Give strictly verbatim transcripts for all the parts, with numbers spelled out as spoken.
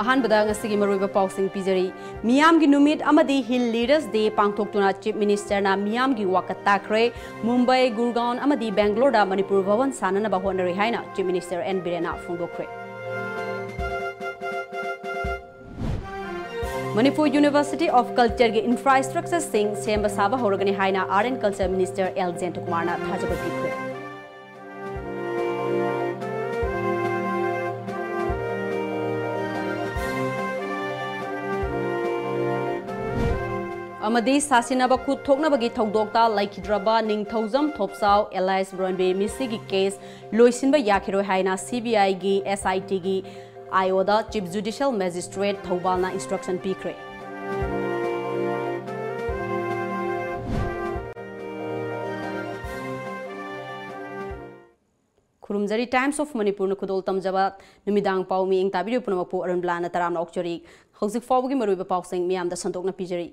ꯑꯍꯥꯟꯕꯗ ꯉꯁꯤꯒꯤ ꯃꯔꯨꯑꯣꯏꯕ ꯄꯥꯎꯁꯤꯡ ꯄꯤꯖꯔꯤ꯫ ꯃꯤꯌꯥꯝꯒꯤ ꯅꯨꯃꯤꯠ ꯑꯃꯗꯤ Hill Leaders Day ꯄꯥꯡꯊꯣꯛꯇꯨꯅ Chief Minister ꯅ ꯃꯤꯌꯥꯝꯒꯤ ꯋꯥꯀꯠ ꯇꯥꯈ꯭ꯔꯦ꯫ ꯃꯨꯝꯕꯥꯏ, ꯒꯨꯔꯒꯥꯎꯟ ꯑꯃꯗꯤ ꯕꯦꯡꯒꯂꯣꯔꯗ ꯃꯅꯤꯄꯨꯔ ꯚꯋꯟ ꯁꯥꯅꯅꯕ ꯍꯣꯠꯅꯔꯤ ꯍꯥꯏꯅ Chief Minister ꯑꯦꯟ ꯕꯤꯔꯦꯟꯅ ꯐꯣꯡꯗꯣꯛꯈ꯭ꯔꯦ꯫ ꯃꯅꯤꯄꯨꯔ University of Culture ꯒꯤ infrastructure ꯁꯤꯡ ꯁꯦꯝꯕ ꯁꯥꯕ ꯍꯧꯔꯒꯅꯤ ꯍꯥꯏꯅ Art and Culture Minister L ꯖꯌꯟꯇꯀꯨꯃꯥꯔꯅ ꯊꯥꯖꯕ ꯄꯤꯈ꯭ꯔꯦ꯫ ꯑꯃꯗꯤ ꯁꯥꯁꯤꯟꯅꯕ ꯈꯨꯠ ꯊꯣꯛꯅꯕꯒꯤ ꯊꯧꯗꯣꯛꯇ ꯂꯩꯈꯤꯗ꯭ꯔꯕ ꯅꯤꯡꯊꯧꯖꯝ ꯊꯣꯞꯆꯥꯎ alias ꯔꯣꯟꯕꯤꯔ ꯃꯤꯁꯤꯒꯤ case ꯂꯣꯏꯁꯤꯟꯕ ꯌꯥꯈꯤꯔꯣꯏ ꯍꯥꯏꯅ C B I ꯒꯤ S I T ꯒꯤ I O the Chief Judicial Magistrate ꯊꯧꯕꯥꯜꯅ instruction ꯄꯤꯈ꯭ꯔꯦ꯫ ꯈꯨꯔꯨꯝꯖꯔꯤ꯫ Times of ꯃꯅꯤꯄꯨꯔꯅ ꯈꯨꯗꯣꯜ ꯇꯝꯖꯕ ꯅꯨꯃꯤꯗꯥꯡ ꯄꯥꯎ ꯃꯤꯠꯌꯦꯡ ꯇꯥꯕꯤꯔꯤꯕ ꯄꯨꯝꯅꯃꯛꯄꯨ ꯑꯔꯨꯟꯕꯂꯥꯅ ꯇꯔꯥꯝꯅ ꯑꯣꯛꯆꯔꯤ꯫ ꯍꯧꯖꯤꯛ ꯐꯥꯎꯕꯒꯤ ꯃꯔꯨꯑꯣꯏꯕ ꯄꯥꯎꯁꯤꯡ ꯃꯤꯌꯥꯝꯗ ꯁꯟꯗꯣꯛꯅ ꯄꯤꯖꯔꯤ꯫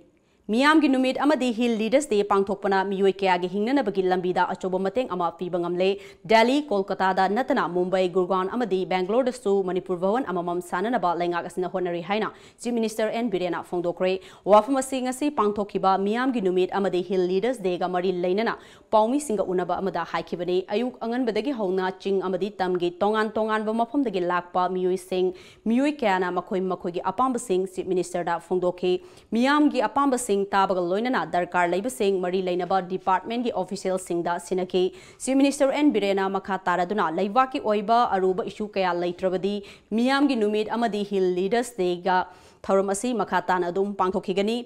ꯃꯤꯌꯥꯝꯒꯤ ꯅꯨꯃꯤꯠ ꯑꯃꯗꯤ Hill Leaders Day ꯄꯥꯡꯊꯣꯛꯄꯅ ꯃꯤꯑꯣꯏ ꯀꯌꯥꯒꯤ ꯍꯤꯡꯅꯅꯕꯒꯤ ꯂꯝꯕꯤꯗ ꯑꯆꯧꯕ ꯃꯇꯦꯡ ꯑꯃ ꯄꯤꯕ ꯉꯝꯂꯦ꯫ ꯗꯦꯜꯂꯤ, ꯀꯣꯜꯀꯇꯥꯗ ꯅꯠꯇꯅ ꯃꯨꯝꯕꯥꯏ, ꯒꯨꯔꯒꯥꯎꯟ ꯑꯃꯗꯤ ꯕꯦꯡꯒꯂꯣꯔꯗꯁꯨ ꯃꯅꯤꯄꯨꯔ ꯚꯋꯟ ꯑꯃꯃꯝ ꯁꯥꯅꯅꯕ ꯂꯩꯉꯥꯛ ꯑꯁꯤꯅ ꯍꯣꯠꯅꯔꯤ ꯍꯥꯏꯅ Chief Minister ꯑꯦꯟ ꯕꯤꯔꯦꯟꯅ ꯐꯣꯡꯗꯣꯛꯈ꯭ꯔꯦ꯫ ꯋꯥꯐꯝ ꯑꯁꯤ ꯉꯁꯤ ꯄꯥꯡꯊꯣꯛꯈꯤꯕ ꯃꯤꯌꯥꯝꯒꯤ ꯅꯨꯃꯤꯠ ꯑꯃꯗꯤ Hill Leaders Day ꯒ ꯃꯔꯤ ꯂꯩꯅꯅ ꯄꯥꯎꯃꯤꯁꯤꯡꯒ ꯎꯅꯕ ꯑꯃꯗ ꯍꯥꯏꯈꯤꯕꯅꯤ꯫ ꯑꯌꯨꯛ ꯑꯉꯟꯕꯗꯒꯤ ꯍꯧꯅ ꯆꯤꯡ ꯑꯃꯗꯤ ꯇꯝꯒꯤ ꯇꯣꯉꯥꯟ ꯇꯣꯉꯥꯟꯕ ꯃꯐꯝꯗꯒꯤ ꯂꯥꯛꯄ ꯃꯤꯑꯣꯏꯁꯤꯡ, ꯃꯤꯑꯣꯏ ꯀꯌꯥꯅ ꯃꯈꯣꯏ ꯃꯈꯣꯏꯒꯤ ꯑꯄꯥꯝꯕꯁꯤꯡ Chief Minister ꯗ ꯐꯣꯡꯗꯣꯛꯈꯤ꯫ ꯃꯤꯌꯥꯝꯒꯤ ꯑꯄꯥꯝꯕꯁꯤꯡ ꯇꯥꯕꯒ ꯂꯣꯏꯅꯅ ꯗꯔꯀꯥꯔ ꯂꯩꯕꯁꯤꯡ ꯃꯔꯤ ꯂꯩꯅꯕ department ꯀꯤ official ꯁꯤꯡꯗ ꯁꯤꯟꯅꯈꯤ꯫ Chief Minister ꯑꯦꯟ ꯕꯤꯔꯦꯟꯅ ꯃꯈꯥ ꯇꯥꯔꯗꯨꯅ ꯂꯩꯕꯥꯛꯀꯤ ꯑꯣꯏꯕ ꯑꯔꯨꯕ issue ꯀꯌꯥ ꯂꯩꯇ꯭ꯔꯕꯗꯤ ꯃꯤꯌꯥꯝꯒꯤ ꯅꯨꯃꯤꯠ ꯑꯃꯗꯤ Hill Leaders Day ꯒ ꯊꯧꯔꯝ ꯑꯁꯤ ꯃꯈꯥ ꯇꯥꯅ ꯑꯗꯨꯝ ꯄꯥꯡꯊꯣꯛꯈꯤꯒꯅꯤ꯫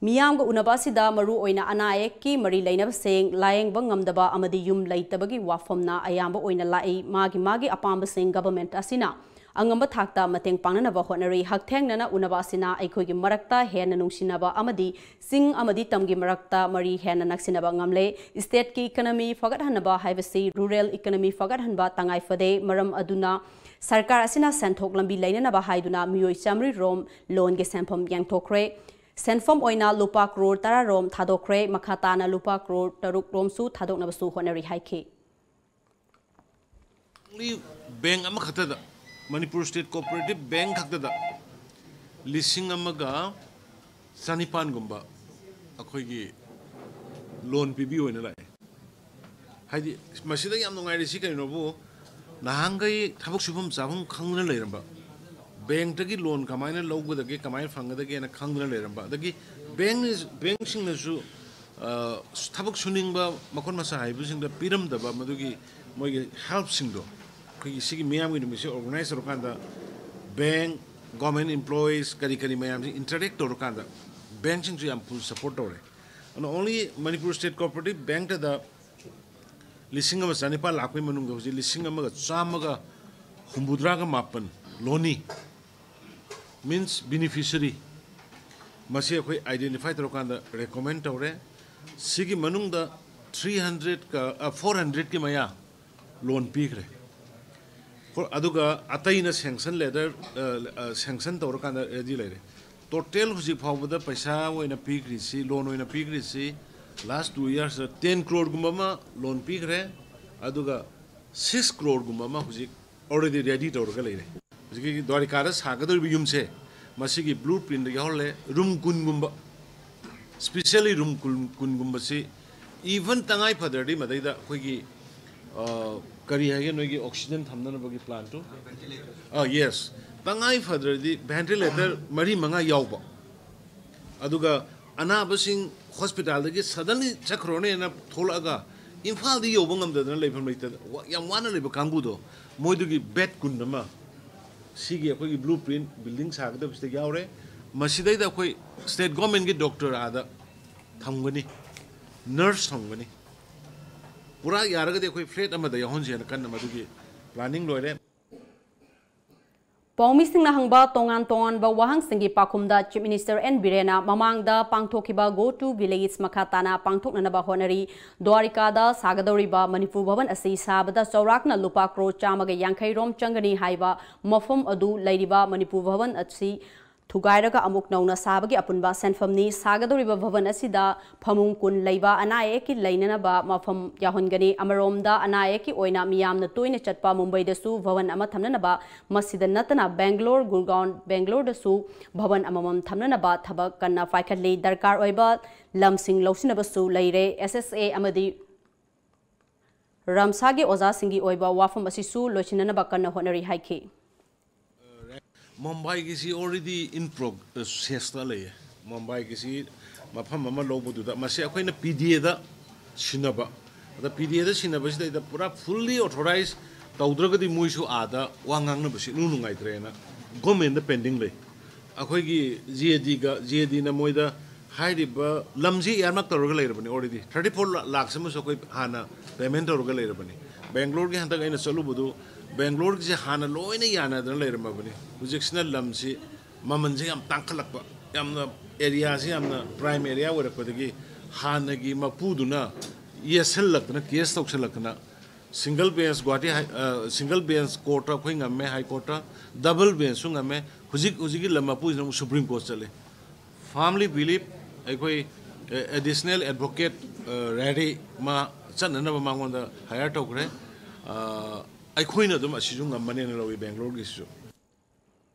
ꯃꯤꯌꯥꯝꯒ ꯎꯅꯕ ꯑꯁꯤꯗ ꯃꯔꯨ ꯑꯣꯏꯅ ꯑꯅꯥ ꯑꯌꯦꯛꯀꯤ ꯃꯔꯤ ꯂꯩꯅꯕꯁꯤꯡ, ꯂꯥꯌꯦꯡꯕ ꯉꯝꯗꯕ ꯑꯃꯗꯤ ꯌꯨꯝ ꯂꯩꯇꯕꯒꯤ ꯋꯥꯐꯝꯅ ꯑꯌꯥꯝꯕ ꯑꯣꯏꯅ ꯂꯥꯛꯏ꯫ ꯃꯥꯒꯤ ꯃꯥꯒꯤ ꯑꯄꯥꯝꯕꯁꯤꯡ government ꯑꯁꯤꯅ ꯑꯉꯝꯕ ꯊꯥꯛꯇ ꯃꯇꯦꯡ ꯄꯥꯡꯅꯅꯕ ꯍꯣꯠꯅꯔꯤ꯫ ꯍꯛꯊꯦꯡꯅꯅ ꯎꯅꯕ ꯑꯁꯤꯅ ꯑꯩꯈꯣꯏꯒꯤ ꯃꯔꯛꯇ ꯍꯦꯟꯅ ꯅꯨꯡꯁꯤꯅꯕ ꯑꯃꯗꯤ ꯆꯤꯡ ꯑꯃꯗꯤ ꯇꯝꯒꯤ ꯃꯔꯛꯇ ꯃꯔꯤ ꯍꯦꯟꯅ ꯅꯛꯁꯤꯟꯅꯕ ꯉꯝꯂꯦ꯫ Stateꯀꯤ economy ꯐꯒꯠꯍꯟꯅꯕ ꯍꯥꯏꯕꯁꯤ rural economy ꯐꯒꯠꯍꯟꯕ ꯇꯉꯥꯏ ꯐꯗꯦ꯫ ꯃꯔꯝ ꯑꯗꯨꯅ ꯁꯔꯀꯥꯔ ꯑꯁꯤꯅ ꯁꯦꯟꯊꯣꯛ ꯂꯝꯕꯤ ꯂꯩꯅꯅꯕ ꯍꯥꯏꯗꯨꯅ ꯃꯤꯑꯣꯏ ꯆꯥꯃꯔꯤ ꯔꯣꯝ loanꯒꯤ ꯁꯦꯟꯐꯝ ꯌꯦꯟꯊꯣꯛꯈ꯭ꯔꯦ꯫ ꯁꯦꯟꯐꯝ ꯑꯣꯏꯅ ꯂꯨꯄꯥ ꯀ꯭ꯔꯣꯔ ꯇꯔꯥ ꯔꯣꯝ ꯊꯥꯗꯣꯛꯈ꯭ꯔꯦ꯫ ꯃꯈꯥ ꯇꯥꯅ ꯂꯨꯄꯥ ꯀ꯭ꯔꯣꯔ ꯇꯔꯨꯛ ꯔꯣꯝꯁꯨ ꯊꯥꯗꯣꯛꯅꯕꯁꯨ ꯍꯣꯠꯅꯔꯤ ꯍꯥꯏꯈꯤ꯫ Only bank ꯑꯃꯈꯛꯇꯗ, Manipur State Cooperative Bank ꯈꯛꯇꯗ ꯂꯤꯁꯤꯡ ꯑꯃꯒ ꯆꯅꯤꯄꯥꯟꯒꯨꯝꯕ ꯑꯩꯈꯣꯏꯒꯤ loan ꯄꯤꯕꯤꯌꯨ ꯍꯥꯏꯅ ꯂꯥꯛꯑꯦ꯫ ꯍꯥꯏꯗꯤ, ꯃꯁꯤꯗ ꯌꯥꯝ ꯅꯨꯡꯉꯥꯏꯔꯤꯁꯤ ꯀꯩꯅꯣꯕꯨ, ꯅꯍꯥꯟꯈꯩ ꯊꯕꯛ ꯁꯨꯐꯝ ꯆꯥꯐꯝ ꯈꯪꯗꯅ ꯂꯩꯔꯝꯕ, bankꯇꯒꯤ loan ꯀꯃꯥꯏꯅ ꯂꯧꯒꯗꯒꯦ, ꯀꯃꯥꯏꯅ ꯐꯪꯒꯗꯒꯦꯅ ꯈꯪꯗꯅ ꯂꯩꯔꯝꯕ, ꯑꯗꯒꯤ bank, bankꯁꯤꯡꯅꯁꯨ, ꯑ, ꯊꯕꯛ ꯁꯨꯅꯤꯡꯕ ꯃꯈꯣꯏ ꯃꯁꯥ ꯍꯩꯕꯁꯤꯡꯗ ꯄꯤꯔꯝꯗꯕ ꯃꯗꯨꯒꯤ ꯃꯣꯏꯒꯤ helpꯁꯤꯡꯗꯣ, ꯑꯩꯈꯣꯏꯒꯤ ꯁꯤꯒꯤ ꯃꯤꯌꯥꯝꯒꯤ ꯅꯨꯃꯤꯠꯁꯦ organize ꯇꯧꯔꯀꯥꯟꯗ, bank, government employees, ꯀꯔꯤ ꯀꯔꯤ ꯃꯌꯥꯝꯁꯤ interact ꯇꯧꯔꯀꯥꯟꯗ, bankꯁꯤꯡꯁꯨ ꯌꯥꯝ full support ꯇꯧꯔꯦ꯫ ꯑꯗꯨꯅ only ꯃꯅꯤꯄꯨꯔ State Cooperative Bankꯇꯗ ꯂꯤꯁꯤꯡ ꯑꯃ ꯆꯅꯤꯄꯥꯜ ꯂꯥꯛꯄꯒꯤ ꯃꯅꯨꯡꯗ ꯍꯧꯖꯤꯛ ꯂꯤꯁꯤꯡ ꯑꯃꯒ ꯆꯥꯝꯃꯒ ꯍꯨꯝꯐꯨꯇꯔꯥꯒ ꯃꯥꯄꯟ loanee, means beneficiary, ꯃꯁꯤ ꯑꯩꯈꯣꯏ identify ꯇꯧꯔꯀꯥꯟꯗ recommend ꯇꯧꯔꯦ꯫ ꯁꯤꯒꯤ ꯃꯅꯨꯡꯗ three hundredꯀ, ꯑ, four hundredꯀꯤ ꯃꯌꯥ loan ꯄꯤꯈ꯭ꯔꯦ꯫ ꯍꯣ, ꯑꯗꯨꯒ ꯑꯇꯩꯅ sanction letter, ꯑ, ꯑ, sanction ꯇꯧꯔꯀꯥꯟꯗ ready ꯂꯩꯔꯦ꯫ Total ꯍꯧꯖꯤꯛ ꯐꯥꯎꯕꯗ ꯄꯩꯁꯥ ꯑꯣꯏꯅ ꯄꯤꯈ꯭ꯔꯤꯁꯤ, loan ꯑꯣꯏꯅ ꯄꯤꯈ꯭ꯔꯤꯁꯤ, last two yearsꯇ ten crore ꯒꯨꯝꯕ ꯑꯃ loan ꯄꯤꯈ꯭ꯔꯦ, ꯑꯗꯨꯒ six crore ꯒꯨꯝꯕ ꯑꯃ ꯍꯧꯖꯤꯛ already ready ꯇꯧꯔꯒ ꯂꯩꯔꯦ꯫ ꯍꯧꯖꯤꯛꯀꯤ ꯗ꯭ꯋꯥꯔꯤꯀꯥꯗ ꯁꯥꯒꯗꯧꯔꯤꯕ ꯌꯨꯝꯁꯦ, ꯃꯁꯤꯒꯤ blueprintꯇ ꯌꯥꯎꯍꯜꯂꯦ꯫ Room ꯀꯨꯟꯒꯨꯝꯕ, specially room ꯀꯨꯟ, ꯀꯨꯟꯒꯨꯝꯕꯁꯤ, even ꯇꯉꯥꯏ ꯐꯗ꯭ꯔꯗꯤ ꯃꯗꯩꯗ ꯑꯩꯈꯣꯏꯒꯤ, ꯑ, ꯀꯔꯤ ꯍꯥꯏꯒꯦ, ꯅꯣꯏꯒꯤ oxygen ꯊꯝꯅꯅꯕꯒꯤ plantꯇꯨ? ꯑ, yes, ꯇꯉꯥꯏ ꯐꯗ꯭ꯔꯗꯤ ventilator ꯃꯔꯤ ꯃꯉꯥ ꯌꯥꯎꯕ, ꯑꯗꯨꯒ ꯑꯅꯥꯕꯁꯤꯡ hospitalꯗꯒꯤ suddenly ꯆꯠꯈ꯭ꯔꯣꯅꯦꯅ ꯊꯣꯛꯂꯛꯑꯒ ꯏꯝꯐꯥꯜꯗ ꯌꯧꯕ ꯉꯝꯗꯗꯅ ꯂꯩꯐꯝ ꯂꯩꯇꯗꯅ ꯋꯥ-, ꯌꯥꯝ ꯋꯥꯅ ꯂꯩꯕ ꯀꯥꯡꯕꯨꯗꯣ, ꯃꯣꯏꯗꯨꯒꯤ bed ꯀꯨꯟ ꯑꯃ ꯁꯤꯒꯤ ꯑꯩꯈꯣꯏꯒꯤ blueprint building ꯁꯥꯒꯗꯕꯁꯤꯗ ꯌꯥꯎꯔꯦ꯫ ꯃꯁꯤꯗꯩꯗ ꯑꯩꯈꯣꯏ state governmentꯀꯤ doctor ꯑꯥꯗ ꯊꯝꯒꯅꯤ, nurse ꯊꯝꯒꯅꯤ꯫ ꯄꯨꯔꯥ ꯌꯥꯔꯒꯗꯤ ꯑꯩꯈꯣꯏ flat ꯑꯃꯗ ꯌꯥꯎꯍꯟꯁꯦꯅ ꯀꯟꯅ ꯃꯗꯨꯒꯤ planning ꯂꯣꯏꯔꯦ꯫ ꯄꯥꯎꯃꯤꯁꯤꯡꯅ ꯍꯪꯕ ꯇꯣꯉꯥꯟ ꯇꯣꯉꯥꯟꯕ ꯋꯥꯍꯪꯁꯤꯡꯒꯤ ꯄꯥꯎꯈꯨꯝꯗ Chief Minister N ꯕꯤꯔꯦꯟꯅ ꯃꯃꯥꯡꯗ ꯄꯥꯡꯊꯣꯛꯈꯤꯕ Go to Village ꯃꯈꯥ ꯇꯥꯅ ꯄꯥꯡꯊꯣꯛꯅꯅꯕ ꯍꯣꯠꯅꯔꯤ꯫ ꯗ꯭ꯋꯥꯔꯤꯀꯥꯗ ꯁꯥꯒꯗꯧꯔꯤꯕ ꯃꯅꯤꯄꯨꯔ ꯚꯕꯟ ꯑꯁꯤ ꯁꯥꯕꯗ ꯆꯥꯎꯔꯥꯛꯅ ꯂꯨꯄꯥ ꯀ꯭ꯔꯣꯔ ꯆꯥꯝꯃꯒ ꯌꯥꯡꯈꯩ ꯔꯣꯝ ꯆꯪꯒꯅꯤ ꯍꯥꯏꯕ ꯃꯐꯝ ꯑꯗꯨ ꯂꯩꯔꯤꯕ ꯃꯅꯤꯄꯨꯔ ꯚꯕꯟ ꯑꯁꯤ ꯊꯨꯒꯥꯏꯔꯒ ꯑꯃꯨꯛ ꯅꯧꯅ ꯁꯥꯕꯒꯤ ꯑꯄꯨꯟꯕ ꯁꯦꯟꯐꯝꯅꯤ꯫ ꯁꯥꯒꯗꯧꯔꯤꯕ ꯚꯕꯟ ꯑꯁꯤꯗ ꯐꯃꯨꯡ ꯀꯨꯟ ꯂꯩꯕ ꯑꯅꯥ ꯑꯌꯦꯛꯀꯤ ꯂꯩꯅꯅꯕ ꯃꯐꯝ ꯌꯥꯎꯍꯟꯒꯅꯤ꯫ ꯑꯃꯔꯣꯝꯗ ꯑꯅꯥ ꯑꯌꯦꯛꯀꯤ ꯑꯣꯏꯅ ꯃꯤꯌꯥꯝꯅ ꯇꯣꯏꯅ ꯆꯠꯄ ꯃꯨꯝꯕꯩꯗꯁꯨ ꯚꯕꯟ ꯑꯃ ꯊꯝꯅꯅꯕ, ꯃꯁꯤꯗ ꯅꯠꯇꯅ ꯕꯦꯡꯒꯂꯣꯔ, ꯒꯨꯔꯒꯥꯎꯟ, ꯕꯦꯡꯒꯂꯣꯔꯗꯁꯨ ꯚꯕꯟ ꯑꯃꯃꯝ ꯊꯝꯅꯅꯕ ꯊꯕꯛ ꯀꯟꯅ ꯄꯥꯏꯈꯠꯂꯤ꯫ ꯗꯔꯀꯥꯔ ꯑꯣꯏꯕ ꯂꯝꯁꯤꯡ ꯂꯧꯁꯤꯟꯅꯕꯁꯨ ꯂꯩꯔꯦ꯫ S S A ꯑꯃꯗꯤ ꯔꯝꯁꯥꯒꯤ ꯑꯣꯖꯥꯁꯤꯡꯒꯤ ꯑꯣꯏꯕ ꯋꯥꯐꯝ ꯑꯁꯤꯁꯨ ꯂꯣꯏꯁꯤꯟꯅꯅꯕ ꯀꯟꯅ ꯍꯣꯠꯅꯔꯤ ꯍꯥꯏꯈꯤ꯫ ꯃꯨꯝꯕꯥꯏꯒꯤꯁꯤ already in process ꯂꯩꯌꯦ꯫ ꯃꯨꯝꯕꯥꯏꯒꯤꯁꯤ ꯃꯐꯝ ꯑꯃ ꯂꯧꯕꯗꯨꯗ ꯃꯁꯤ ꯑꯩꯈꯣꯏꯅ P D Aꯗ ꯁꯤꯟꯅꯕ, ꯑꯗ P D Aꯗ ꯁꯤꯟꯅꯕꯁꯤꯗꯩꯗ ꯄꯨꯔꯥ fully authorize ꯇꯧꯗ꯭ꯔꯒꯗꯤ ꯃꯣꯏꯁꯨ ꯑꯥꯗ ꯋꯥ ꯉꯥꯡꯅꯕꯁꯤ ꯏꯅꯨꯡ ꯅꯨꯡꯉꯥꯏꯇ꯭ꯔꯦꯅ governmentꯗ pending ꯂꯩ꯫ ꯑꯩꯈꯣꯏꯒꯤ G A Dꯒ, G A Dꯅ ꯃꯣꯏꯗ ꯍꯥꯏꯔꯤꯕ ꯂꯝꯁꯤ earmark ꯇꯧꯔꯒ ꯂꯩꯔꯕꯅꯤ already꯫ Thirty four lakhs ꯑꯃꯁꯨ ꯑꯩꯈꯣꯏ ꯍꯥꯟꯅ payment ꯇꯧꯔꯒ ꯂꯩꯔꯕꯅꯤ꯫ ꯕꯦꯡꯒ꯭ꯂꯣꯔꯒꯤ ꯍꯟꯗꯛ ꯑꯩꯅ ꯆꯠꯂꯨꯕꯗꯨ ꯕꯦꯡꯒ꯭ꯂꯣꯔꯒꯤꯁꯦ ꯍꯥꯟꯅ ꯂꯣꯏꯅ ꯌꯥꯅꯗꯅ ꯂꯩꯔꯝꯃꯕꯅꯤ꯫ ꯍꯧꯖꯤꯛꯁꯤꯅ ꯂꯝꯁꯤ ꯃꯃꯜꯁꯦ ꯌꯥꯝ ꯇꯥꯡꯈꯠꯂꯛꯄ, ꯌꯥꯝꯅ areaꯁꯤ ꯌꯥꯝꯅ prime area ꯑꯣꯏꯔꯛꯄꯗꯒꯤ ꯍꯥꯟꯅꯒꯤ ꯃꯄꯨꯗꯨꯅ ꯌꯦꯠꯁꯜꯂꯛꯇꯅ, case ꯇꯧꯁꯜꯂꯛꯇꯅ, single bench Guwahati High, single bench courtꯇ ꯑꯩꯈꯣꯏ ꯉꯝꯃꯦ, High Courtꯇ, double benchꯁꯨ ꯉꯝꯃꯦ꯫ ꯍꯧꯖꯤꯛ ꯍꯧꯖꯤꯛꯀꯤ ꯂꯝ ꯃꯄꯨꯁꯤꯅ ꯑꯃꯨꯛ Supreme Court ꯆꯠꯂꯦ꯫ Firmly believe ꯑꯩꯈꯣꯏ additional advocate ready ꯃꯥ ꯆꯠꯅꯅꯕ ꯃꯉꯣꯟꯗ hire ꯇꯧꯈ꯭ꯔꯦ꯫ ꯑꯩꯈꯣꯏꯅ ꯑꯗꯨꯝ ꯑꯁꯤꯁꯨ ꯉꯝꯃꯅꯦꯅ ꯂꯧꯏ, ꯕꯦꯡꯒ꯭ꯂꯣꯔꯒꯤꯁꯤꯁꯨ꯫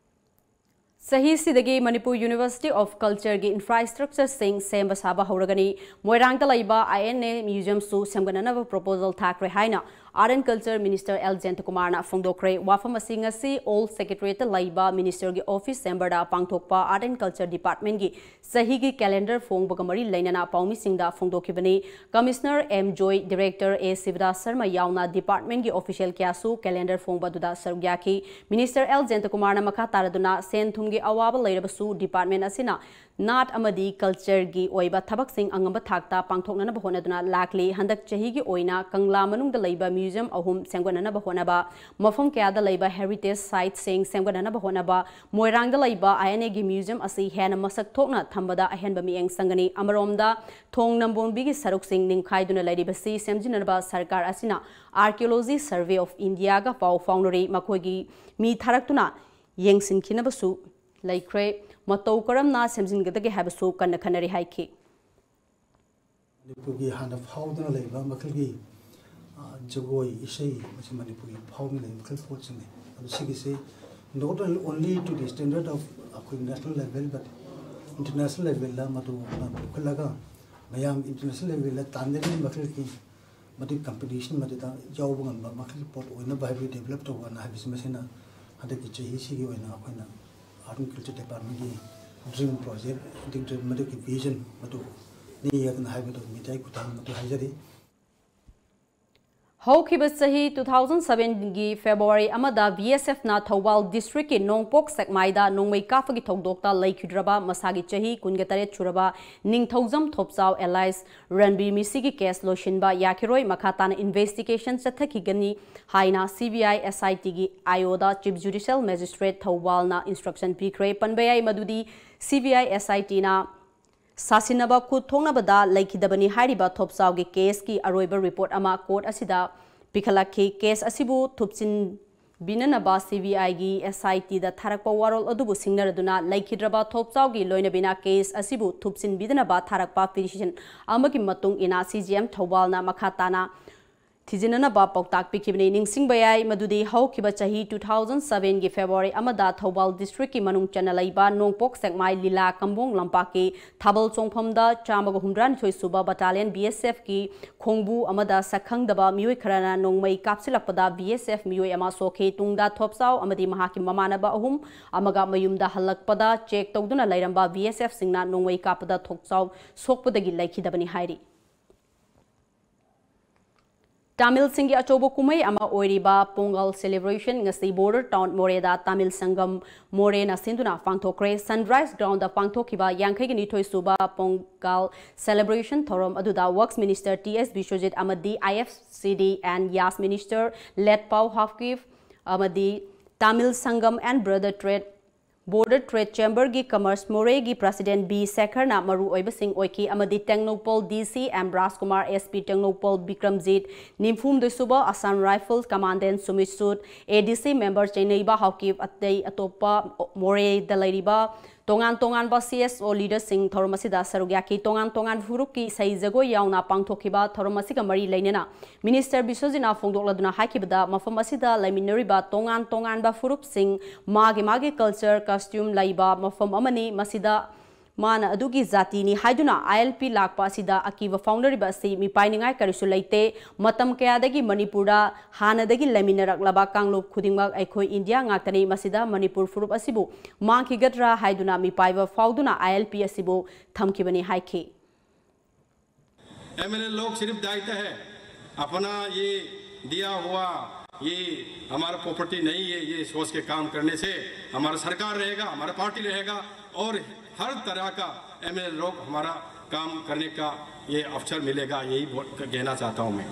ꯆꯍꯤꯁꯤꯗꯒꯤ ꯃꯅꯤꯄꯨꯔ University of Cultureꯒꯤ infrastructureꯁꯤꯡ ꯁꯦꯝꯕ ꯁꯥꯕ ꯍꯧꯔꯒꯅꯤ꯫ ꯃꯣꯏꯔꯥꯡꯗ ꯂꯩꯕ I N A museumꯁꯨ ꯁꯦꯝꯒꯠꯅꯅꯕ proposal ꯊꯥꯈ꯭ꯔꯦ ꯍꯥꯏꯅ Art and Culture Minister L ꯖꯌꯟꯇꯀꯨꯃꯥꯔꯅ ꯐꯣꯡꯗꯣꯛꯈ꯭ꯔꯦ꯫ ꯋꯥꯐꯝ ꯑꯁꯤ ꯉꯁꯤ Old Secretariatꯇ ꯂꯩꯕ ministerꯒꯤ office chamberꯗ ꯄꯥꯡꯊꯣꯛꯄ Art and Culture Departmentꯀꯤ ꯆꯍꯤꯒꯤ calendar ꯐꯣꯡꯕꯒ ꯃꯔꯤ ꯂꯩꯅꯅ ꯄꯥꯎꯃꯤꯁꯤꯡꯗ ꯐꯣꯡꯗꯣꯛꯈꯤꯕꯅꯤ꯫ Commissioner M joy, Director A ꯁꯤꯕꯗꯥꯁ Sharma ꯌꯥꯎꯅ departmentꯀꯤ official ꯀꯌꯥꯁꯨ calendar ꯐꯣꯡꯕ ꯑꯗꯨꯗ ꯁꯔꯨꯛ ꯌꯥꯈꯤ꯫ Minister L ꯖꯌꯟꯇꯀꯨꯃꯥꯔꯅ ꯃꯈꯥ ꯇꯥꯔꯗꯨꯅ ꯁꯦꯟ ꯊꯨꯝꯒꯤ ꯑꯋꯥꯕ ꯂꯩꯔꯕꯁꯨ department ꯑꯁꯤꯅ ꯅꯥꯠ ꯑꯃꯗꯤ ꯀꯜꯆꯔꯒꯤ ꯑꯣꯏꯕ ꯊꯕꯛꯁꯤꯡ ꯑꯉꯝꯕ ꯊꯥꯛꯇ ꯄꯥꯡꯊꯣꯛꯅꯅꯕ ꯍꯣꯠꯅꯗꯨꯅ ꯂꯥꯛꯂꯤ꯫ ꯍꯟꯗꯛ ꯆꯍꯤꯒꯤ ꯑꯣꯏꯅ ꯀꯪꯂꯥ ꯃꯅꯨꯡꯗ ꯂꯩꯕ ꯃ꯭ꯌꯨꯖꯤꯌꯝ ꯑꯍꯨꯝ ꯁꯦꯝꯒꯠꯅꯅꯕ ꯍꯣꯠꯅꯕ, ꯃꯐꯝ ꯀꯌꯥꯗ ꯂꯩꯕ ꯍꯦꯔꯤꯇꯦꯖ ꯁꯥꯏꯠꯁꯤꯡ ꯁꯦꯝꯒꯠꯅꯅꯕ ꯍꯣꯠꯅꯕ, ꯃꯣꯏꯔꯥꯡꯗ ꯂꯩꯕ ꯑꯥꯏ ꯑꯦꯟ ꯑꯦꯒꯤ ꯃ꯭ꯌꯨꯖꯤꯌꯝ ꯑꯁꯤ ꯍꯦꯟꯅ ꯃꯁꯛ ꯊꯣꯛꯅ ꯊꯝꯕꯗ ꯑꯍꯦꯟꯕ ꯃꯤꯠꯌꯦꯡ ꯆꯪꯒꯅꯤ꯫ ꯑꯃꯔꯣꯝꯗ, ꯊꯣꯡ ꯅꯝꯕꯣꯝꯕꯤꯒꯤ ꯁꯔꯨꯛꯁꯤꯡ ꯅꯤꯡꯈꯥꯏꯗꯨꯅ ꯂꯩꯔꯤꯕꯁꯤ ꯁꯦꯝꯖꯤꯟꯅꯅꯕ ꯁꯔꯀꯥꯔ ꯑꯁꯤꯅ Archaeology Survey of Indiaꯒ ꯄꯥꯎ ꯐꯥꯎꯅꯔꯤ꯫ ꯃꯈꯣꯏꯒꯤ ꯃꯤ ꯊꯥꯔꯛꯇꯨꯅ ꯌꯦꯡꯁꯤꯟꯈꯤꯅꯕꯁꯨ ꯂꯩꯈ꯭ꯔꯦ꯫ ꯃꯇꯧ ꯀꯔꯝꯅ ꯁꯦꯝꯖꯤꯟꯒꯗꯒꯦ ꯍꯥꯏꯕꯁꯨ ꯀꯟꯅ ꯈꯟꯅꯔꯤ ꯍꯥꯏꯈꯤ꯫ ꯃꯅꯤꯄꯨꯔꯒꯤ ꯍꯥꯟꯅ ꯐꯥꯎꯗꯨꯅ ꯂꯩꯕ ꯃꯈꯜꯒꯤ, ꯑ, ꯖꯒꯣꯏ, ꯏꯁꯩ, ꯃꯁꯤ ꯃꯅꯤꯄꯨꯔꯒꯤ ꯐꯥꯎꯗꯨꯅ ꯂꯩꯕ ꯃꯈꯜ ꯄꯣꯠꯁꯤꯡꯅꯤ꯫ ꯑꯗꯨ ꯁꯤꯒꯤꯁꯤ not only to the standard of ꯑꯩꯈꯣꯏ national level, but international levelꯗ ꯃꯗꯨ ꯄꯨꯈꯠꯂꯒ ꯃꯌꯥꯝ international levelꯗ ꯇꯥꯟꯅꯔꯤꯕ ꯃꯈꯜꯒꯤ ꯃꯗꯨꯒꯤ competition ꯃꯗꯨꯗ ꯌꯥꯎꯕ ꯉꯝꯕ ꯃꯈꯜꯒꯤ ꯄꯣꯠ ꯑꯣꯏꯅꯕ ꯍꯥꯏꯕꯗꯤ develop ꯇꯧꯕꯅ ꯍꯥꯏꯕꯁꯤ ꯃꯁꯤꯅ ꯍꯟꯗꯛꯀꯤ ꯆꯍꯤꯁꯤꯒꯤ ꯑꯣꯏꯅ ꯑꯩꯈꯣꯏꯅ Art and Culture Departmentꯀꯤ dream project, ꯑꯗꯒꯤ ꯃꯗꯨꯒꯤ vision ꯃꯗꯨ ꯅꯤ ꯍꯥꯏꯗꯅ ꯍꯥꯏꯕꯗꯨ mediaꯒꯤ ꯈꯨꯠꯊꯥꯡꯗ ꯃꯗꯨ ꯍꯥꯏꯖꯔꯤ꯫ ꯍꯧꯈꯤꯕ ꯆꯍꯤ two thousand sevenꯒꯤ February ꯑꯃꯗ B S Fꯅ ꯊꯧꯕꯥꯜ districtꯀꯤ ꯅꯣꯡꯄꯣꯛ ꯁꯦꯛꯃꯥꯏꯗ ꯅꯣꯡꯃꯩ ꯀꯥꯞꯄꯒꯤ ꯊꯧꯗꯣꯛꯇ ꯂꯩꯈꯤꯗ꯭ꯔꯕ ꯃꯁꯥꯒꯤ ꯆꯍꯤ ꯀꯨꯟꯒ ꯇꯔꯦꯠ ꯁꯨꯔꯕ ꯅꯤꯡꯊꯧꯖꯝ ꯊꯣꯞꯆꯥꯎ alias ꯔꯟꯕꯤꯔ ꯃꯤꯁꯤꯒꯤ case ꯂꯣꯏꯁꯤꯟꯕ ꯌꯥꯈꯤꯔꯣꯏ꯫ ꯃꯈꯥ ꯇꯥꯅ investigation ꯆꯠꯊꯈꯤꯒꯅꯤ ꯍꯥꯏꯅ C B I S I Tꯒꯤ I Oꯗ Chief Judicial Magistrate ꯊꯧꯕꯥꯜꯅ instruction ꯄꯤꯈ꯭ꯔꯦ꯫ ꯄꯟꯕ ꯌꯥꯏ ꯃꯗꯨꯗꯤ C B I S I Tꯅ ꯁꯥꯁꯤꯟꯅꯕ ꯈꯨꯠ ꯊꯣꯛꯅꯕꯗ ꯂꯩꯈꯤꯗꯕꯅꯤ ꯍꯥꯏꯔꯤꯕ ꯊꯣꯞꯆꯥꯎꯒꯤ caseꯀꯤ ꯑꯔꯣꯏꯕ report ꯑꯃ court ꯑꯁꯤꯗ ꯄꯤꯈꯠꯂꯛꯈꯤ꯫ Case ꯑꯁꯤꯕꯨ ꯊꯨꯞꯆꯤꯟꯕꯤꯅꯅꯕ C B Iꯒꯤ S I Tꯗ ꯊꯥꯔꯛꯄ ꯋꯥꯔꯣꯜ ꯑꯗꯨꯕꯨ ꯁꯤꯡꯅꯔꯗꯨꯅ ꯂꯩꯈꯤꯗ꯭ꯔꯕ ꯊꯣꯞꯆꯥꯎꯒꯤ ꯂꯣꯏꯅꯕꯤꯅ case ꯑꯁꯤꯕꯨ ꯊꯨꯞꯆꯤꯟꯕꯤꯗꯅꯕ ꯊꯥꯔꯛꯄ petition ꯑꯃꯒꯤ ꯃꯇꯨꯡ ꯏꯟꯅ C J M ꯊꯧꯕꯥꯜꯅ ꯃꯈꯥ ꯇꯥꯅ ꯊꯤꯖꯤꯟꯅꯅꯕ ꯄꯥꯎꯇꯥꯛ ꯄꯤꯈꯤꯕꯅꯤ꯫ ꯅꯤꯡꯁꯤꯡꯕ ꯌꯥꯏ ꯃꯗꯨꯗꯤ ꯍꯧꯈꯤꯕ ꯆꯍꯤ two thousand sevenꯒꯤ February ꯑꯃꯗ ꯊꯧꯕꯥꯜ districtꯀꯤ ꯃꯅꯨꯡ ꯆꯟꯅ ꯂꯩꯕ ꯅꯣꯡꯄꯣꯛ ꯁꯦꯛꯃꯥꯏ ꯂꯤꯂꯥ ꯀꯝꯕꯣꯡ ꯂꯝꯄꯥꯛꯀꯤ ꯊꯥꯕꯜ ꯆꯣꯡꯐꯝꯗ ꯆꯥꯝꯃꯒ ꯍꯨꯝꯗ꯭ꯔꯥꯅꯤꯊꯣꯏ ꯁꯨꯕ battalion B S Fꯀꯤ ꯈꯣꯡꯕꯨ ꯑꯃꯗ ꯁꯛꯈꯪꯗꯕ ꯃꯤꯑꯣꯏ ꯈꯔꯅ ꯅꯣꯡꯃꯩ ꯀꯥꯞꯁꯤꯜꯂꯛꯄꯗ B S F ꯃꯤꯑꯣꯏ ꯑꯃ ꯁꯣꯛꯈꯤ꯫ ꯇꯨꯡꯗ ꯊꯣꯞꯆꯥꯎ ꯑꯃꯗꯤ ꯃꯍꯥꯛꯀꯤ ꯃꯃꯥꯟꯅꯕ ꯑꯍꯨꯝ ꯑꯃꯒ ꯃꯌꯨꯝꯗ ꯍꯜꯂꯛꯄꯗ check ꯇꯧꯗꯨꯅ ꯂꯩꯔꯝꯕ B S Fꯁꯤꯡꯅ ꯅꯣꯡꯃꯩ ꯀꯥꯞꯄꯗ ꯊꯣꯞꯆꯥꯎ ꯁꯣꯛꯄꯗꯒꯤ ꯂꯩꯈꯤꯗꯕꯅꯤ ꯍꯥꯏꯔꯤ꯫ ꯇꯥꯃꯤꯜꯁꯤꯡꯒꯤ ꯑꯆꯧꯕ ꯀꯨꯝꯍꯩ ꯑꯃ ꯑꯣꯏꯔꯤꯕ ꯄꯣꯡꯒꯜ celebration ꯉꯁꯤ border town ꯃꯣꯔꯦꯗ ꯇꯥꯃꯤꯜ ꯁꯪꯒꯝ ꯃꯣꯔꯦꯅ ꯁꯤꯟꯗꯨꯅ ꯄꯥꯡꯊꯣꯛꯈ꯭ꯔꯦ꯫ Sunrise Groundꯗ ꯄꯥꯡꯊꯣꯛꯈꯤꯕ ꯌꯥꯡꯈꯩꯒ ꯅꯤꯊꯣꯏ ꯁꯨꯕ ꯄꯣꯡꯒꯜ celebration ꯊꯧꯔꯝ ꯑꯗꯨꯗ Works Minister T S Biswajit ꯑꯃꯗꯤ I F C D and YAS Minister ꯂꯦꯠꯄꯥꯎ ꯍꯥꯀꯤꯐ ꯑꯃꯗꯤ Tamil Sangam and Brother Trade Border Trade Chamberꯒꯤ Commerce ꯃꯣꯔꯦꯒꯤ President ꯕꯤ ꯁꯦꯈꯔꯅ ꯃꯔꯨꯑꯣꯏꯕꯁꯤꯡ ꯑꯣꯏꯈꯤ ꯑꯃꯗꯤ ꯇꯦꯡꯅꯧꯄꯜ D C M ꯔꯥꯖꯀꯨꯃꯥꯔ, S P ꯇꯦꯡꯅꯧꯄꯜ ꯕꯤꯀ꯭ꯔꯝꯖꯤꯠ, ꯅꯤꯐꯨꯍꯨꯝꯗꯣꯏ ꯁꯨꯕ Assam Rifles Commandant Sumit suit, A D C member ꯆꯩꯅꯩꯕ Haokip ꯑꯇꯩ ꯑꯇꯣꯞꯄ ꯃꯣꯔꯦꯗ ꯂꯩꯔꯤꯕ ꯇꯣꯉꯥꯟ ꯇꯣꯉꯥꯟꯕ C S O leaderꯁꯤꯡ ꯊꯧꯔꯝ ꯑꯁꯤꯗ ꯁꯔꯨꯛ ꯌꯥꯈꯤ꯫ ꯇꯣꯉꯥꯟ ꯇꯣꯉꯥꯟꯕ ꯐꯨꯔꯨꯞꯀꯤ ꯏꯁꯩ ꯖꯒꯣꯏ ꯌꯥꯎꯅ ꯄꯥꯡꯊꯣꯛꯈꯤꯕ ꯊꯧꯔꯝ ꯑꯁꯤꯒ ꯃꯔꯤ ꯂꯩꯅꯅ Minister ꯕꯤꯁ꯭ꯋꯖꯤꯠꯅ ꯐꯣꯡꯗꯣꯛꯂꯗꯨꯅ ꯍꯥꯏꯈꯤꯕꯗ, ꯃꯐꯝ ꯑꯁꯤꯗ ꯂꯩꯃꯤꯟꯅꯔꯤꯕ ꯇꯣꯉꯥꯟ ꯇꯣꯉꯥꯟꯕ ꯐꯨꯔꯨꯞꯁꯤꯡ ꯃꯥꯒꯤ ꯃꯥꯒꯤ culture, costume ꯂꯩꯕ ꯃꯐꯝ ꯑꯃꯅꯤ꯫ ꯃꯁꯤꯗ ꯃꯥꯅ ꯑꯗꯨꯒꯤ ꯖꯥꯇꯤꯅꯤ ꯍꯥꯏꯗꯨꯅ I L P ꯂꯥꯛꯄ ꯑꯁꯤꯗ ꯑꯀꯤꯕ ꯐꯥꯎꯅꯔꯤꯕ ꯑꯁꯤ ꯃꯤꯄꯥꯏꯅꯤꯡꯉꯥꯏ ꯀꯔꯤꯁꯨ ꯂꯩꯇꯦ꯫ ꯃꯇꯝ ꯀꯌꯥꯗꯒꯤ ꯃꯅꯤꯄꯨꯔꯗ ꯍꯥꯟꯅꯗꯒꯤ ꯂꯩꯃꯤꯟꯅꯔꯛꯂꯕ ꯀꯥꯡꯂꯨꯞ ꯈꯨꯗꯤꯡꯃꯛ ꯑꯩꯈꯣꯏ ꯏꯟꯗꯤꯌꯥ ꯉꯥꯛꯇꯅꯤ꯫ ꯃꯁꯤꯗ ꯃꯅꯤꯄꯨꯔ ꯐꯨꯔꯨꯞ ꯑꯁꯤꯕꯨ ꯃꯥꯡꯈꯤꯒꯗ꯭ꯔꯥ ꯍꯥꯏꯗꯨꯅ ꯃꯤꯄꯥꯏꯕ ꯐꯥꯎꯗꯨꯅ I L P ꯑꯁꯤꯕꯨ ꯊꯝꯈꯤꯕꯅꯤ ꯍꯥꯏꯈꯤ꯫ M L A लोग सिर्फ दायित्व है, अपना ये दिया हुआ, ये हमारा प्रॉपर्टी नहीं है, ये सोच के काम करने से हमारा सरकार रहेगा, हमारा पार्टी रहेगा और हर तरह का M L A लोग हमारा काम करने का ये अवसर मिलेगा, यही बोल- कहना चाहता हूँ मैं।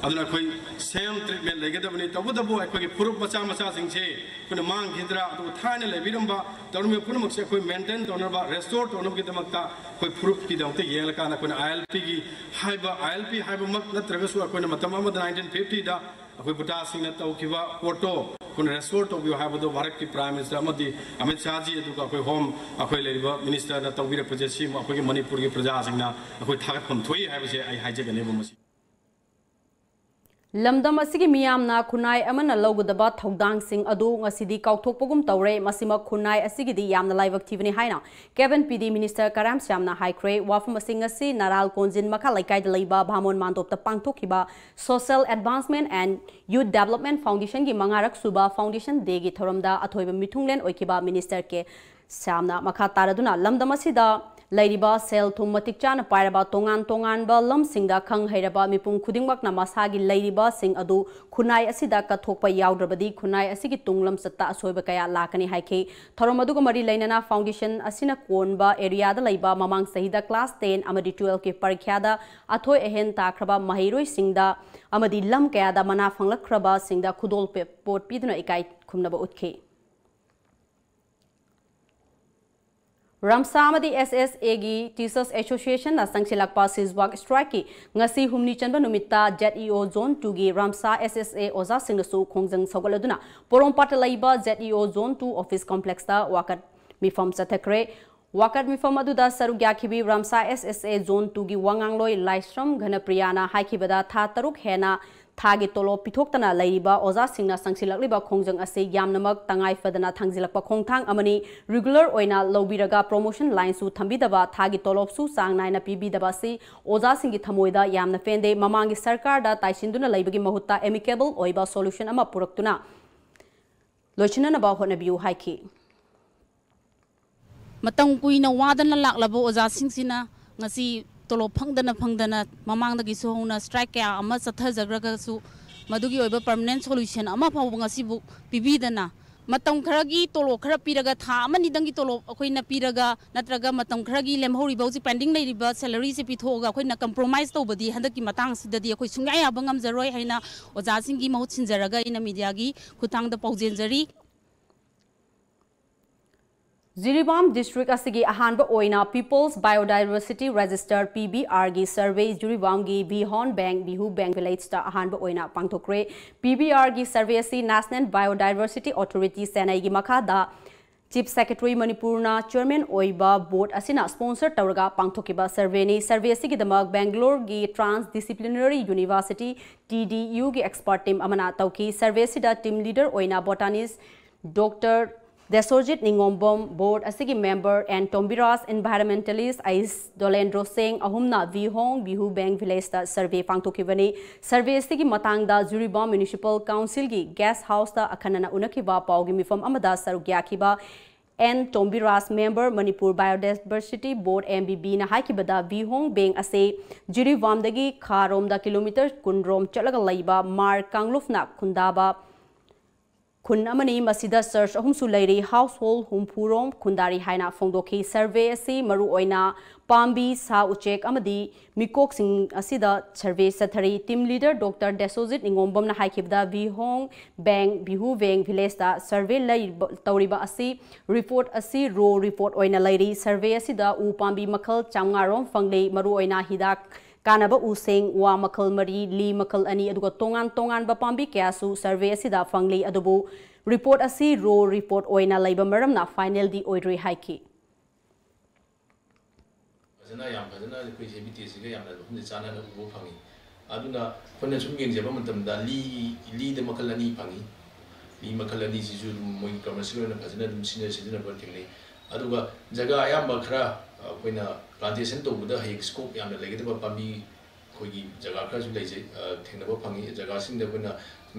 ꯑꯗꯨꯅ ꯑꯩꯈꯣꯏ same treatment ꯂꯩꯒꯗꯕꯅꯤ꯫ ꯇꯧꯕꯇꯕꯨ ꯑꯩꯈꯣꯏꯒꯤ ꯐꯨꯔꯨꯞ ꯃꯆꯥ ꯃꯆꯥꯁꯤꯡꯁꯦ ꯑꯩꯈꯣꯏꯅ ꯃꯥꯡꯈꯤꯗ꯭ꯔꯥ, ꯑꯗꯨꯒ ꯊꯥꯏꯅ ꯂꯩꯕꯤꯔꯝꯕ ꯇꯧꯔꯝꯃꯤꯕ ꯄꯨꯝꯅꯃꯛꯁꯦ ꯑꯩꯈꯣꯏ maintain ꯇꯧꯅꯕ, restore ꯇꯧꯅꯕꯒꯤꯗꯃꯛꯇ ꯑꯩꯈꯣꯏ ꯐꯨꯔꯨꯞꯀꯤꯗꯃꯛꯇ ꯌꯦꯡꯂꯀꯥꯟꯗ ꯑꯩꯈꯣꯏꯅ I L P ꯒꯤ ꯍꯥꯏꯕ, I L P ꯍꯥꯏꯕꯃꯛ ꯅꯠꯇ꯭ꯔꯒꯁꯨ ꯑꯩꯈꯣꯏꯅ ꯃꯇꯝ ꯑꯃꯗ nineteen fifty ꯗ ꯑꯩꯈꯣꯏ ꯕꯨꯇꯥꯁꯤꯡꯅ ꯇꯧꯈꯤꯕ ꯄꯣꯠꯇꯣ ꯑꯩꯈꯣꯏꯅ restore ꯇꯧꯕꯤꯌꯨ ꯍꯥꯏꯕꯗꯣ ꯚꯥꯔꯠꯀꯤ Prime Minister ꯑꯃꯗꯤ ꯑꯃꯤꯠ ꯁꯥꯍꯖꯤ, ꯑꯗꯨꯒ ꯑꯩꯈꯣꯏ Home, ꯑꯩꯈꯣꯏ ꯂꯩꯔꯤꯕ Minister ꯅ ꯇꯧꯕꯤꯔꯛꯄꯁꯦ, ꯁꯤꯃ ꯑꯩꯈꯣꯏꯒꯤ ꯃꯅꯤꯄꯨꯔꯒꯤ ꯄ꯭ꯔꯖꯥꯁꯤꯡꯅ ꯑꯩꯈꯣꯏ ꯊꯥꯒꯠꯐꯝ ꯊꯣꯛꯏ ꯍꯥꯏꯕꯁꯦ ꯑꯩ ꯍꯥꯏꯖꯒꯅꯦꯕ ꯃꯁꯤ꯫ ꯂꯝꯗꯝ ꯑꯁꯤꯒꯤ ꯃꯤꯌꯥꯝꯅ ꯈꯨꯟꯅꯥꯏ ꯑꯃꯅ ꯂꯧꯒꯗꯕ ꯊꯧꯗꯥꯡꯁꯤꯡ ꯑꯗꯨ ꯉꯁꯤꯗꯤ ꯀꯥꯎꯊꯣꯛꯄꯒꯨꯝ ꯇꯧꯔꯦ꯫ ꯃꯁꯤꯃꯛ ꯈꯨꯟꯅꯥꯏ ꯑꯁꯤꯒꯤꯗꯤ ꯌꯥꯝꯅ ꯂꯥꯏꯕꯛ ꯊꯤꯕꯅꯤ ꯍꯥꯏꯅ Cabin P D Minister ꯀꯔꯥꯝ ꯁ꯭ꯌꯥꯝꯅ ꯍꯥꯏꯈ꯭ꯔꯦ꯫ ꯋꯥꯐꯝ ꯑꯁꯤ ꯉꯁꯤ ꯅꯔꯥꯜ ꯀꯣꯟꯖꯤꯟ ꯃꯈꯥ ꯂꯩꯀꯥꯏꯗ ꯂꯩꯕ ꯚꯥꯃꯣꯟ ꯃꯥꯟꯗꯣꯞꯇ ꯄꯥꯡꯊꯣꯛꯈꯤꯕ Social Advancement and Youth Development Foundation ꯒꯤ ꯃꯉꯥꯔꯛ ꯁꯨꯕ Foundation Day ꯒꯤ ꯊꯧꯔꯝꯗ ꯑꯊꯣꯏꯕ ꯃꯤꯊꯨꯡꯂꯦꯟ ꯑꯣꯏꯈꯤꯕ Minister ꯀꯦ ꯁ꯭ꯌꯥꯝꯅ ꯃꯈꯥ ꯇꯥꯔꯗꯨꯅ ꯂꯝꯗꯝ ꯑꯁꯤꯗ ꯂꯩꯔꯤꯕ ꯁꯦꯜ ꯊꯨꯝ ꯃꯇꯤꯛ ꯆꯥꯅ ꯄꯥꯏꯔꯕ ꯇꯣꯉꯥꯟ ꯇꯣꯉꯥꯟꯕ ꯂꯝꯁꯤꯡꯗ ꯈꯪ ꯍꯩꯔꯕ ꯃꯤꯄꯨꯝ ꯈꯨꯗꯤꯡꯃꯛꯅ ꯃꯁꯥꯒꯤ ꯂꯩꯔꯤꯕꯁꯤꯡ ꯑꯗꯨ ꯈꯨꯟꯅꯥꯏ ꯑꯁꯤꯗ ꯀꯠꯊꯣꯛꯄ ꯌꯥꯎꯗ꯭ꯔꯕꯗꯤ ꯈꯨꯟꯅꯥꯏ ꯑꯁꯤꯒꯤ ꯇꯨꯡ ꯂꯝꯆꯠꯇ ꯑꯁꯣꯏꯕ ꯀꯌꯥ ꯂꯥꯛꯀꯅꯤ ꯍꯥꯏꯈꯤ꯫ ꯊꯧꯔꯝ ꯑꯗꯨꯒ ꯃꯔꯤ ꯂꯩꯅꯅ foundation ꯑꯁꯤꯅ ꯀꯣꯟꯕ areaꯗ ꯂꯩꯕ ꯃꯃꯥꯡ ꯆꯍꯤꯗ class ten ꯑꯃꯗꯤ twelveꯀꯤ ꯄꯔꯤꯈ꯭ꯌꯥꯗ ꯑꯊꯣꯏ ꯑꯍꯦꯟ ꯇꯥꯈ꯭ꯔꯕ ꯃꯍꯩꯔꯣꯏꯁꯤꯡꯗ ꯑꯃꯗꯤ ꯂꯝ ꯀꯌꯥꯗ ꯃꯅꯥ ꯐꯪꯂꯛꯈ꯭ꯔꯕꯁꯤꯡꯗ ꯈꯨꯗꯣꯜ ꯄꯦ-, ꯄꯣꯠ ꯄꯤꯗꯨꯅ ꯏꯀꯥꯏ ꯈꯨꯝꯅꯕ ꯎꯠꯈꯤ꯫ ꯔꯝꯁꯥ ꯑꯃꯗꯤ S S Aꯒꯤ Teachers Associationꯅ ꯆꯪꯁꯤꯜꯂꯛꯄ ꯁꯤꯖꯋꯥꯛ strikeꯀꯤ ꯉꯁꯤ ꯍꯨꯝꯅꯤ ꯆꯟꯕ ꯅꯨꯃꯤꯠꯇ Z E O Zone twoꯒꯤ ꯔꯝꯁꯥ S S A ꯑꯣꯖꯥꯁꯤꯡꯅꯁꯨ ꯈꯣꯡꯖꯪ ꯁꯧꯒꯠꯂꯗꯨꯅ ꯄꯣꯔꯣꯝꯄꯥꯠꯇ ꯂꯩꯕ Z E O Zone two office complexꯇ ꯋꯥꯀꯠ ꯃꯤꯐꯝ ꯆꯠꯊꯈ꯭ꯔꯦ꯫ ꯋꯥꯀꯠ ꯃꯤꯐꯝ ꯑꯗꯨꯗ ꯁꯔꯨꯛ ꯌꯥꯈꯤꯕꯤ ꯔꯝꯁꯥ S S A Zone twoꯒꯤ ꯋꯥꯉꯥꯡꯂꯣꯏ ꯂꯥꯏꯁ꯭ꯔꯝ ꯘꯅꯄ꯭ꯔꯤꯌꯥꯅ ꯍꯥꯏꯈꯤꯕꯗ ꯊꯥ ꯇꯔꯨꯛ ꯍꯦꯟꯅ ꯊꯥꯒꯤ ꯇꯣꯂꯣꯞ ꯄꯤꯊꯣꯛꯇꯅ ꯂꯩꯔꯤꯕ ꯑꯣꯖꯥꯁꯤꯡꯅ ꯆꯪꯁꯤꯜꯂꯛꯂꯤꯕ ꯈꯣꯡꯖꯪ ꯑꯁꯤ ꯌꯥꯝꯅꯃꯛ ꯇꯉꯥꯏ ꯐꯗꯅ ꯊꯥꯡꯖꯤꯜꯂꯛꯄ ꯈꯣꯡꯊꯥꯡ ꯑꯃꯅꯤ꯫ Regular ꯑꯣꯏꯅ ꯂꯧꯕꯤꯔꯒ promotion lineꯁꯨ ꯊꯝꯕꯤꯗꯕ, ꯊꯥꯒꯤ ꯇꯣꯂꯣꯞꯁꯨ ꯆꯥꯡ ꯅꯥꯏꯅ ꯄꯤꯕꯤꯗꯕ ꯑꯁꯤ ꯑꯣꯖꯥꯁꯤꯡꯒꯤ ꯊꯃꯣꯏꯗ ꯌꯥꯝꯅ ꯄꯦꯟꯗꯦ꯫ ꯃꯃꯥꯡꯒꯤ ꯁꯔꯀꯥꯔꯗ ꯇꯥꯏꯁꯤꯟꯗꯨꯅ ꯂꯩꯕꯒꯤ ꯃꯍꯨꯠꯇ amicable ꯑꯣꯏꯕ solution ꯑꯃ ꯄꯨꯔꯛꯇꯨꯅ ꯂꯣꯏꯁꯤꯟꯅꯅꯕ ꯍꯣꯠꯅꯕꯤꯌꯨ ꯍꯥꯏꯈꯤ꯫ ꯃꯇꯝ ꯀꯨꯏꯅ ꯋꯥꯗꯅ ꯂꯥꯛꯂꯕ ꯑꯣꯖꯥꯁꯤꯡꯁꯤꯅ ꯉꯁꯤ ꯇꯣꯂꯣꯞ ꯐꯪꯗꯅ ꯐꯪꯗꯅ ꯃꯃꯥꯡꯗꯒꯤꯁꯨ ꯍꯧꯅ strike ꯀꯌꯥ ꯑꯃ ꯆꯠꯊꯖꯈ꯭ꯔꯒꯁꯨ ꯃꯗꯨꯒꯤ ꯑꯣꯏꯕ permanent solution ꯑꯃ ꯐꯥꯎꯕ ꯉꯁꯤꯕꯨ ꯄꯤꯕꯤꯗꯅ, ꯃꯇꯝ ꯈꯔꯒꯤ ꯇꯣꯂꯣꯞ ꯈꯔ ꯄꯤꯔꯒ, ꯊꯥ ꯑꯃ ꯑꯅꯤꯗꯪꯒꯤ ꯇꯣꯂꯣꯞ ꯑꯩꯈꯣꯏꯅ ꯄꯤꯔꯒ, ꯅꯠꯇ꯭ꯔꯒ ꯃꯇꯝ ꯈꯔꯒꯤ ꯂꯦꯝꯍꯧꯔꯤꯕ ꯍꯧꯖꯤꯛ pending ꯂꯩꯔꯤꯕ salaryꯁꯦ ꯄꯤꯊꯣꯛꯑꯒ ꯑꯩꯈꯣꯏꯅ compromise ꯇꯧꯕꯗꯤ ꯍꯟꯗꯛꯀꯤ ꯃꯇꯥꯡꯁꯤꯗꯗꯤ ꯑꯩꯈꯣꯏ ꯁꯨꯡꯌꯥ ꯌꯥꯕ ꯉꯝꯖꯔꯣꯏ ꯍꯥꯏꯅ ꯑꯣꯖꯥꯁꯤꯡꯒꯤ ꯃꯍꯨꯠ ꯁꯤꯟꯖꯔꯒ ꯑꯩꯅ mediaꯒꯤ ꯈꯨꯠꯊꯥꯡꯗ ꯄꯥꯎꯖꯦꯟꯖꯔꯤ꯫ ꯖꯤꯔꯤꯕꯥꯝ district ꯑꯁꯤꯒꯤ ꯑꯍꯥꯟꯕ ꯑꯣꯏꯅ People's Biodiversity Register, P B R ꯒꯤ survey ꯖꯤꯔꯤꯕꯥꯝꯒꯤ ꯚꯤꯍꯣꯟ ꯕꯦꯡ, ꯚꯤꯍꯨ ꯕꯦꯡ villageꯇ ꯑꯍꯥꯟꯕ ꯑꯣꯏꯅ ꯄꯥꯡꯊꯣꯛꯈ꯭ꯔꯦ꯫ P B R ꯒꯤ survey ꯑꯁꯤ National Biodiversity Authority, ꯆꯦꯟꯅꯥꯏꯒꯤ ꯃꯈꯥꯗ Chief Secretary ꯃꯅꯤꯄꯨꯔꯅ chairman ꯑꯣꯏꯕ board ꯑꯁꯤꯅ sponsor ꯇꯧꯔꯒ ꯄꯥꯡꯊꯣꯛꯈꯤꯕ surveyꯅꯤ꯫ Survey ꯑꯁꯤꯒꯤꯗꯃꯛ ꯕꯦꯡꯒꯂꯣꯔꯒꯤ Transdisciplinary University, T D Uꯒꯤ expert team ꯑꯃꯅ ꯇꯧꯈꯤ꯫ Survey ꯑꯁꯤꯗ team leader ꯑꯣꯏꯅ botanist Doctor ꯗꯦꯁꯣꯔꯖꯤꯠ ꯅꯤꯉꯣꯝꯕꯝ, board ꯑꯁꯤꯒꯤ member N ꯇꯣꯝꯕꯤꯔꯥꯖ, environmentalist ꯑꯩꯁ ꯗꯣꯂꯦꯟꯗ꯭ꯔꯣ ꯁꯦꯡ ꯑꯍꯨꯝꯅ ꯚꯤꯍꯣꯡ ꯚꯤꯍꯨ ꯕꯦꯡ villageꯇ survey ꯄꯥꯡꯊꯣꯛꯈꯤꯕꯅꯤ꯫ Survey ꯑꯁꯤꯒꯤ ꯃꯇꯥꯡꯗ ꯖꯤꯔꯤꯕꯥꯝ Municipal Councilꯒꯤ guest houseꯇ ꯑꯈꯟꯅꯅ ꯎꯅꯈꯤꯕ ꯄꯥꯎꯒꯤ ꯃꯤꯐꯝ ꯑꯃꯗ ꯁꯔꯨꯛ ꯌꯥꯈꯤꯕ and ꯇꯣꯝꯕꯤꯔꯥꯖ, member Manipur Biodiversity Board, M B B ꯅ ꯍꯥꯏꯈꯤꯕꯗ, ꯚꯤꯍꯣꯡ ꯕꯦꯡ ꯑꯁꯤ ꯖꯤꯔꯤꯕꯥꯝꯗꯒꯤ ꯈꯥꯔꯣꯝꯗ ꯀꯤꯂꯣꯃꯤꯇꯔ ꯀꯨꯟ ꯔꯣꯝ ꯆꯠꯂꯒ ꯂꯩꯕ ꯃꯥꯔ ꯀꯥꯡꯂꯨꯞꯅ ꯈꯨꯟꯗꯥꯕ ꯈꯨꯟ ꯑꯃꯅꯤ꯫ ꯃꯁꯤꯗ church ꯑꯍꯨꯝꯁꯨ ꯂꯩꯔꯤ꯫ Household ꯍꯨꯝꯐꯨ ꯔꯣꯝ ꯈꯨꯟꯗꯥꯔꯤ ꯍꯥꯏꯅ ꯐꯣꯡꯗꯣꯛꯈꯤ꯫ Survey ꯑꯁꯤ ꯃꯔꯨꯑꯣꯏꯅ ꯄꯥꯝꯕꯤ, ꯁꯥ ꯎꯆꯦꯛ ꯑꯃꯗꯤ ꯃꯤꯀꯣꯛꯁꯤꯡ ꯑꯁꯤꯗ survey ꯆꯠꯊꯔꯤ꯫ Team leader Doctor ꯗꯦꯁꯣꯖꯤꯠ ꯅꯤꯉꯣꯝꯕꯝꯅ ꯍꯥꯏꯈꯤꯕꯗ, ꯚꯤꯍꯣꯡ ꯕꯦꯡ, ꯚꯤꯍꯨ ꯕꯦꯡ village ꯇ survey ꯂꯩꯔꯤꯕ, ꯇꯧꯔꯤꯕ ꯑꯁꯤ report ꯑꯁꯤ raw report ꯑꯣꯏꯅ ꯂꯩꯔꯤ꯫ Survey ꯑꯁꯤꯗ ꯎ ꯄꯥꯝꯕꯤ ꯃꯈꯜ ꯆꯥꯝꯃꯉꯥ ꯔꯣꯝ ꯐꯪꯂꯤ꯫ ꯃꯔꯨꯑꯣꯏꯅ ꯍꯤꯗꯥꯛ ꯀꯥꯟꯅꯕ ꯎꯁꯤꯡ, ꯋꯥ ꯃꯈꯜ ꯃꯔꯤ, ꯂꯤ ꯃꯈꯜ ꯑꯅꯤ, ꯑꯗꯨꯒ ꯇꯣꯉꯥꯟ ꯇꯣꯉꯥꯟꯕ ꯄꯥꯝꯕꯤ ꯀꯌꯥꯁꯨ survey ꯑꯁꯤꯗ ꯐꯪꯂꯤ꯫ ꯑꯗꯨꯕꯨ report ꯑꯁꯤ raw report ꯑꯣꯏꯅ ꯂꯩꯕ ꯃꯔꯝꯅ final ꯗꯤ ꯑꯣꯏꯗ꯭ꯔꯤ ꯍꯥꯏꯈꯤ꯫ ꯐꯖꯅ, ꯌꯥꯝ ꯐꯖꯅ ꯑꯩꯈꯣꯏ habitat ꯁꯤꯒ ꯌꯥꯝꯅ ꯃꯐꯝꯁꯦ ꯆꯥꯟꯅꯅ ꯎꯕ ꯐꯪꯉꯤ꯫ ꯑꯗꯨꯅ ꯑꯩꯈꯣꯏꯅ ꯁꯨꯝ ꯌꯦꯡꯖꯕ ꯃꯇꯝꯗ ꯂꯤ, ꯂꯤꯗ ꯃꯈꯜ ꯑꯅꯤ ꯐꯪꯉꯤ꯫ ꯂꯤ ꯃꯈꯜ ꯑꯅꯤꯁꯤꯁꯨ ꯑꯗꯨꯝ ꯃꯣꯏꯒꯤ commercial ꯑꯣꯏꯅ ꯐꯖꯅ ꯑꯗꯨꯝ ꯁꯤꯖꯤꯟꯅ, ꯁꯤꯖꯤꯟꯅꯕ ꯊꯦꯡꯅꯩ꯫ ꯑꯗꯨꯒ ꯖꯒꯥ ꯑꯌꯥꯝꯕ ꯈꯔ ꯑꯩꯈꯣꯏꯅ plantation ꯇꯧꯕꯗ ꯍꯌꯦꯡ scope ꯌꯥꯝꯅ ꯂꯩꯒꯗꯕ ꯄꯥꯝꯕꯤ ꯑꯩꯈꯣꯏꯒꯤ ꯖꯒꯥ ꯈꯔꯁꯨ ꯂꯩꯖꯩ, ꯑ, ꯊꯦꯡꯅꯕ ꯐꯪꯉꯤ꯫ ꯖꯒꯥꯁꯤꯡꯗ ꯑꯩꯈꯣꯏꯅ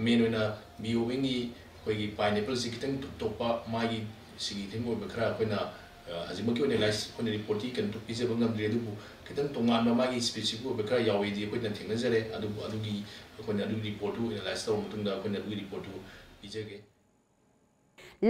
main ꯑꯣꯏꯅ ꯚꯤꯍꯣꯡ ꯕꯦꯡꯒꯤ ꯑꯩꯈꯣꯏꯒꯤ pineapple ꯁꯤ ꯈꯤꯇꯪ ꯇꯣꯞ ꯇꯣꯞꯄ, ꯃꯥꯒꯤ ꯁꯤꯒꯤ theme ꯑꯣꯏꯕ ꯈꯔ ꯑꯩꯈꯣꯏꯅ, ꯑ, ꯍꯧꯖꯤꯛꯃꯛꯀꯤ ꯑꯣꯏꯅ analyse ꯑꯩꯈꯣꯏꯅ report ꯇꯤ ꯀꯩꯅꯣ ꯄꯤꯖꯕ ꯉꯝꯗ꯭ꯔꯤ, ꯑꯗꯨꯕꯨ ꯈꯤꯇꯪ ꯇꯣꯉꯥꯟꯕ ꯃꯥꯒꯤ specific ꯑꯣꯏꯕ ꯈꯔ ꯌꯥꯎꯋꯦꯗꯤ ꯑꯩꯈꯣꯏꯅ ꯊꯦꯡꯅꯖꯔꯦ꯫ ꯑꯗꯨꯕꯨ ꯑꯗꯨꯒꯤ ꯑꯩꯈꯣꯏꯅ ꯑꯗꯨꯒꯤ report ꯇꯨ analyse ꯇꯧꯔꯕ ꯃꯇꯨꯡꯗ ꯑꯩꯈꯣꯏꯅ ꯑꯗꯨꯒꯤ report ꯇꯨ ꯄꯤꯖꯒꯦ꯫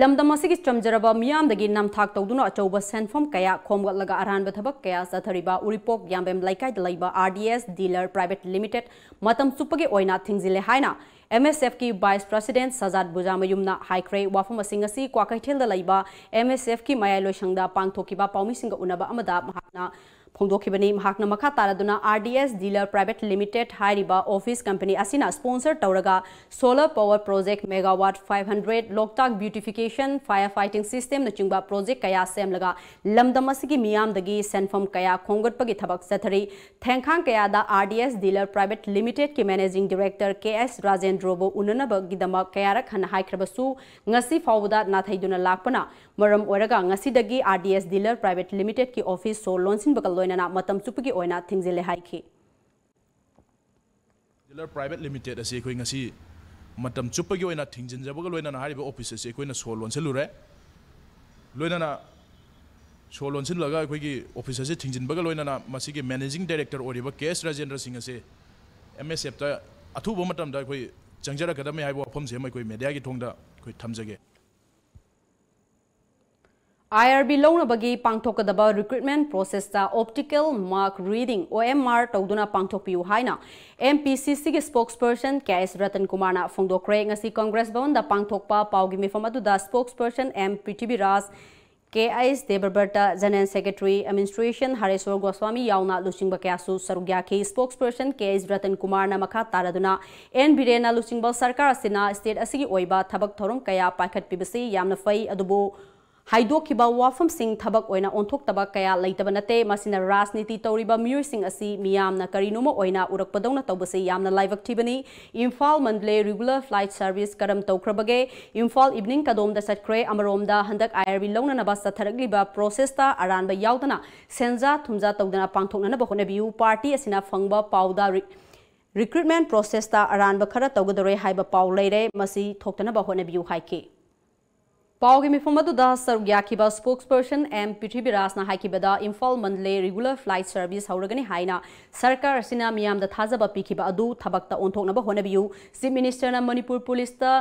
ꯂꯝꯗꯝ ꯑꯁꯤꯒꯤ ꯆꯝꯖꯔꯕ ꯃꯤꯌꯥꯝꯗꯒꯤ ꯅꯝꯊꯥꯛ ꯇꯧꯗꯨꯅ ꯑꯆꯧꯕ ꯁꯦꯟꯐꯝ ꯀꯌꯥ ꯈꯣꯝꯒꯠꯂꯒ ꯑꯔꯥꯟꯕ ꯊꯕꯛ ꯀꯌꯥ ꯆꯠꯊꯔꯤꯕ ꯎꯔꯤꯄꯣꯛ ꯌꯥꯝꯕꯦꯝ ꯂꯩꯀꯥꯏꯗ ꯂꯩꯕ R D S Dealer Private Limited ꯃꯇꯝ ꯆꯨꯞꯄꯒꯤ ꯑꯣꯏꯅ ꯊꯤꯡꯖꯤꯜꯂꯦ ꯍꯥꯏꯅ M S F ꯀꯤ Vice President ꯁꯖꯥꯗ ꯕꯨꯖꯥꯃꯌꯨꯝꯅ ꯍꯥꯏꯈ꯭ꯔꯦ꯫ ꯋꯥꯐꯝ ꯑꯁꯤ ꯉꯁꯤ ꯀ꯭ꯋꯥꯀꯩꯊꯦꯜꯗ ꯂꯩꯕ M S F ꯀꯤ ꯃꯌꯥꯏ ꯂꯣꯏꯁꯪꯗ ꯄꯥꯡꯊꯣꯛꯈꯤꯕ ꯄꯥꯎꯃꯤꯁꯤꯡꯒ ꯎꯅꯕ ꯑꯃꯗ ꯃꯍꯥꯛꯅ ꯐꯣꯡꯗꯣꯛꯈꯤꯕꯅꯤ꯫ ꯃꯍꯥꯛꯅ ꯃꯈꯥ ꯇꯥꯔꯗꯨꯅ, R D S Dealer Private Limited ꯍꯥꯏꯔꯤꯕ office company ꯑꯁꯤꯅ sponsor ꯇꯧꯔꯒ solar power project megawatt five hundred, ꯂꯣꯛꯇꯥꯛ beautification, fire fighting system ꯅꯆꯤꯡꯕ project ꯀꯌꯥ ꯁꯦꯝꯂꯒ ꯂꯝꯗꯝ ꯑꯁꯤꯒꯤ ꯃꯤꯌꯥꯝꯗꯒꯤ ꯁꯦꯟꯐꯝ ꯀꯌꯥ ꯈꯣꯝꯒꯠꯄꯒꯤ ꯊꯕꯛ ꯆꯠꯊꯔꯤ꯫ ꯊꯦꯡꯈꯥꯡ ꯀꯌꯥꯗ R D S Dealer Private Limited ꯀꯤ managing director K S ꯔꯥꯖꯦꯟꯗ꯭ꯔꯣꯕꯨ ꯎꯅꯅꯕꯒꯤꯗꯃꯛ ꯀꯌꯥꯔꯛ ꯍꯟꯅ ꯍꯥꯏꯈ꯭ꯔꯕꯁꯨ, ꯉꯁꯤ ꯐꯥꯎꯕꯗ ꯅꯥꯊꯩꯗꯨꯅ ꯂꯥꯛꯄꯅ ꯃꯔꯝ ꯑꯣꯏꯔꯒ ꯉꯁꯤꯗꯒꯤ R D S Dealer Private Limited ꯀꯤ office ꯁꯣ ꯂꯣꯟꯁꯤꯟꯕꯒ ꯂꯣꯏꯅꯅ ꯃꯇꯝ ꯆꯨꯞꯄꯒꯤ ꯑꯣꯏꯅ ꯊꯤꯡꯖꯤꯜꯂꯦ ꯍꯥꯏꯈꯤ꯫ Dealer Private Limited ꯑꯁꯤ ꯑꯩꯈꯣꯏ ꯉꯁꯤ ꯃꯇꯝ ꯆꯨꯞꯄꯒꯤ ꯑꯣꯏꯅ ꯊꯤꯡꯖꯤꯟꯖꯕꯒ ꯂꯣꯏꯅꯅ ꯍꯥꯏꯔꯤꯕ office ꯑꯁꯤ ꯑꯩꯈꯣꯏꯅ ꯁꯣ ꯂꯣꯟꯁꯤꯜꯂꯨꯔꯦ꯫ ꯂꯣꯏꯅꯅ ꯁꯣ ꯂꯣꯟꯁꯤꯜꯂꯒ ꯑꯩꯈꯣꯏꯒꯤ ꯑꯣꯐꯤꯁ ꯑꯁꯤ ꯊꯤꯡꯖꯤꯟꯕꯒ ꯂꯣꯏꯅꯅ ꯃꯁꯤꯒꯤ ꯃꯦꯅꯦꯖꯤꯡ ꯗꯥꯏꯔꯦꯛꯇꯔ ꯑꯣꯏꯔꯤꯕ ꯀꯦ ꯑꯦꯁ ꯔꯥꯖꯦꯟꯗ꯭ꯔ ꯁꯤꯡ ꯑꯁꯤ ꯑꯦꯝ ꯑꯦꯁ ꯑꯦꯐꯇ ꯑꯊꯨꯕ ꯃꯇꯝꯗ ꯑꯩꯈꯣꯏ ꯆꯪꯖꯔꯛꯀꯗꯕꯅꯤ ꯍꯥꯏꯕ ꯋꯥꯐꯝꯁꯤ ꯑꯃ ꯑꯩꯈꯣꯏ ꯃꯦꯗꯤꯌꯥꯒꯤ ꯊꯣꯡꯗ ꯑꯩꯈꯣꯏ ꯊꯝꯖꯒꯦ꯫ ꯑꯥꯏ ꯑꯥꯔ ꯕꯤ ꯂꯧꯅꯕꯒꯤ ꯄꯥꯡꯊꯣꯛꯀꯗꯕ ꯔꯤꯀ꯭ꯔꯨꯠꯃꯦꯟ ꯄ꯭ꯔꯣꯁꯦꯁꯇ ꯑꯣꯞꯇꯤꯀꯦꯜ ꯃꯥꯔꯛ ꯔꯤꯗꯤꯡ ꯑꯣ ꯑꯦꯝ ꯑꯥꯔ ꯇꯧꯗꯨꯅ ꯄꯥꯡꯊꯣꯛꯄꯤꯌꯨ ꯍꯥꯏꯅ ꯑꯦꯝ ꯄꯤ ꯁꯤ ꯁꯤꯒꯤ ꯁ꯭ꯄꯣꯛꯁ ꯄꯔꯁꯟ ꯀꯦ ꯑꯦꯁ ꯔꯇꯟ ꯀꯨꯃꯥꯔꯅ ꯐꯣꯡꯗꯣꯛꯈ꯭ꯔꯦ꯫ ꯉꯁꯤ ꯀꯪꯒ꯭ꯔꯦꯁ ꯚꯕꯟꯗ ꯄꯥꯡꯊꯣꯛꯄ ꯄꯥꯎꯒꯤ ꯃꯤꯐꯝ ꯑꯗꯨꯗ ꯁ꯭ꯄꯣꯛꯁ ꯄꯔꯁꯟ ꯑꯦꯝ ꯄ꯭ꯔꯤꯊꯤꯕꯤꯔꯥꯖ, ꯀꯦ H ꯗꯦꯕꯕ꯭ꯔꯇ, general secretary, administration ꯍꯔꯦꯁꯣꯔ Goswami ꯌꯥꯎꯅ ꯂꯨꯆꯤꯡꯕ ꯀꯌꯥꯁꯨ ꯁꯔꯨꯛ ꯌꯥꯈꯤ꯫ ꯁ꯭ꯄꯣꯛꯁ ꯄꯔꯁꯟ ꯀꯦ ꯑꯩꯆ ꯔꯇꯟ ꯀꯨꯃꯥꯔꯅ ꯃꯈꯥ ꯇꯥꯔꯗꯨꯅ ꯑꯦꯟ ꯕꯤꯔꯦꯟꯅ ꯂꯨꯆꯤꯡꯕ ꯁꯔꯀꯥꯔ ꯑꯁꯤꯅ ꯁ꯭ꯇꯦꯠ ꯑꯁꯤꯒꯤ ꯑꯣꯏꯕ ꯊꯕꯛ ꯊꯧꯔꯝ ꯀꯌꯥ ꯄꯥꯏꯈꯠꯄꯤꯕꯁꯤ ꯌꯥꯝꯅ ꯐꯩ, ꯑꯗꯨꯕꯨ ꯍꯥꯏꯗꯣꯛꯈꯤꯕ ꯋꯥꯐꯝꯁꯤꯡ ꯊꯕꯛ ꯑꯣꯏꯅ ꯑꯣꯟꯊꯣꯛꯇꯕ ꯀꯌꯥ ꯂꯩꯇꯕ ꯅꯠꯇꯦ꯫ ꯃꯁꯤꯅ ꯔꯥꯖꯅꯤꯇꯤ ꯇꯧꯔꯤꯕ ꯃꯤꯑꯣꯏꯁꯤꯡ ꯑꯁꯤ ꯃꯤꯌꯥꯝꯅ ꯀꯔꯤꯅꯣꯃ ꯑꯣꯏꯅ ꯎꯔꯛꯄꯗꯧꯅ ꯇꯧꯕꯁꯤ ꯌꯥꯝꯅ ꯂꯥꯏꯕꯛ ꯊꯤꯕꯅꯤ꯫ Imphal Mandalay regular flight service ꯀꯔꯝ ꯇꯧꯈ꯭ꯔꯕꯒꯦ? ꯏꯝꯐꯥꯜ ꯏꯚꯤꯅꯤꯡ ꯀꯗꯣꯝꯗ ꯆꯠꯈ꯭ꯔꯦ? ꯑꯃꯔꯣꯝꯗ ꯍꯟꯗꯛ ꯑꯥꯏ ꯑꯥꯔ ꯕꯤ ꯂꯧꯅꯅꯕ ꯆꯠꯊꯔꯛꯂꯤꯕ ꯄ꯭ꯔꯣꯁꯦꯁꯇ ꯑꯔꯥꯟꯕ ꯌꯥꯎꯗꯅ ꯁꯦꯟꯖꯥ ꯊꯨꯝꯖꯥ ꯇꯧꯗꯅ ꯄꯥꯡꯊꯣꯛꯅꯅꯕ ꯍꯣꯠꯅꯕꯤꯌꯨ꯫ ꯄꯥꯔꯇꯤ ꯑꯁꯤꯅ ꯐꯪꯕ ꯄꯥꯎꯗ ꯔꯤ-, ꯔꯤꯀ꯭ꯔꯨꯠꯃꯦꯟ ꯄ꯭ꯔꯣꯁꯦꯁꯇ ꯑꯔꯥꯟꯕ ꯈꯔ ꯇꯧꯒꯗꯧꯔꯦ ꯍꯥꯏꯕ ꯄꯥꯎ ꯂꯩꯔꯦ, ꯃꯁꯤ ꯊꯣꯛꯇꯅꯕ ꯍꯣꯠꯅꯕꯤꯌꯨ ꯍꯥꯏꯈꯤ꯫ ꯄꯥꯎꯒꯤ ꯃꯤꯐꯝ ꯑꯗꯨꯗ ꯁꯔꯨꯛ ꯌꯥꯈꯤꯕ ꯁ꯭ꯄꯣꯛꯁ ꯄꯔꯁꯟ ꯑꯦꯝ ꯄ꯭ꯔꯤꯊꯤꯕꯤꯔꯥꯖꯅ ꯍꯥꯏꯈꯤꯕꯗ, Imphal Mandalay regular flight service ꯍꯧꯔꯒꯅꯤ ꯍꯥꯏꯅ ꯁꯔꯀꯥꯔ ꯑꯁꯤꯅ ꯃꯤꯌꯥꯝꯗ ꯊꯥꯖꯕ ꯄꯤꯈꯤꯕ ꯑꯗꯨ ꯊꯕꯛꯇ ꯑꯣꯟꯊꯣꯛꯅꯕ ꯍꯣꯠꯅꯕꯤꯌꯨ꯫ ꯆꯤꯐ ꯃꯤꯅꯤꯁꯇꯔꯅ ꯃꯅꯤꯄꯨꯔ ꯄꯨꯂꯤꯁꯇ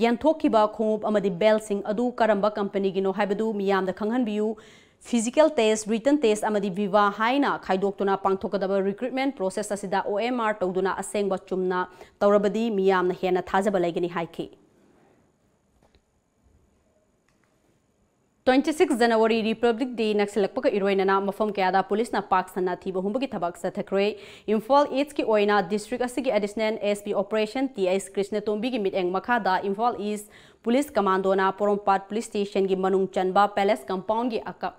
ꯌꯦꯟꯊꯣꯛꯈꯤꯕ ꯈꯣꯡꯎꯞ ꯑꯃꯗꯤ ꯕꯦꯜꯁꯤꯡ ꯑꯗꯨ ꯀꯔꯝꯕ ꯀꯝꯄꯅꯤꯒꯤꯅꯣ ꯍꯥꯏꯕꯗꯨ ꯃꯤꯌꯥꯝꯗ ꯈꯪꯍꯟꯕꯤꯌꯨ꯫ ꯐꯤꯖꯤꯀꯦꯜ ꯇꯦꯁ, ꯔꯤꯇꯟ ꯇꯦꯁ ꯑꯃꯗꯤ ꯚꯤꯚꯥ ꯍꯥꯏꯅ ꯈꯥꯏꯗꯣꯛꯇꯨꯅ ꯄꯥꯡꯊꯣꯛꯀꯗꯕ ꯔꯤꯀ꯭ꯔꯨꯠꯃꯦꯟ ꯄ꯭ꯔꯣꯁꯦꯁ ꯑꯁꯤꯗ ꯑꯣ ꯑꯦꯝ ꯑꯥꯔ ꯇꯧꯗꯨꯅ ꯑꯁꯦꯡꯕ ꯆꯨꯝꯅ ꯇꯧꯔꯕꯗꯤ ꯃꯤꯌꯥꯝꯅ ꯍꯦꯟꯅ ꯊꯥꯖꯕ ꯂꯩꯒꯅꯤ ꯍꯥꯏꯈꯤ꯫ Twenty six January Republic Day ꯅꯛꯁꯤꯜꯂꯛꯄꯒ ꯏꯔꯣꯏꯅꯅ ꯃꯐꯝ ꯀꯌꯥꯗ ꯄꯨꯂꯤꯁꯅ ꯄꯥꯛ ꯁꯟꯅ ꯊꯤꯕ ꯍꯨꯝꯕꯒꯤ ꯊꯕꯛ ꯆꯠꯊꯈ꯭ꯔꯦ꯫ ꯏꯝꯐꯥꯜ ꯏꯁꯀꯤ ꯑꯣꯏꯅ ꯗꯤꯁꯇ꯭ꯔꯤꯛ ꯑꯁꯤꯒꯤ additional S P operation T H ꯀ꯭ꯔꯤꯁꯅꯇꯣꯝꯕꯤꯒꯤ ꯃꯤꯠꯌꯦꯡ ꯃꯈꯥꯗ ꯏꯝꯐꯥꯜ ꯏꯁ ꯄꯨꯂꯤꯁ ꯀꯃꯥꯟꯗꯣꯅ ꯄꯣꯔꯣꯝꯄꯥꯠ ꯄꯨꯂꯤꯁ ꯁ꯭ꯇꯦꯁꯟꯒꯤ ꯃꯅꯨꯡ ꯆꯟꯕ ꯄꯦꯂꯦꯁ ꯀꯝꯄꯥꯎꯟꯒꯤ ꯑꯀ-,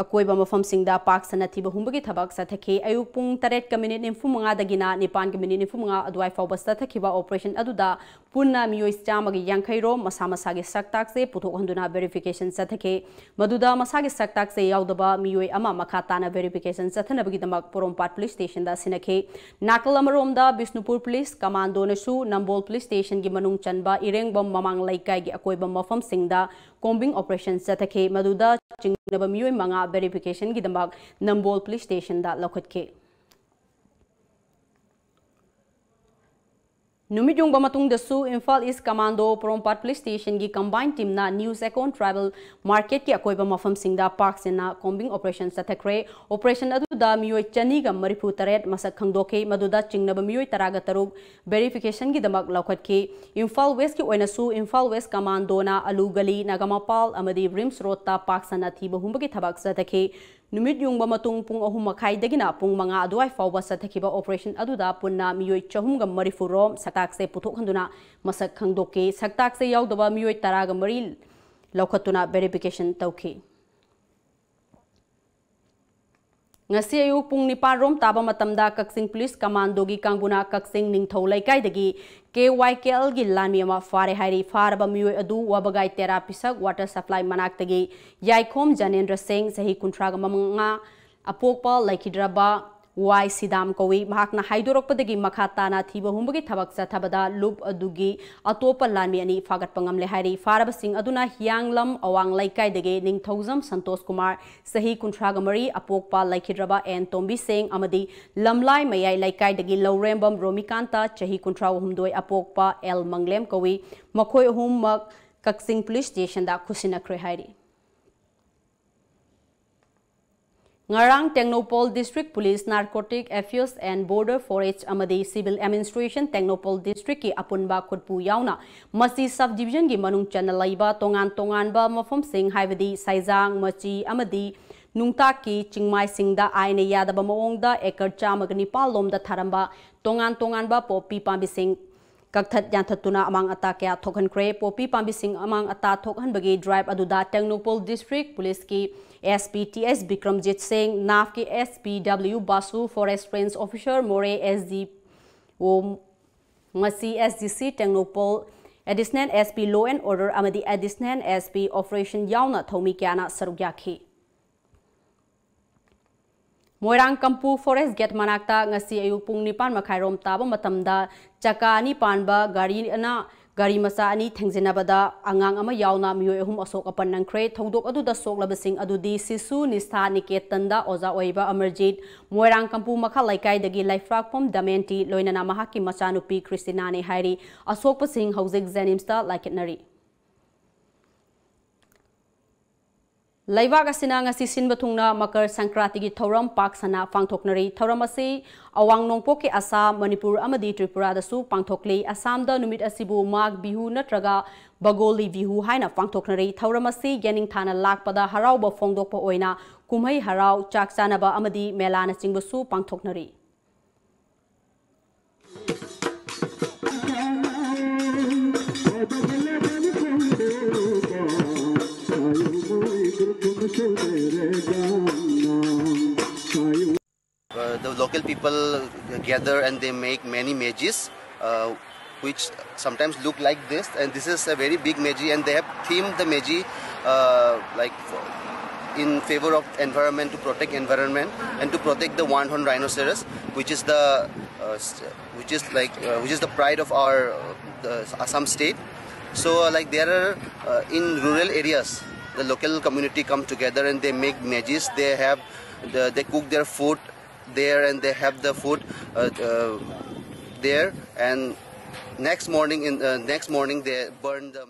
ꯑꯀꯣꯏꯕ ꯃꯐꯝꯁꯤꯡꯗ ꯄꯥꯛ ꯁꯟꯅ ꯊꯤꯕ ꯍꯨꯝꯕꯒꯤ ꯊꯕꯛ ꯆꯠꯊꯈꯤ꯫ ꯑꯌꯨꯛ ꯄꯨꯡ ꯇꯔꯦꯠꯀ ꯃꯤꯅꯤꯠ ꯅꯤꯐꯨ ꯃꯉꯥꯗꯒꯤꯅ ꯅꯤꯄꯥꯟꯒ ꯃꯤꯅꯤꯠ ꯅꯤꯐꯨ ꯃꯉꯥ ꯑꯗꯨꯋꯥꯏ ꯐꯥꯎꯕ ꯆꯠꯊꯈꯤꯕ operation ꯑꯗꯨꯗ ꯄꯨꯟꯅ ꯃꯤꯑꯣꯏ ꯆꯥꯝꯃꯒ ꯌꯥꯡꯈꯩ ꯔꯣꯝ ꯃꯁꯥ ꯃꯁꯥꯒꯤ ꯁꯛꯇꯥꯛꯁꯦ ꯄꯨꯊꯣꯛꯍꯟꯗꯨꯅ verification ꯆꯠꯊꯈꯤ꯫ ꯃꯗꯨꯗ ꯃꯁꯥꯒꯤ ꯁꯛꯇꯥꯛꯁꯦ ꯌꯥꯎꯗꯕ ꯃꯤꯑꯣꯏ ꯑꯃ ꯃꯈꯥ ꯇꯥꯅ verification ꯆꯠꯊꯅꯕꯒꯤꯗꯃꯛ ꯄꯣꯔꯣꯝꯄꯥꯠ police stationꯗ ꯁꯤꯟꯅꯈꯤ꯫ ꯅꯥꯀꯜ ꯑꯃꯔꯣꯝꯗ ꯕꯤꯁꯅꯨꯄꯨꯔ police commandꯣꯅꯁꯨ ꯅꯝꯕꯣꯜ police stationꯒꯤ ꯃꯅꯨꯡ ꯆꯟꯕ ꯏꯔꯦꯡꯕꯝ ꯃꯃꯥꯡ ꯂꯩꯀꯥꯏꯒꯤ ꯑꯀꯣꯏꯕ ꯃꯐꯝꯁꯤꯡꯗ combing operation ꯆꯠꯊꯈꯤ꯫ ꯃꯗꯨꯗ ꯆꯤꯡꯅꯕ ꯃꯤꯑꯣꯏ ꯃꯉꯥ verificationꯒꯤꯗꯃꯛ ꯅꯝꯕꯣꯜ police stationꯗ ꯂꯧꯈꯠꯈꯤ꯫ ꯅꯨꯃꯤꯠ ꯌꯨꯡꯕ ꯃꯇꯨꯡꯗꯁꯨ ꯏꯝꯐꯥꯜ East commando ꯄꯣꯔꯣꯝꯄꯥꯠ police stationꯒꯤ combined teamꯅ New Chekon tribal marketꯀꯤ ꯑꯀꯣꯏꯕ ꯃꯐꯝꯁꯤꯡꯗ ꯄꯥꯛ ꯁꯟꯅ combing operation ꯆꯠꯊꯈ꯭ꯔꯦ꯫ Operation ꯑꯗꯨꯗ ꯃꯤꯑꯣꯏ ꯆꯅꯤꯒ ꯃꯔꯤꯐꯨ ꯇꯔꯦꯠ ꯃꯁꯛ ꯈꯪꯗꯣꯛꯈꯤ꯫ ꯃꯗꯨꯗ ꯆꯤꯡꯅꯕ ꯃꯤꯑꯣꯏ ꯇꯔꯥꯒ ꯇꯔꯨꯛ verificationꯒꯤꯗꯃꯛ ꯂꯧꯈꯠꯈꯤ꯫ ꯏꯝꯐꯥꯜ Westꯀꯤ ꯑꯣꯏꯅꯁꯨ ꯏꯝꯐꯥꯜ West commandoꯅ ꯑꯂꯨ ꯒꯂꯤ, ꯅꯥꯒꯥꯃꯄꯥꯜ ꯑꯃꯗꯤ RIMS roadꯇ ꯄꯥꯛ ꯁꯟꯅ ꯊꯤꯕ ꯍꯨꯝꯕꯒꯤ ꯊꯕꯛ ꯆꯠꯊꯈꯤ꯫ ꯅꯨꯃꯤꯠ ꯌꯨꯡꯕ ꯃꯇꯨꯡ ꯄꯨꯡ ꯑꯍꯨꯝ ꯃꯈꯥꯏꯗꯒꯤꯅ ꯄꯨꯡ ꯃꯉꯥ ꯑꯗꯨꯋꯥꯏ ꯐꯥꯎꯕ ꯆꯠꯊꯈꯤꯕ operation ꯑꯗꯨꯗ ꯄꯨꯟꯅ ꯃꯤꯑꯣꯏ ꯆꯍꯨꯝꯒ ꯃꯔꯤꯐꯨ ꯔꯣꯝ ꯁꯛꯇꯥꯛꯁꯦ ꯄꯨꯊꯣꯛꯍꯟꯗꯨꯅ ꯃꯁꯛ ꯈꯪꯗꯣꯛꯈꯤ꯫ ꯁꯛꯇꯥꯛꯁꯦ ꯌꯥꯎꯗꯕ ꯃꯤꯑꯣꯏ ꯇꯔꯥꯒ ꯃꯔꯤ ꯂꯧꯈꯠꯇꯨꯅ verification ꯇꯧꯈꯤ꯫ ꯉꯁꯤ ꯑꯌꯨꯛ ꯄꯨꯡ ꯅꯤꯄꯥꯟ ꯔꯣꯝ ꯇꯥꯕ ꯃꯇꯝꯗ ꯀꯛꯆꯤꯡ police commandoꯒꯤ ꯀꯥꯡꯕꯨꯅ ꯀꯛꯆꯤꯡ ꯅꯤꯡꯊꯧ ꯂꯩꯀꯥꯏꯗꯒꯤ KYKLꯒꯤ ꯂꯥꯟꯃꯤ ꯑꯃ ꯐꯥꯔꯦ ꯍꯥꯏꯔꯤ꯫ ꯐꯥꯔꯕ ꯃꯤꯑꯣꯏ ꯑꯗꯨ ꯋꯥꯕꯒꯥꯏ ꯇꯦꯔꯥ ꯄꯤꯁꯛ water supply ꯃꯅꯥꯛꯇꯒꯤ ꯌꯥꯏꯈꯣꯝ ꯖꯅꯦꯟꯗ꯭ꯔ ꯁꯤꯡ, ꯆꯍꯤ ꯀꯨꯟꯊ꯭ꯔꯥꯒ ꯃꯉꯥ, ꯑꯄꯣꯛꯄ ꯂꯩꯈꯤꯗ꯭ꯔꯕ ꯋꯥꯏ ꯁꯤꯗꯥꯝ ꯀꯧꯏ꯫ ꯃꯍꯥꯛꯅ ꯍꯥꯏꯗꯣꯔꯛꯄꯗꯒꯤ ꯃꯈꯥ ꯇꯥꯅ ꯊꯤꯕ ꯍꯨꯝꯕꯒꯤ ꯊꯕꯛ ꯆꯠꯊꯕꯗ ꯂꯨꯞ ꯑꯗꯨꯒꯤ ꯑꯇꯣꯞꯄ ꯂꯥꯟꯃꯤ ꯑꯅꯤ ꯐꯥꯒꯠꯄ ꯉꯝꯂꯦ ꯍꯥꯏꯔꯤ꯫ ꯐꯥꯔꯕꯁꯤꯡ ꯑꯗꯨꯅ ꯍꯤꯌꯥꯡꯂꯝ ꯑꯋꯥꯡ ꯂꯩꯀꯥꯏꯗꯒꯤ ꯅꯤꯡꯊꯧꯖꯝ ꯁꯟꯇꯣꯁ ꯀꯨꯃꯥꯔ, ꯆꯍꯤ ꯀꯨꯟꯊ꯭ꯔꯥꯒ ꯃꯔꯤ, ꯑꯄꯣꯛꯄ ꯂꯩꯈꯤꯗ꯭ꯔꯕ ꯑꯦꯟ ꯇꯣꯝꯕꯤ ꯁꯤꯡ ꯑꯃꯗꯤ ꯂꯝꯂꯥꯏ ꯃꯌꯥꯏ ꯂꯩꯀꯥꯏꯗꯒꯤ ꯂꯧꯔꯦꯝꯕꯝ ꯔꯣꯃꯤꯀꯥꯟꯇ, ꯆꯍꯤ ꯀꯨꯟꯊ꯭ꯔꯥ ꯍꯨꯝꯗꯣꯏ, ꯑꯄꯣꯛꯄ ꯑꯦꯜ ꯃꯪꯂꯦꯝ ꯀꯧꯏ꯫ ꯃꯈꯣꯏ ꯑꯍꯨꯝꯃꯛ ꯀꯛꯆꯤꯡ police stationꯗ ꯈꯨꯠꯁꯤꯟꯅꯈ꯭ꯔꯦ ꯍꯥꯏꯔꯤ꯫ ꯉꯔꯥꯡ Tengnoupal District Police, Narcotic Affairs and Border Force ꯑꯃꯗꯤ Civil Administration ꯇꯦꯡꯅꯧꯄꯜ districtꯀꯤ ꯑꯄꯨꯟꯕ ꯈꯨꯠꯄꯨ ꯌꯥꯎꯅ ꯃꯆꯤ sub divisionꯒꯤ ꯃꯅꯨꯡ ꯆꯟꯅ ꯂꯩꯕ ꯇꯣꯉꯥꯟ ꯇꯣꯉꯥꯟꯕ ꯃꯐꯝꯁꯤꯡ ꯍꯥꯏꯕꯗꯤ ꯁꯥꯏꯖꯥꯡ, ꯃꯆꯤ ꯑꯃꯗꯤ ꯅꯨꯡꯇꯥꯛꯀꯤ ꯆꯤꯡꯃꯥꯏꯁꯤꯡꯗ ꯑꯥꯏꯟꯅ ꯌꯥꯗꯕ ꯃꯑꯣꯡꯗ acre ꯆꯥꯝꯃꯒ ꯅꯤꯄꯥꯟ ꯂꯣꯝꯗ ꯊꯥꯔꯝꯕ ꯇꯣꯉꯥꯟ ꯇꯣꯉꯥꯟꯕ ꯄꯣꯄꯤ ꯄꯥꯝꯕꯤꯁꯤꯡ ꯀꯛꯊꯠ ꯌꯥꯟꯊꯠꯇꯨꯅ ꯑꯃꯥꯡ ꯑꯇꯥ ꯀꯌꯥ ꯊꯣꯛꯍꯟꯈ꯭ꯔꯦ꯫ ꯄꯣꯄꯤ ꯄꯥꯝꯕꯤꯁꯤꯡ ꯑꯃꯥꯡ ꯑꯇꯥ ꯊꯣꯛꯍꯟꯕꯒꯤ drive ꯑꯗꯨꯗ ꯇꯦꯡꯅꯧꯄꯜ District Policeꯀꯤ S P T S Bikramjit Singh, ꯅꯥꯐꯀꯤ S P W Basu, forest range officer Moreh S D O, ꯉꯁꯤ S D C Tengnoupal additional S P law and order ꯑꯃꯗꯤ ꯑꯦꯗꯤꯁꯅꯦꯜ ꯑꯦꯁ ꯄꯤ ꯑꯣꯄꯔꯦꯁꯟ ꯌꯥꯎꯅ ꯊꯧꯃꯤ ꯀꯌꯥꯅ ꯁꯔꯨꯛ ꯌꯥꯈꯤ꯫ ꯃꯣꯏꯔꯥꯡ ꯀꯝꯄꯨ ꯐꯣꯔꯦꯁ꯭ꯠ ꯒꯦꯠ ꯃꯅꯥꯛꯇ ꯉꯁꯤ ꯑꯌꯨꯛ ꯄꯨꯡ ꯅꯤꯄꯥꯟ ꯃꯈꯥꯏꯔꯣꯝ ꯇꯥꯕ ꯃꯇꯝꯗ ꯆꯀꯥ ꯑꯅꯤ ꯄꯥꯟꯕ ꯒꯥꯔꯤ ꯑꯅ ꯒꯥꯔꯤ ꯃꯆꯥ ꯑꯅꯤ ꯊꯦꯡꯖꯤꯟꯅꯕꯗ ꯑꯉꯥꯡ ꯑꯃ ꯌꯥꯎꯅ ꯃꯤꯑꯣꯏ ꯑꯍꯨꯝ ꯑꯁꯣꯛ ꯑꯄꯟ ꯅꯪꯈ꯭ꯔꯦ꯫ ꯊꯧꯗꯣꯛ ꯑꯗꯨꯗ ꯁꯣꯛꯂꯕꯁꯤꯡ ꯑꯗꯨꯗꯤ ꯁꯤꯁꯨ ꯅꯤꯁꯊꯥ ꯅꯤꯀꯦꯇꯟꯗ ꯑꯣꯖꯥ ꯑꯣꯏꯕ ꯑꯃꯔꯖꯤꯠ, ꯃꯣꯏꯔꯥꯡ ꯀꯝꯄꯨ ꯃꯈꯥ ꯂꯩꯀꯥꯏꯗꯒꯤ ꯂꯩꯐ꯭ꯔꯥꯛꯄꯝ ꯗꯃꯦꯟꯇꯤ, ꯂꯣꯏꯅꯅ ꯃꯍꯥꯛꯀꯤ ꯃꯆꯥꯅꯨꯄꯤ ꯈ꯭ꯔꯤꯁꯇꯤꯅꯥꯅꯤ ꯍꯥꯏꯔꯤ꯫ ꯑꯁꯣꯛꯄꯁꯤꯡ ꯍꯧꯖꯤꯛ ꯖꯦꯅꯤꯝꯁꯇ ꯂꯥꯏꯀꯠꯅꯔꯤ꯫ ꯂꯩꯕꯥꯛ ꯑꯁꯤꯅ ꯉꯁꯤ ꯁꯤꯟꯕ ꯊꯨꯡꯅ ꯃꯀꯔ ꯁꯪꯀ꯭ꯔꯥꯟꯇꯤꯒꯤ ꯊꯧꯔꯝ ꯄꯥꯛ ꯁꯟꯅ ꯄꯥꯡꯊꯣꯛꯅꯔꯤ꯫ ꯊꯧꯔꯝ ꯑꯁꯤ ꯑꯋꯥꯡ ꯅꯣꯡꯄꯣꯛꯀꯤ ꯑꯁꯥꯝ, ꯃꯅꯤꯄꯨꯔ ꯑꯃꯗꯤ ꯇ꯭ꯔꯤꯄꯨꯔꯥꯗꯁꯨ ꯄꯥꯡꯊꯣꯛꯂꯤ꯫ ꯑꯁꯥꯝꯗ ꯅꯨꯃꯤꯠ ꯑꯁꯤꯕꯨ ꯃꯥꯒ ꯕꯤꯍꯨ ꯅꯠꯇ꯭ꯔꯒ ꯕꯒꯣꯂꯤ ꯕꯤꯍꯨ ꯍꯥꯏꯅ ꯄꯥꯡꯊꯣꯛꯅꯔꯤ꯫ ꯊꯧꯔꯝ ꯑꯁꯤ ꯌꯦꯅꯤꯡꯊꯥꯅ ꯂꯥꯛꯄꯗ ꯍꯔꯥꯎꯕ ꯐꯣꯡꯗꯣꯛꯄ ꯑꯣꯏꯅ ꯀꯨꯝꯍꯩ ꯍꯔꯥꯎ, ꯆꯥꯛ ꯆꯥꯅꯕ ꯑꯃꯗꯤ ꯃꯦꯂꯥꯅꯆꯤꯡꯕꯁꯨ ꯄꯥꯡꯊꯣꯛꯅꯔꯤ꯫ Uh, the local people gather and they make many mejis, uh, which sometimes look like this. And this is a very big meji, and they have themed the meji uh, like in favor of environment, to protect environment and to protect the one horn rhinoceros, which is the uh, which is like uh, which is the pride of our uh, Assam state. So uh, like there are uh, in rural areas, the local community come together and they make mejis. They have the, they cook their food there and they have the food uh, uh, there, and next morning in uh, next morning they burn the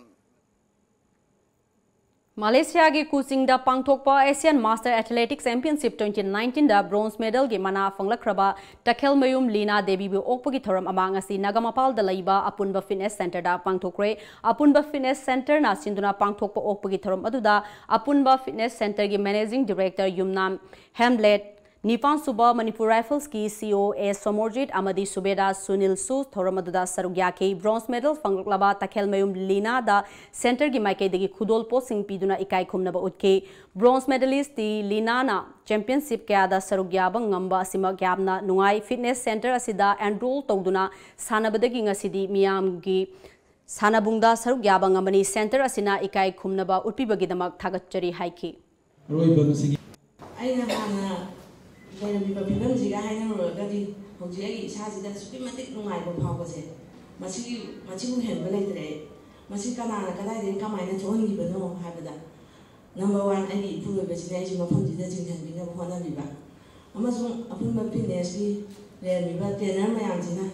ꯃꯥꯂꯦꯁꯤꯌꯥꯒꯤ ꯀꯨꯆꯤꯡꯗ ꯄꯥꯡꯊꯣꯛꯄ Asian master athletics championship twenty ꯅꯥꯏꯟꯇꯤꯟꯗ bronze ꯃꯦꯗꯜꯒꯤ ꯃꯅꯥ ꯐꯪꯂꯛꯈ꯭ꯔꯕ ꯇꯈꯦꯜꯃꯌꯨꯝ ꯂꯤꯅꯥ ꯗꯦꯕꯤꯕꯨ ꯑꯣꯛꯄꯒꯤ ꯊꯧꯔꯝ ꯑꯃ ꯉꯁꯤ ꯅꯥꯒꯥꯃꯄꯥꯜꯗ ꯂꯩꯕ ꯑꯄꯨꯟꯕ ꯐꯤꯠꯅꯦꯁ ꯁꯦꯟꯇꯔꯗ ꯄꯥꯡꯊꯣꯛꯈ꯭ꯔꯦ꯫ ꯑꯄꯨꯟꯕ ꯐꯤꯠꯅꯦꯁ ꯁꯦꯟꯇꯔꯅ ꯁꯤꯟꯗꯨꯅ ꯄꯥꯡꯊꯣꯛꯄ ꯑꯣꯛꯄꯒꯤ ꯊꯧꯔꯝ ꯑꯗꯨꯗ ꯑꯄꯨꯟꯕ ꯐꯤꯠꯅꯦꯁ ꯁꯦꯟꯇꯔꯒꯤ ꯃꯦꯅꯦꯖꯤꯡ ꯗꯤꯔꯦꯛꯇꯔ ꯌꯨꯝꯅꯥꯝ ꯍꯦꯝꯂꯦꯠ ꯅꯤꯄꯥꯟ ꯁꯨꯕ ꯃꯅꯤꯄꯨꯔ ꯔꯥꯏꯐꯜꯁꯀꯤ ꯁꯤ ꯏ ꯑꯣ ꯑꯦꯁ ꯁꯣꯃꯣꯔꯖꯤꯠ ꯑꯃꯗꯤ ꯁꯨꯕꯦꯗꯥꯔ ꯁꯨꯅꯤꯜꯁꯨ ꯊꯧꯔꯝ ꯑꯗꯨꯗ ꯁꯔꯨꯛ ꯌꯥꯈꯤ꯫ ꯕ꯭ꯔꯣꯟꯖ ꯃꯦꯗꯜ ꯐꯪꯂꯛꯂꯕ ꯇꯈꯦꯜꯃꯌꯨꯝ ꯂꯤꯅꯥꯗ ꯁꯦꯟꯇꯔꯒꯤ ꯃꯥꯏꯀꯩꯗꯒꯤ ꯈꯨꯗꯣꯜ ꯄꯣꯠꯁꯤꯡ ꯄꯤꯗꯨꯅ ꯏꯀꯥꯏ ꯈꯨꯝꯅꯕ ꯎꯠꯈꯤ꯫ ꯕ꯭ꯔꯣꯟꯖ ꯃꯦꯗꯂꯤꯁꯇꯤ ꯂꯤꯅꯥꯅ ꯆꯦꯝꯄꯤꯌꯟꯁꯤꯞ ꯀꯌꯥꯗ ꯁꯔꯨꯛ ꯌꯥꯕ ꯉꯝꯕ ꯑꯁꯤꯃꯛ ꯌꯥꯝꯅ ꯅꯨꯡꯉꯥꯏ꯫ ꯐꯤꯠꯅꯦꯁ ꯁꯦꯟꯇꯔ ꯑꯁꯤꯗ ꯑꯦꯟꯔꯣꯜ ꯇꯧꯗꯨꯅ ꯁꯥꯟꯅꯕꯗꯒꯤ ꯉꯁꯤꯗꯤ ꯃꯤꯌꯥꯝꯒꯤ ꯁꯥꯟꯅꯕꯨꯡꯗ ꯁꯔꯨꯛ ꯌꯥꯕ ꯉꯝꯕꯅꯤ꯫ ꯁꯦꯟꯇꯔ ꯑꯁꯤꯅ ꯏꯀꯥꯏ ꯈꯨꯝꯅꯕ ꯎꯠꯄꯤꯕꯒꯤꯗꯃꯛ ꯊꯥꯒꯠꯆꯔꯤ ꯍꯥꯏꯈꯤ꯫ ꯑꯔꯣꯏꯕ ꯉꯁꯤꯒꯤ ꯑꯩꯅ ꯍꯥꯟꯅ ꯂꯩꯔꯝꯃꯤꯕ ꯐꯤꯕꯝꯁꯤꯒ ꯍꯥꯏꯅꯔꯨꯔꯒꯗꯤ ꯍꯧꯖꯤꯛ ꯑꯩꯒꯤ ꯏꯁꯥꯁꯤꯗ ꯑꯁꯨꯛꯀꯤ ꯃꯇꯤꯛ ꯅꯨꯡꯉꯥꯏꯕ ꯐꯥꯎꯕꯁꯦ ꯃꯁꯤꯒꯤ, ꯃꯁꯤꯕꯨ ꯍꯦꯟꯕ ꯂꯩꯇ꯭ꯔꯦ꯫ ꯃꯁꯤ ꯀꯅꯥꯅ ꯀꯗꯥꯏꯗꯒꯤ ꯀꯃꯥꯏꯅ ꯊꯣꯛꯍꯟꯈꯤꯕꯅꯣ ꯍꯥꯏꯕꯗ, ꯅꯝꯕꯔ ꯋꯥꯟ ꯑꯩꯒꯤ ꯏꯄꯨꯔꯣꯏꯕꯁꯤꯅ ꯑꯩꯁꯦ ꯃꯐꯝꯁꯤꯗ ꯆꯤꯡꯁꯤꯟꯕꯤꯅꯕ ꯍꯣꯠꯅꯕꯤꯕ, ꯑꯃꯁꯨꯡ ꯑꯄꯨꯟꯕ ꯐꯤꯠꯅꯦꯁꯀꯤ ꯂꯩꯔꯝꯃꯤꯕ ꯇ꯭ꯔꯦꯅꯔ ꯃꯌꯥꯝꯁꯤꯅ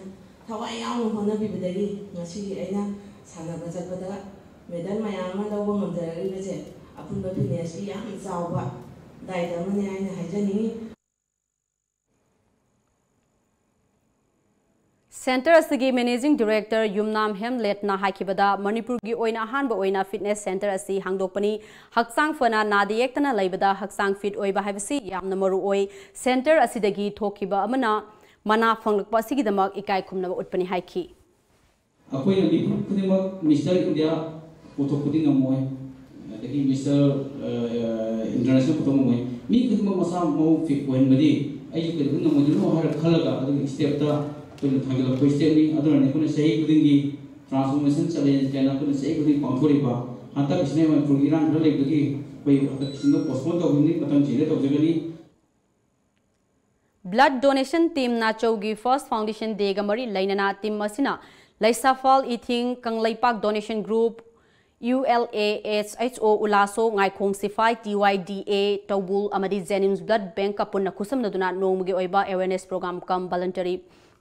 ꯊꯋꯥꯏ ꯌꯥꯎꯅ ꯍꯣꯠꯅꯕꯤꯕꯗꯒꯤ ꯉꯁꯤꯒꯤ ꯑꯩꯅ ꯁꯥꯟꯅꯕ ꯆꯠꯄꯗ ꯃꯦꯗꯜ ꯃꯌꯥꯝ ꯑꯃ ꯂꯧꯕ ꯉꯝꯖꯔꯛꯂꯤꯕꯁꯦ ꯑꯄꯨꯟꯕ ꯐꯤꯠꯅꯦꯁꯀꯤ ꯌꯥꯝ ꯆꯥꯎꯕ ꯗꯥꯏꯇ ꯑꯃꯅꯤ ꯍꯥꯏꯅ ꯍꯥꯏꯖꯅꯤꯡꯏ꯫ ꯁꯦꯟꯇꯔ ꯑꯁꯤꯒꯤ ꯃꯦꯅꯦꯖꯤꯡ ꯗꯤꯔꯦꯛꯇꯔ ꯌꯨꯝꯅꯥꯝ ꯍꯦꯝꯂꯦꯠꯅ ꯍꯥꯏꯈꯤꯕꯗ, ꯃꯅꯤꯄꯨꯔꯒꯤ ꯑꯣꯏꯅ ꯑꯍꯥꯟꯕ ꯑꯣꯏꯅ ꯐꯤꯠꯅꯦꯁ ꯁꯦꯟꯇꯔ ꯑꯁꯤ ꯍꯥꯡꯗꯣꯛꯄꯅꯤ꯫ ꯍꯛꯆꯥꯡ ꯐꯅ ꯅꯥꯗ ꯌꯦꯛꯇꯅ ꯂꯩꯕꯗ ꯍꯛꯆꯥꯡ ꯐꯤꯠ ꯑꯣꯏꯕ ꯍꯥꯏꯕꯁꯤ ꯌꯥꯝꯅ ꯃꯔꯨ ꯑꯣꯏ꯫ ꯁꯦꯟꯇꯔ ꯑꯁꯤꯗꯒꯤ ꯊꯣꯛꯈꯤꯕ ꯑꯃꯅ ꯃꯅꯥ ꯐꯪꯂꯛꯄ ꯑꯁꯤꯒꯤꯗꯃꯛ ꯏꯀꯥꯏ ꯈꯨꯝꯅꯕ ꯎꯠꯄꯅꯤ ꯍꯥꯏꯈꯤ꯫ ꯑꯩꯈꯣꯏꯅ ꯃꯤꯄꯨꯝ ꯈꯨꯗꯤꯡꯃꯛ ꯃꯤꯁꯇꯔ ꯏꯟꯗꯤꯌꯥ ꯄꯨꯊꯣꯛꯄꯗꯤ ꯉꯝꯃꯣꯏ, ꯑꯗꯒꯤ ꯃꯤꯁꯇꯔ, ꯑ, ꯏꯟꯇꯔꯅꯦꯁꯅꯦꯜ ꯄꯨꯊꯣꯛ ꯉꯝꯃꯣꯏ꯫ ꯃꯤ ꯈꯨꯗꯤꯡꯃꯛ ꯃꯁꯥ ꯃꯎ ꯐꯤꯠ ꯑꯣꯏꯍꯟꯕꯗꯤ ꯑꯩꯁꯨ ꯀꯩꯗꯧꯕꯩ ꯉꯝꯃꯣꯏꯗꯣꯏꯅꯣ ꯍꯥꯏꯔ ꯈꯜꯂꯒ ꯑꯗꯨꯒꯤ ꯁ꯭ꯇꯦꯞꯇ ꯑꯩꯈꯣꯏꯅ ꯊꯥꯡꯒꯠꯂꯛꯄ ꯁ꯭ꯇꯦꯞꯅꯤ꯫ ꯑꯗꯨꯅꯅꯤ ꯑꯩꯈꯣꯏꯅ ꯆꯍꯤ ꯈꯨꯗꯤꯡꯒꯤ ꯇ꯭ꯔꯥꯟꯁꯐꯣꯔꯃꯦꯁꯟ ꯆꯦꯂꯦꯟꯖ ꯀꯥꯏꯅ ꯑꯩꯈꯣꯏꯅ ꯆꯍꯤ ꯈꯨꯗꯤꯡ ꯄꯥꯡꯊꯣꯔꯛꯏꯕ꯫ ꯍꯟꯗꯛꯀꯤꯁꯤꯅ ꯃꯅꯤꯄꯨꯔꯒꯤ ꯏꯔꯥꯡ ꯈꯔ ꯂꯩꯕꯗꯒꯤ ꯑꯩꯈꯣꯏ ꯍꯟꯗꯛꯀꯤꯁꯤꯅ ꯄꯣꯁꯄꯣꯟ ꯇꯧꯈꯤꯕꯅꯤ, ꯃꯊꯪ ꯆꯍꯤꯗ ꯇꯧꯖꯒꯅꯤ꯫ ꯕ꯭ꯂꯗ ꯗꯣꯅꯦꯁꯟ ꯇꯤꯝ ꯅꯥꯆꯧꯒꯤ ꯐꯥꯔꯁ ꯐꯥꯎꯟꯗꯦꯁꯟ ꯗꯦꯒ ꯃꯔꯤ ꯂꯩꯅꯅ ꯇꯤꯝ ꯑꯁꯤꯅ ꯂꯩꯁꯥꯐꯥꯜ ꯏꯊꯤꯡ ꯀꯪꯂꯩꯄꯥꯛ donation group, U L A S H O ꯎꯂꯥꯁꯣ ꯉꯥꯏꯈꯣꯡ ꯁꯤꯐꯥꯏ, ꯇꯤ ꯋꯥꯏ ꯗꯤ ꯑꯦ ꯇꯧꯕꯨꯜ ꯑꯃꯗꯤ ꯖꯦꯅꯤꯝꯁ ꯕ꯭ꯂꯗ ꯕꯦꯡꯀ ꯄꯨꯟꯅ ꯈꯨꯠꯁꯝꯅꯗꯨꯅ ꯅꯣꯡꯃꯒꯤ ꯑꯣꯏꯕ ꯑꯦꯋꯦꯔꯅꯦꯁ ꯄ꯭ꯔꯣꯒ꯭ꯔꯥꯝ ꯀꯝ ꯚꯣꯂꯨꯟꯇꯔꯤ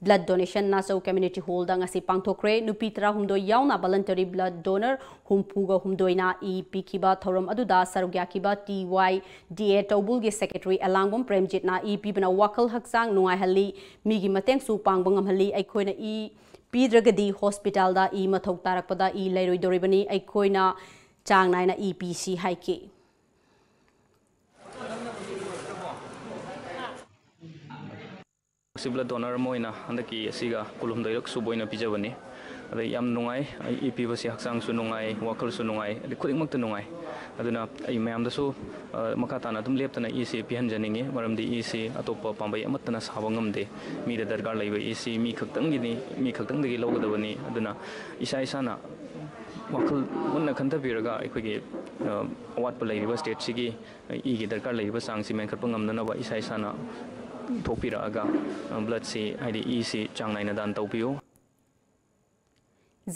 ꯕ꯭ꯂꯗ ꯗꯣꯅꯦꯁꯟ ꯅꯥꯆꯧ ꯀꯝꯃ꯭ꯌꯨꯅꯤꯇꯤ ꯍꯣꯜꯗ ꯉꯁꯤ ꯄꯥꯡꯊꯣꯛꯈ꯭ꯔꯦ꯫ ꯅꯨꯄꯤ ꯇꯔꯥꯍꯨꯝꯗꯣꯏ ꯌꯥꯎꯅ ꯚꯣꯂꯨꯟꯇꯔꯤ ꯕ꯭ꯂꯗ ꯗꯣꯅꯔ ꯍꯨꯝꯐꯨꯒ ꯍꯨꯝꯗꯣꯏꯅ ꯏ ꯄꯤꯈꯤꯕ ꯊꯧꯔꯝ ꯑꯗꯨꯗ ꯁꯔꯨꯛ ꯌꯥꯈꯤꯕ ꯇꯤ ꯋꯥꯏ ꯗꯤ ꯑꯦ ꯇꯧꯕꯨꯜꯒꯤ ꯁꯦꯀ꯭ꯔꯦꯇꯔꯤ ꯑꯦꯂꯥꯡꯕꯝ ꯄ꯭ꯔꯦꯝꯖꯤꯠꯅ ꯏ ꯄꯤꯕꯅ ꯋꯥꯈꯜ ꯍꯛꯆꯥꯡ ꯅꯨꯡꯉꯥꯏꯍꯜꯂꯤ, ꯃꯤꯒꯤ ꯃꯇꯦꯡꯁꯨ ꯄꯥꯡꯕ ꯉꯝꯍꯜꯂꯤ꯫ ꯑꯩꯈꯣꯏꯅ ꯏ ꯄꯤꯗ꯭ꯔꯒꯗꯤ ꯍꯣꯁꯄꯤꯇꯥꯜꯗ ꯏ ꯃꯊꯧ ꯇꯥꯔꯛꯄꯗ ꯏ ꯂꯩꯔꯣꯏꯗꯧꯔꯤꯕꯅꯤ꯫ ꯑꯩꯈꯣꯏꯅ ꯆꯥꯡ ꯅꯥꯏꯅ ꯏ ꯄꯤꯁꯤ ꯍꯥꯏꯈꯤ꯫ ꯁꯤ ꯕ꯭ꯂꯗ ꯗꯣꯅꯔ ꯑꯃ ꯑꯣꯏꯅ ꯍꯟꯗꯛꯀꯤ ꯑꯁꯤꯒ ꯀꯨꯟꯍꯨꯝꯗꯣꯏꯔꯛ ꯁꯨꯕ ꯑꯣꯏꯅ ꯄꯤꯖꯕꯅꯤ꯫ ꯑꯗꯩ ꯌꯥꯝ ꯅꯨꯡꯉꯥꯏ, ꯑꯩ ꯏ ꯄꯤꯕꯁꯤ ꯍꯛꯆꯥꯡꯁꯨ ꯅꯨꯡꯉꯥꯏ, ꯋꯥꯈꯜꯁꯨ ꯅꯨꯡꯉꯥꯏ, ꯑꯗꯩ ꯈꯨꯗꯤꯡꯃꯛꯇ ꯅꯨꯡꯉꯥꯏ꯫ ꯑꯗꯨꯅ ꯑꯩ ꯃꯌꯥꯝꯗꯁꯨ, ꯑ, ꯃꯈꯥ ꯇꯥꯅ ꯑꯗꯨꯝ ꯂꯦꯞꯇꯅ ꯏꯁꯤ ꯄꯤꯍꯟꯖꯅꯤꯡꯉꯤ꯫ ꯃꯔꯝꯗꯤ ꯏꯁꯤ ꯑꯇꯣꯞꯄ ꯄꯥꯝꯕꯩ ꯑꯃꯠꯇꯅ ꯁꯥꯕ ꯉꯝꯗꯦ꯫ ꯃꯤꯗ ꯗꯔꯀꯥꯔ ꯂꯩꯕ ꯏꯁꯤ ꯃꯤ ꯈꯛꯇꯪꯒꯤꯅꯤ, ꯃꯤ ꯈꯛꯇꯪꯗꯒꯤ ꯂꯧꯒꯗꯕꯅꯤ꯫ ꯑꯗꯨꯅ ꯏꯁꯥ ꯏꯁꯥꯅ ꯋꯥꯈꯜ ꯃꯨꯟꯅ ꯈꯟꯊꯕꯤꯔꯒ ꯑꯩꯈꯣꯏꯒꯤ, ꯑ, ꯑꯋꯥꯠꯄ ꯂꯩꯔꯤꯕ ꯁ꯭ꯇꯦꯠꯁꯤꯒꯤ ꯏꯒꯤ ꯗꯔꯀꯥꯔ ꯂꯩꯔꯤꯕ ꯆꯥꯡꯁꯤ ꯃꯦꯟꯈꯠꯄ ꯉꯝꯅꯅꯕ ꯏꯁꯥ ꯏꯁꯥꯅ ꯊꯣꯛꯄꯤꯔꯛꯑꯒ, ꯑ, ꯕ꯭ꯂꯗꯁꯤ, ꯍꯥꯏꯗꯤ ꯏꯁꯤ ꯆꯥꯡ ꯅꯥꯏꯅ ꯗꯥꯟ ꯇꯧꯕꯤꯌꯨ꯫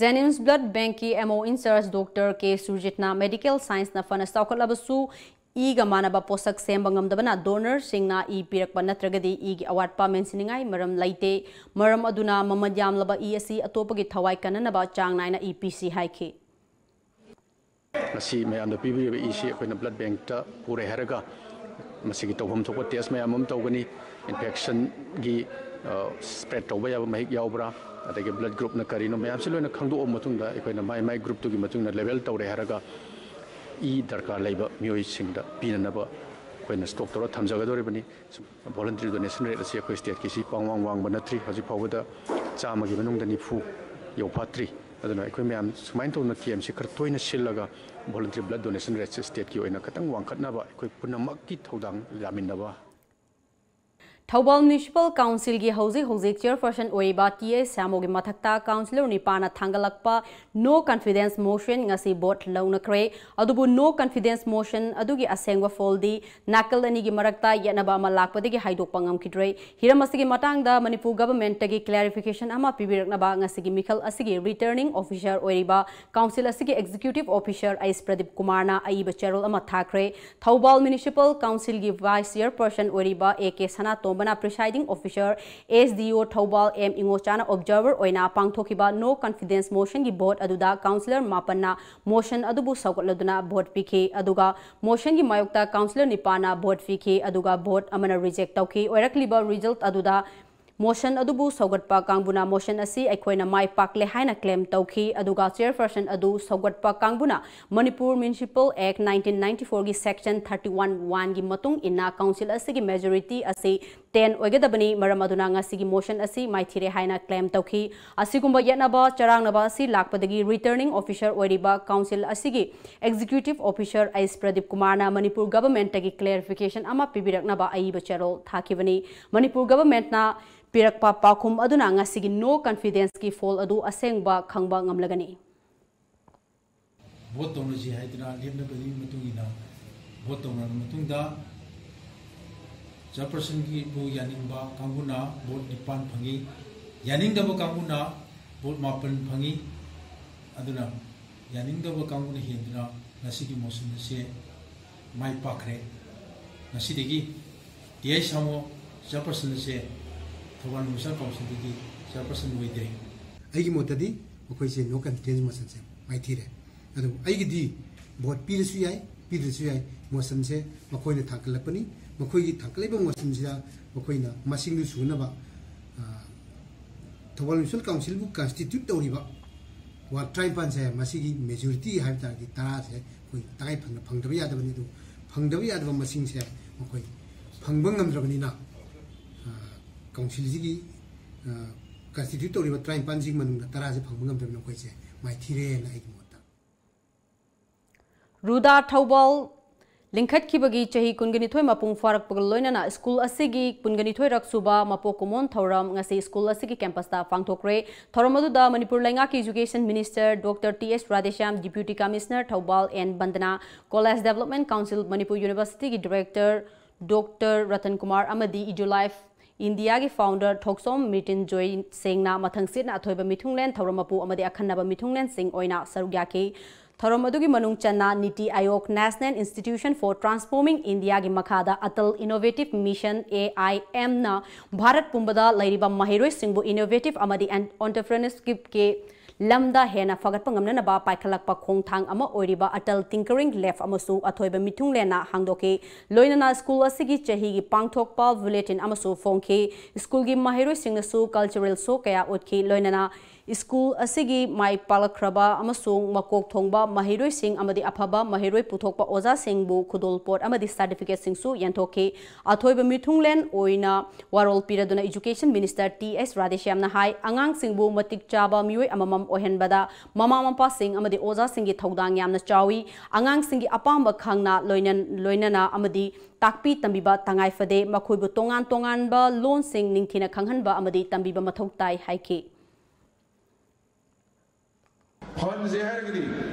Jennings Blood Bank ꯀꯤ M O in charge Doctor K ꯁꯨꯔꯖꯤꯠꯅ medical science ꯅ ꯐꯅ ꯆꯥꯎꯈꯠꯂꯕꯁꯨ ꯏꯒ ꯃꯥꯟꯅꯕ ꯄꯣꯠꯁꯛ ꯁꯦꯝꯕ ꯉꯝꯗꯕꯅ donor ꯁꯤꯡꯅ ꯏ ꯄꯤꯔꯛꯄ ꯅꯠꯇ꯭ꯔꯒꯗꯤ ꯏꯒꯤ ꯑꯋꯥꯠꯄ ꯃꯦꯟꯁꯤꯟꯅꯤꯡꯉꯥꯏ ꯃꯔꯝ ꯂꯩꯇꯦ꯫ ꯃꯔꯝ ꯑꯗꯨꯅ ꯃꯃꯜ ꯌꯥꯝꯂꯕ ꯏ ꯑꯁꯤ ꯑꯇꯣꯞꯄꯒꯤ ꯊꯋꯥꯏ ꯀꯟꯅꯅꯕ ꯆꯥꯡ ꯅꯥꯏꯅ ꯏ ꯄꯤꯁꯤ ꯍꯥꯏꯈꯤ꯫ ꯉꯁꯤ ꯃꯌꯥꯝꯗ ꯄꯤꯕꯤꯔꯤꯕ ꯏꯁꯤ ꯑꯩꯈꯣꯏꯅ blood bank ꯇ ꯄꯨꯔꯦ ꯍꯥꯏꯔꯒ ꯃꯁꯤꯒꯤ ꯇꯧꯐꯝ ꯊꯣꯛꯄ test ꯃꯌꯥꯝ ꯑꯃ ꯇꯧꯒꯅꯤ꯫ Infection ꯒꯤ, ꯑ, spread ꯇꯧꯕ ꯌꯥꯕ ꯃꯍꯤꯛ ꯌꯥꯎꯕ꯭ꯔꯥ, ꯑꯗꯒꯤ blood group ꯅ ꯀꯔꯤꯅꯣ, ꯃꯌꯥꯝꯁꯤ ꯂꯣꯏꯅ ꯈꯪꯗꯣꯛꯑꯕ ꯃꯇꯨꯡꯗ ꯑꯩꯈꯣꯏꯅ ꯃꯥꯏ ꯃꯥꯏ group ꯇꯨꯒꯤ ꯃꯇꯨꯡ ꯏꯟꯅ level ꯇꯧꯔꯦ ꯍꯥꯏꯔꯒ ꯏ ꯗꯔꯀꯥꯔ ꯂꯩꯕ ꯃꯤꯑꯣꯏꯁꯤꯡꯗ ꯄꯤꯅꯅꯕ ꯑꯩꯈꯣꯏꯅ stock ꯇꯧꯔ ꯊꯝꯖꯒꯗꯧꯔꯤꯕꯅꯤ꯫ Voluntary donation rate ꯑꯁꯤ ꯑꯩꯈꯣꯏ state ꯀꯤꯁꯤ ꯄꯥꯡ ꯋꯥꯡ ꯋꯥꯡꯕ ꯅꯠꯇ꯭ꯔꯤ꯫ ꯍꯧꯖꯤꯛ ꯐꯥꯎꯕꯗ ꯆꯥꯝꯃꯒꯤ ꯃꯅꯨꯡꯗ ꯅꯤꯐꯨ ꯌꯧꯐꯥꯠꯇ꯭ꯔꯤ꯫ ꯑꯗꯨꯅ ꯑꯩꯈꯣꯏ ꯃꯌꯥꯝ ꯁꯨꯃꯥꯏꯅ ꯇꯧꯗꯅ camp ꯁꯤ ꯈꯔ ꯇꯣꯏꯅ ꯁꯤꯜꯂꯒ voluntary blood donation rate ꯁꯤ state ꯀꯤ ꯑꯣꯏꯅ ꯈꯤꯇꯪ ꯋꯥꯡꯈꯠꯅꯕ ꯑꯩꯈꯣꯏ ꯄꯨꯝꯅꯃꯛꯀꯤ ꯊꯧꯗꯥꯡ ꯌꯥꯃꯤꯟꯅꯕ꯫ ꯊꯧꯕꯥꯜ Municipal Council ꯒꯤ ꯍꯧꯖꯤꯛ ꯍꯧꯖꯤꯛ chairperson ꯑꯣꯏꯔꯤꯕ ꯇꯤ ꯑꯦꯁ ꯁ꯭ꯌꯥꯃꯣꯒꯤ ꯃꯊꯛꯇ councillor ꯅꯤꯄꯥꯅ ꯊꯥꯡꯒꯠꯂꯛꯄ no confidence motion ꯉꯁꯤ vote ꯂꯧꯅꯈ꯭ꯔꯦ꯫ ꯑꯗꯨꯕꯨ no confidence motion ꯑꯗꯨꯒꯤ ꯑꯁꯦꯡꯕ ꯐꯣꯜꯗꯤ ꯅꯥꯀꯜ ꯑꯅꯤꯒꯤ ꯃꯔꯛꯇ ꯌꯦꯠꯅꯕ ꯑꯃ ꯂꯥꯛꯄꯗꯒꯤ ꯍꯥꯏꯗꯣꯛꯄ ꯉꯝꯈꯤꯗ꯭ꯔꯦ꯫ ꯍꯤꯔꯝ ꯑꯁꯤꯒꯤ ꯃꯇꯥꯡꯗ ꯃꯅꯤꯄꯨꯔ government ꯇꯒꯤ clarification ꯑꯃ ꯄꯤꯕꯤꯔꯛꯅꯕ ꯉꯁꯤꯒꯤ ꯃꯤꯈꯜ ꯑꯁꯤꯒꯤ returning officer ꯑꯣꯏꯔꯤꯕ council ꯑꯁꯤꯒꯤ executive officer ꯑꯩꯁ ꯄ꯭ꯔꯗꯤꯞ ꯀꯨꯃꯥꯔꯅ ꯑꯏꯕ ꯆꯦꯔꯣꯜ ꯑꯃ ꯊꯥꯈ꯭ꯔꯦ꯫ ꯊꯧꯕꯥꯜ Municipal Council ꯒꯤ vice chairperson ꯑꯣꯏꯔꯤꯕ A K ꯁꯅꯥꯇꯣꯝꯕꯅ presiding officer S D ꯑꯣ ꯊꯧꯕꯥꯜ ꯑꯦꯝ ꯏꯉꯣꯆꯥꯅ observer ꯑꯣꯏꯅ ꯄꯥꯡꯊꯣꯛꯈꯤꯕ no confidence motion ꯒꯤ vote ꯑꯗꯨꯗ councillor ꯃꯥꯄꯟꯅ motion ꯑꯗꯨꯕꯨ ꯁꯧꯒꯠꯂꯗꯨꯅ vote ꯄꯤꯈꯤ꯫ ꯑꯗꯨꯒ motion ꯒꯤ ꯃꯥꯌꯣꯛꯇ councillor ꯅꯤꯄꯥꯟꯅ vote ꯄꯤꯈꯤ꯫ ꯑꯗꯨꯒ vote ꯑꯃꯅ reject ꯇꯧꯈꯤ꯫ ꯑꯣꯏꯔꯛꯂꯤꯕ result ꯑꯗꯨꯗ motion ꯑꯗꯨꯕꯨ ꯁꯧꯒꯠꯄ ꯀꯥꯡꯕꯨꯅ motion ꯑꯁꯤ ꯑꯩꯈꯣꯏꯅ ꯃꯥꯏ ꯄꯥꯛꯂꯦ ꯍꯥꯏꯅ claim ꯇꯧꯈꯤ꯫ ꯑꯗꯨꯒ chairperson ꯑꯗꯨ ꯁꯧꯒꯠꯄ ꯀꯥꯡꯕꯨꯅ Manipur Municipal Act nineteen ninety four ꯒꯤ section thirty one one ꯒꯤ ꯃꯇꯨꯡ ꯏꯟꯅ council ꯑꯁꯤꯒꯤ majority ꯑꯁꯤ ten ꯑꯣꯏꯒꯗꯕꯅꯤ꯫ ꯃꯔꯝ ꯑꯗꯨꯅ ꯉꯁꯤꯒꯤ motion ꯑꯁꯤ ꯃꯥꯏꯊꯤꯔꯦ ꯍꯥꯏꯅ claim ꯇꯧꯈꯤ꯫ ꯑꯁꯤꯒꯨꯝꯕ ꯌꯦꯠꯅꯕ ꯆꯔꯥꯡꯅꯕ ꯑꯁꯤ ꯂꯥꯛꯄꯗꯒꯤ returning officer ꯑꯣꯏꯔꯤꯕ council ꯑꯁꯤꯒꯤ executive officer ꯑꯩꯁ ꯄ꯭ꯔꯗꯤꯞ ꯀꯨꯃꯥꯔꯅ ꯃꯅꯤꯄꯨꯔ governmentꯇꯒꯤ clarification ꯑꯃ ꯄꯤꯕꯤꯔꯛꯅꯕ ꯑꯏꯕ ꯆꯦꯔꯣꯜ ꯊꯥꯈꯤꯕꯅꯤ꯫ ꯃꯅꯤꯄꯨꯔ governmentꯅ ꯄꯤꯔꯛꯄ ꯄꯥꯎꯈꯨꯝ ꯑꯗꯨꯅ ꯉꯁꯤꯒꯤ no confidenceꯀꯤ fall ꯑꯗꯨ ꯑꯁꯦꯡꯕ ꯈꯪꯕ ꯉꯝꯂꯒꯅꯤ꯫ Vote ꯇꯧꯅꯁꯤ ꯍꯥꯏꯗꯨꯅ ꯂꯦꯞꯅꯕꯒꯤ ꯃꯇꯨꯡ ꯏꯟꯅ vote ꯇꯧꯅꯔꯕ ꯃꯇꯨꯡꯗ chairpersonꯒꯤꯕꯨ ꯌꯥꯅꯤꯡꯕ ꯀꯥꯡꯕꯨꯅ vote ꯅꯤꯄꯥꯟ ꯐꯪꯉꯤ, ꯌꯥꯅꯤꯡꯗꯕ ꯀꯥꯡꯕꯨꯅ vote ꯃꯥꯄꯟ ꯐꯪꯉꯤ꯫ ꯑꯗꯨꯅ ꯌꯥꯅꯤꯡꯗꯕ ꯀꯥꯡꯕꯨꯅ ꯍꯦꯟꯗꯨꯅ ꯉꯁꯤꯒꯤ motion ꯑꯁꯤ ꯃꯥꯏ ꯄꯥꯛꯈ꯭ꯔꯦ꯫ ꯉꯁꯤꯗꯒꯤ ꯇꯤ ꯑꯥꯏ ꯁꯥꯃꯣ chairperson ꯑꯁꯦ ꯊꯧꯕꯥꯜ Municipal Councilꯗꯒꯤ chairperson ꯑꯣꯏꯗ꯭ꯔꯦ꯫ ꯑꯩꯒꯤ ꯃꯣꯠꯇꯗꯤ ꯃꯈꯣꯏꯁꯦ no confidence motionꯁꯦ ꯃꯥꯏꯊꯤꯔꯦ꯫ ꯑꯗꯨꯕꯨ ꯑꯩꯒꯤꯗꯤ vote ꯄꯤꯔꯁꯨ ꯌꯥꯏ, ꯄꯤꯗ꯭ꯔꯁꯨ ꯌꯥꯏ, motionꯁꯦ ꯃꯈꯣꯏꯅ ꯊꯥꯡꯒꯠꯂꯛꯄꯅꯤ꯫ ꯃꯈꯣꯏꯒꯤ ꯊꯥꯡꯒꯠꯂꯛꯏꯕ motionꯁꯤꯗ ꯃꯈꯣꯏꯅ ꯃꯁꯤꯡꯗꯨ ꯁꯨꯅꯕ, ꯑ, ꯊꯧꯕꯥꯜ Municipal Councilꯕꯨ constitute ꯇꯧꯔꯤꯕ ward ꯇꯔꯥꯅꯤꯄꯥꯟꯁꯦ, ꯃꯁꯤꯒꯤ majority ꯍꯥꯏꯕ ꯇꯥꯔꯗꯤ ꯇꯔꯥꯁꯦ ꯑꯩꯈꯣꯏ ꯇꯉꯥꯏ ꯐꯗꯅ ꯐꯪꯗꯕ ꯌꯥꯗꯕꯅꯤ꯫ ꯑꯗꯨ ꯐꯪꯗꯕ ꯌꯥꯗꯕ ꯃꯁꯤꯡꯁꯦ ꯃꯈꯣꯏ ꯐꯪꯕ ꯉꯝꯗ꯭ꯔꯕꯅꯤꯅ, ꯑ, councilꯁꯤꯒꯤ, ꯑ, constitute ꯇꯧꯔꯤꯕ ꯇꯔꯥꯅꯤꯄꯥꯟꯁꯤꯒꯤ ꯃꯅꯨꯡꯗ ꯇꯔꯥꯁꯦ ꯐꯪꯕ ꯉꯝꯗ꯭ꯔꯕꯅꯤꯅ ꯑꯩꯈꯣꯏꯁꯦ ꯃꯥꯏꯊꯤꯔꯦꯅ ꯑꯩꯒꯤ ꯃꯣꯠꯇ꯫ ꯔꯨꯗꯥ ꯊꯧꯕꯥꯜ ꯂꯤꯡꯈꯠꯈꯤꯕꯒꯤ ꯆꯍꯤ ꯀꯨꯟꯒ ꯅꯤꯊꯣꯏ ꯃꯄꯨꯡ ꯐꯥꯔꯛꯄꯒ ꯂꯣꯏꯅꯅ ꯁ꯭ꯀꯨꯜ ꯑꯁꯤꯒꯤ ꯀꯨꯟꯒ ꯅꯤꯊꯣꯏꯔꯛ ꯁꯨꯕ ꯃꯄꯣꯛ ꯀꯨꯝꯑꯣꯟ ꯊꯧꯔꯝ ꯉꯁꯤ ꯁ꯭ꯀꯨꯜ ꯑꯁꯤꯒꯤ campusꯇ ꯄꯥꯡꯊꯣꯛꯈ꯭ꯔꯦ꯫ ꯊꯧꯔꯝ ꯑꯗꯨꯗ ꯃꯅꯤꯄꯨꯔ ꯂꯩꯉꯥꯛꯀꯤ education minister Doctor T S Radheshyam, Deputy Commissioner Thoubal N ꯕꯟꯗꯅꯥ, College Development Council, Manipur Universityꯒꯤ director Doctor Ratan Kumar ꯑꯃꯗꯤ Edulife Indiaꯒꯤ founder ꯊꯣꯛꯆꯣꯝ ꯃ꯭ꯔꯤꯇ꯭ꯌꯨꯟꯖꯣꯏ ꯁꯤꯡꯅ ꯃꯊꯪꯁꯤꯠꯅ ꯑꯊꯣꯏꯕ ꯃꯤꯊꯨꯡꯂꯦꯟ, ꯊꯧꯔꯝ ꯃꯄꯨ ꯑꯃꯗꯤ ꯑꯈꯟꯅꯕ ꯃꯤꯊꯨꯡꯂꯦꯟꯁꯤꯡ ꯑꯣꯏꯅ ꯁꯔꯨꯛ ꯌꯥꯈꯤ꯫ ꯊꯧꯔꯝ ꯑꯗꯨꯒꯤ ꯃꯅꯨꯡ ꯆꯟꯅ NITI Aayog, National Institution for Transforming Indiaꯒꯤ ꯃꯈꯥꯗ Atal Innovative Mission, AIMꯅ ꯚꯥꯔꯠ ꯄꯨꯝꯕꯗ ꯂꯩꯔꯤꯕ ꯃꯍꯩꯔꯣꯏꯁꯤꯡꯕꯨ innovative ꯑꯃꯗꯤ entrepreneurshipꯀꯤ ꯂꯝꯗ ꯍꯦꯟꯅ ꯐꯒꯠꯄ ꯉꯝꯅꯅꯕ ꯄꯥꯏꯈꯠꯂꯛꯄ ꯈꯣꯡꯊꯥꯡ ꯑꯃ ꯑꯣꯏꯔꯤꯕ ꯑꯇꯜ ꯇꯤꯡꯀꯔꯤꯡ ꯂꯦꯕ ꯑꯃꯁꯨ ꯑꯊꯣꯏꯕ ꯃꯤꯊꯨꯡꯂꯦꯟꯅ ꯍꯥꯡꯗꯣꯛꯈꯤ꯫ ꯂꯣꯏꯅꯅ ꯁ꯭ꯀꯨꯜ ꯑꯁꯤꯒꯤ ꯆꯍꯤꯒꯤ ꯄꯥꯡꯊꯣꯛꯄ ꯕꯨꯂꯦꯇꯤꯟ ꯑꯃꯁꯨ ꯐꯣꯡꯈꯤ꯫ ꯁ꯭ꯀꯨꯜꯒꯤ ꯃꯍꯩꯔꯣꯏꯁꯤꯡꯅꯁꯨ ꯀꯜꯆꯔꯦꯜ ꯁꯣ ꯀꯌꯥ ꯎꯠꯈꯤ꯫ ꯂꯣꯏꯅꯅ ꯁ꯭ꯀꯨꯜ ꯑꯁꯤꯒꯤ ꯃꯥꯏ ꯄꯥꯛꯂꯛꯈ꯭ꯔꯕ ꯑꯃꯁꯨꯡ ꯃꯀꯣꯛ ꯊꯣꯡꯕ ꯃꯍꯩꯔꯣꯏꯁꯤꯡ ꯑꯃꯗꯤ ꯑꯐꯕ ꯃꯍꯩꯔꯣꯏ ꯄꯨꯊꯣꯛꯄ ꯑꯣꯖꯥꯁꯤꯡꯕꯨ ꯈꯨꯗꯣꯜꯄꯣꯠ ꯑꯃꯗꯤ ꯁꯥꯔꯇꯤꯐꯤꯀꯦꯠꯁꯤꯡꯁꯨ ꯌꯦꯟꯊꯣꯛꯈꯤ꯫ ꯑꯊꯣꯏꯕ ꯃꯤꯊꯨꯡꯂꯦꯟ ꯑꯣꯏꯅ ꯋꯥꯔꯣꯜ ꯄꯤꯔꯗꯨꯅ ꯏꯖꯨꯀꯦꯁꯟ ꯃꯤꯅꯤꯁꯇꯔ ꯇꯤ ꯑꯦꯁ ꯔꯥꯙꯦꯁ꯭ꯌꯥꯝꯅ ꯍꯥꯏ, ꯑꯉꯥꯡꯁꯤꯡꯕꯨ ꯃꯇꯤꯛ ꯆꯥꯕ ꯃꯤꯑꯣꯏ ꯑꯃꯃꯝ ꯑꯣꯏꯍꯟꯕꯗ ꯃꯃꯥ ꯃꯄꯥꯁꯤꯡ ꯑꯃꯗꯤ ꯑꯣꯖꯥꯁꯤꯡꯒꯤ ꯊꯧꯗꯥꯡ ꯌꯥꯝꯅ ꯆꯥꯎꯏ꯫ ꯑꯉꯥꯡꯁꯤꯡꯒꯤ ꯑꯄꯥꯝꯕ ꯈꯪꯅ ꯂꯣꯏꯅ-, ꯂꯣꯏꯅꯅ ꯑꯃꯗꯤ ꯇꯥꯛꯄꯤ ꯇꯝꯕꯤꯕ ꯇꯉꯥꯏ ꯐꯗꯦ꯫ ꯃꯈꯣꯏꯕꯨ ꯇꯣꯉꯥꯟ ꯇꯣꯉꯥꯟꯕ ꯂꯣꯟꯁꯤꯡ ꯅꯤꯡꯊꯤꯅ ꯈꯪꯍꯟꯕ ꯑꯃꯗꯤ ꯇꯝꯕꯤꯕ ꯃꯊꯧ ꯇꯥꯏ ꯍꯥꯏꯈꯤ꯫ ꯐꯟꯁꯦ ꯍꯥꯏꯔꯒꯗꯤ